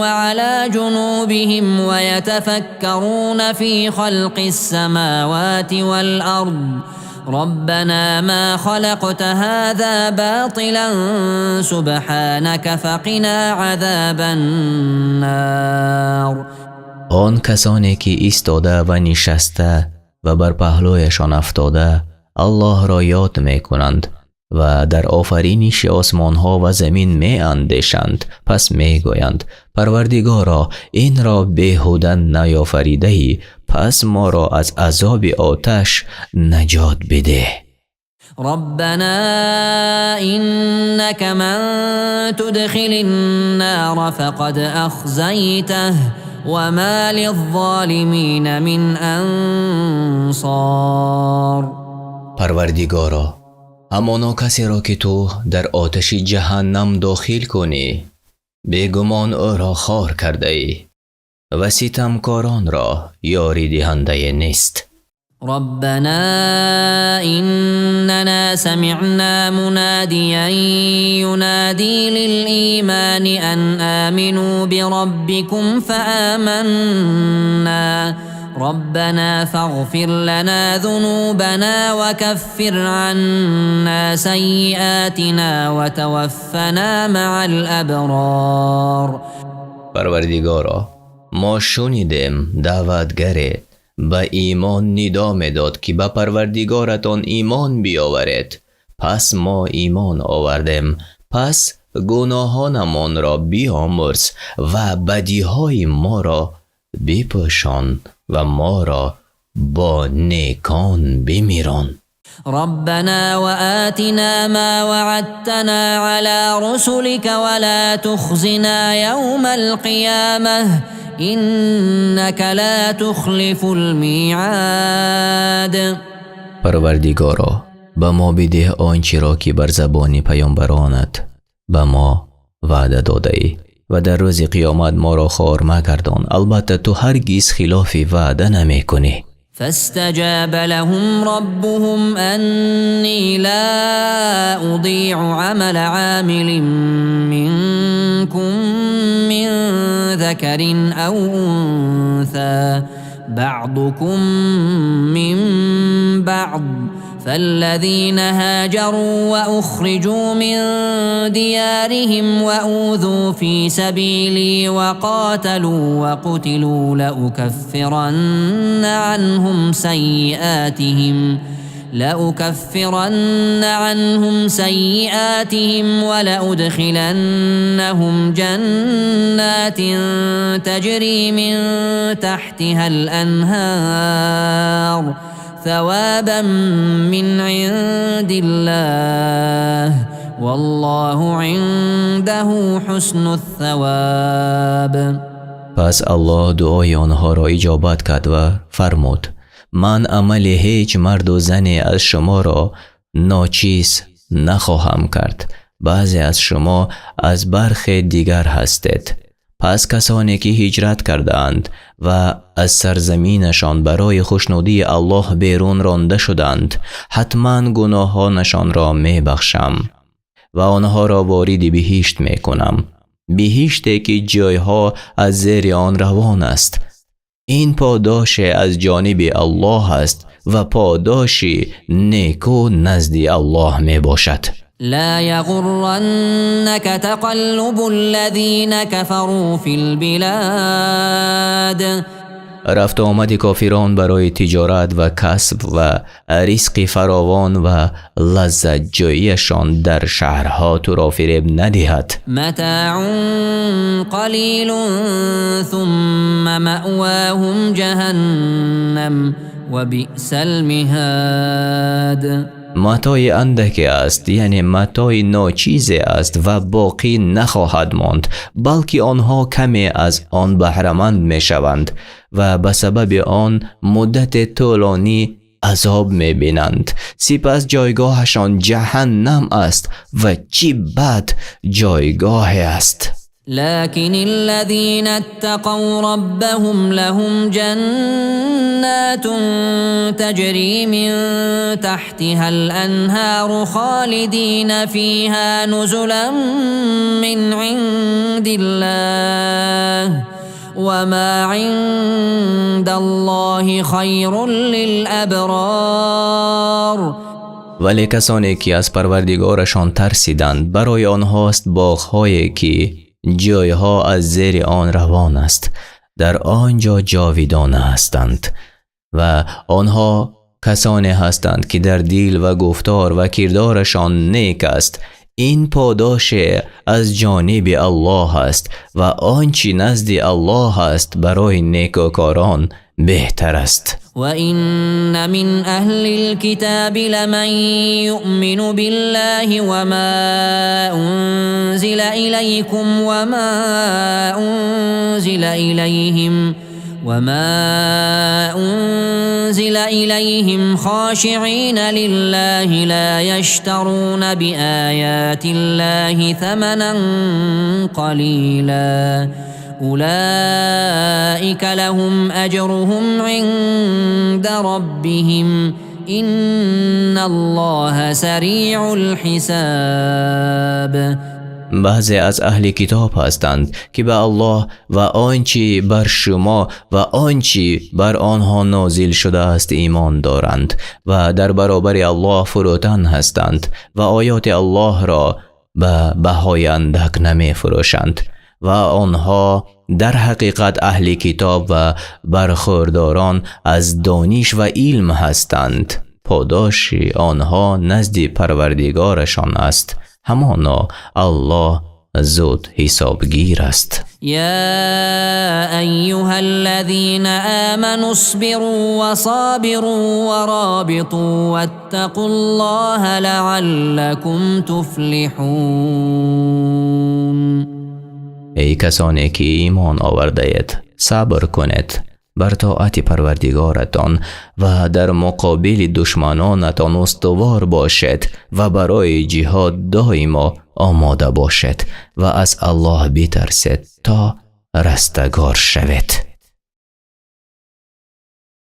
وعلى جنوبهم ويتفكرون في خلق السماوات والأرض ربنا ما خلقت هذا باطلا سبحانك فقنا عذاب النار. Он касоне, ки истода ва нишаста ва бар паҳлӯяшон афтода Аллоҳро ёд мекунанд ва дар офариниши осмонҳо ва замин меандешанд, пас мегӯянд: «Парвардигоро, инро беҳуда наёфаридаӣ, пас моро аз азоби оташ наҷот бидеҳ». ربنا إنك من تدخل النار فقد أخزيته وما للظالمين من أنصار. Парвардигоро, ҳамоно касеро, ки ту дар оташи ҷаҳаннам дохил кунӣ, бегумон ӯро хор кардаӣ ва ситамкоронро ёридиҳандае нест. ربنا إننا سمعنا مناديا ينادي للإيمان أن آمنوا بربكم فآمنا ربنا فاغفر لنا ذنوبنا وكفر عنا سيئاتنا وتوفنا مع الأبرار. Парвардигоро, мо шунидем, даъватгаре ба имон нидо медод, ки ба Парвардигоратон имон биёваред, пас мо имон овардем. Пас гуноҳонамонро биомӯрз ва бадиҳои моро бипӯшон ва моро бо некон бимирон. ربنا وآتنا ما وعدتنا على رسلك ولا تخزنا يوم القيامة إنك لا تخلف الميعاد. Парвардигоро, ба мо бидеҳ он чиро, ки бар забони паёмбаронат ба мо ваъда додаӣ, ва дар рӯзи қиёмат моро хор магардон. Албатта, ту ҳаргиз хилофи ваъда намекунӣ. فاستجاب لهم ربهم أني لا أضيع عمل عامل منكم من ذكر أو أنثى بعضكم من بعض فالذين هاجروا وأخرجوا من ديارهم وأوذوا في سبيلي وقاتلوا وقتلوا لأكفرن لأكفرن عنهم سيئاتهم ولأدخلنهم جنات تجري من تحتها الأنهار ثوابا من عند الله والله عنده حسن الثواب. Пас Аллоҳ дуои онҳоро иҷобат кард ва фармуд: Ман амали ҳеҷ марду зане аз шуморо ночиз нахоҳам кард. Баъзе аз шумо аз бархе дигар ҳастед. Пас касоне ки ҳиҷрат кардаанд ва аз сарзаминашон барои хушнудии Аллоҳ берун ронда шуданд, ҳатман гуноҳонашонро мебахшам ва онҳоро вориди биҳишт мекунам, биҳиште ки ҷойҳо аз зери он равон аст. Ин подоше аз ҷониби Аллоҳ аст ва подоши неку назди Аллоҳ мебошад. لا يغرنك تقلب الذين كفروا في البلاد. Рафту омади кофирон барои тиҷорат ва касб ва ризқи фаровон ва лаззатҷӯияшон дар шаҳрҳо туро фиреб надиҳад. متاع قليل ثم مأواهم جهنم وبئس المهاد. Матои андаке аст, яъне матои ночизе аст ва боқӣ нахоҳад монд, балки онҳо каме аз он баҳраманд мешаванд ва ба сабаби он муддате тӯлонӣ азоб мебинанд. Сипас ҷойгоҳашон ҷаҳаннам аст ва чӣ бад ҷойгоҳе аст. لكن الذين اتقوا ربهم لهم جنات تجري من تحتها الأنهار خالدين فيها نزلا من عند الله وما عند الله خير للأبرار. Вале касоне ки аз Парвардигорашон тарсиданд, барои онҳост боғҳое ки ҷойҳо аз зери он равон аст, дар он ҷо ҷовидона ҳастанд ва онҳо касоне ҳастанд ки дар дил ва гуфтор ва кирдорашон нек аст. Ин подоше аз ҷониби Аллоҳ аст ва он чӣ назди Аллоҳ аст барои некӯкорон беҳтар аст. وإن من أهل الكتاب لمن يؤمن بالله وما أنزل إليكم وما أنزل إليهم خاشعين لله لا يشترون بآيات الله ثمنا قليلا أولئك لهم أجرهم عند ربهم إن الله سريع الحساب. Баъзе аз аҳли китоб ҳастанд ки ба Аллоҳ ва он чӣ бар шумо ва он чӣ бар онҳо нозил шудааст имон доранд ва дар баробари Аллоҳ фурӯтан ҳастанд ва оёти Аллоҳро ба баҳои андак намефурӯшанд ва онҳо дар ҳақиқат аҳли китоб ва бархӯрдорон аз дониш ва илм ҳастанд. Подоши онҳо назди Парвардигорашон аст. Ҳамоно Аллоҳ зуд ҳисобгир аст. يا أيها الذين آمنوا اصبروا وصابروا ورابطوا واتقوا الله لعلكم تفلحون. Эй касоне ки имон овардаед, сабр кунед бар тоати Парвардигоратон ва дар муқобили душманонатон устувор бошед ва барои ҷиҳод доимо омода бошед ва аз Аллоҳ битарсед, то растагор шавед.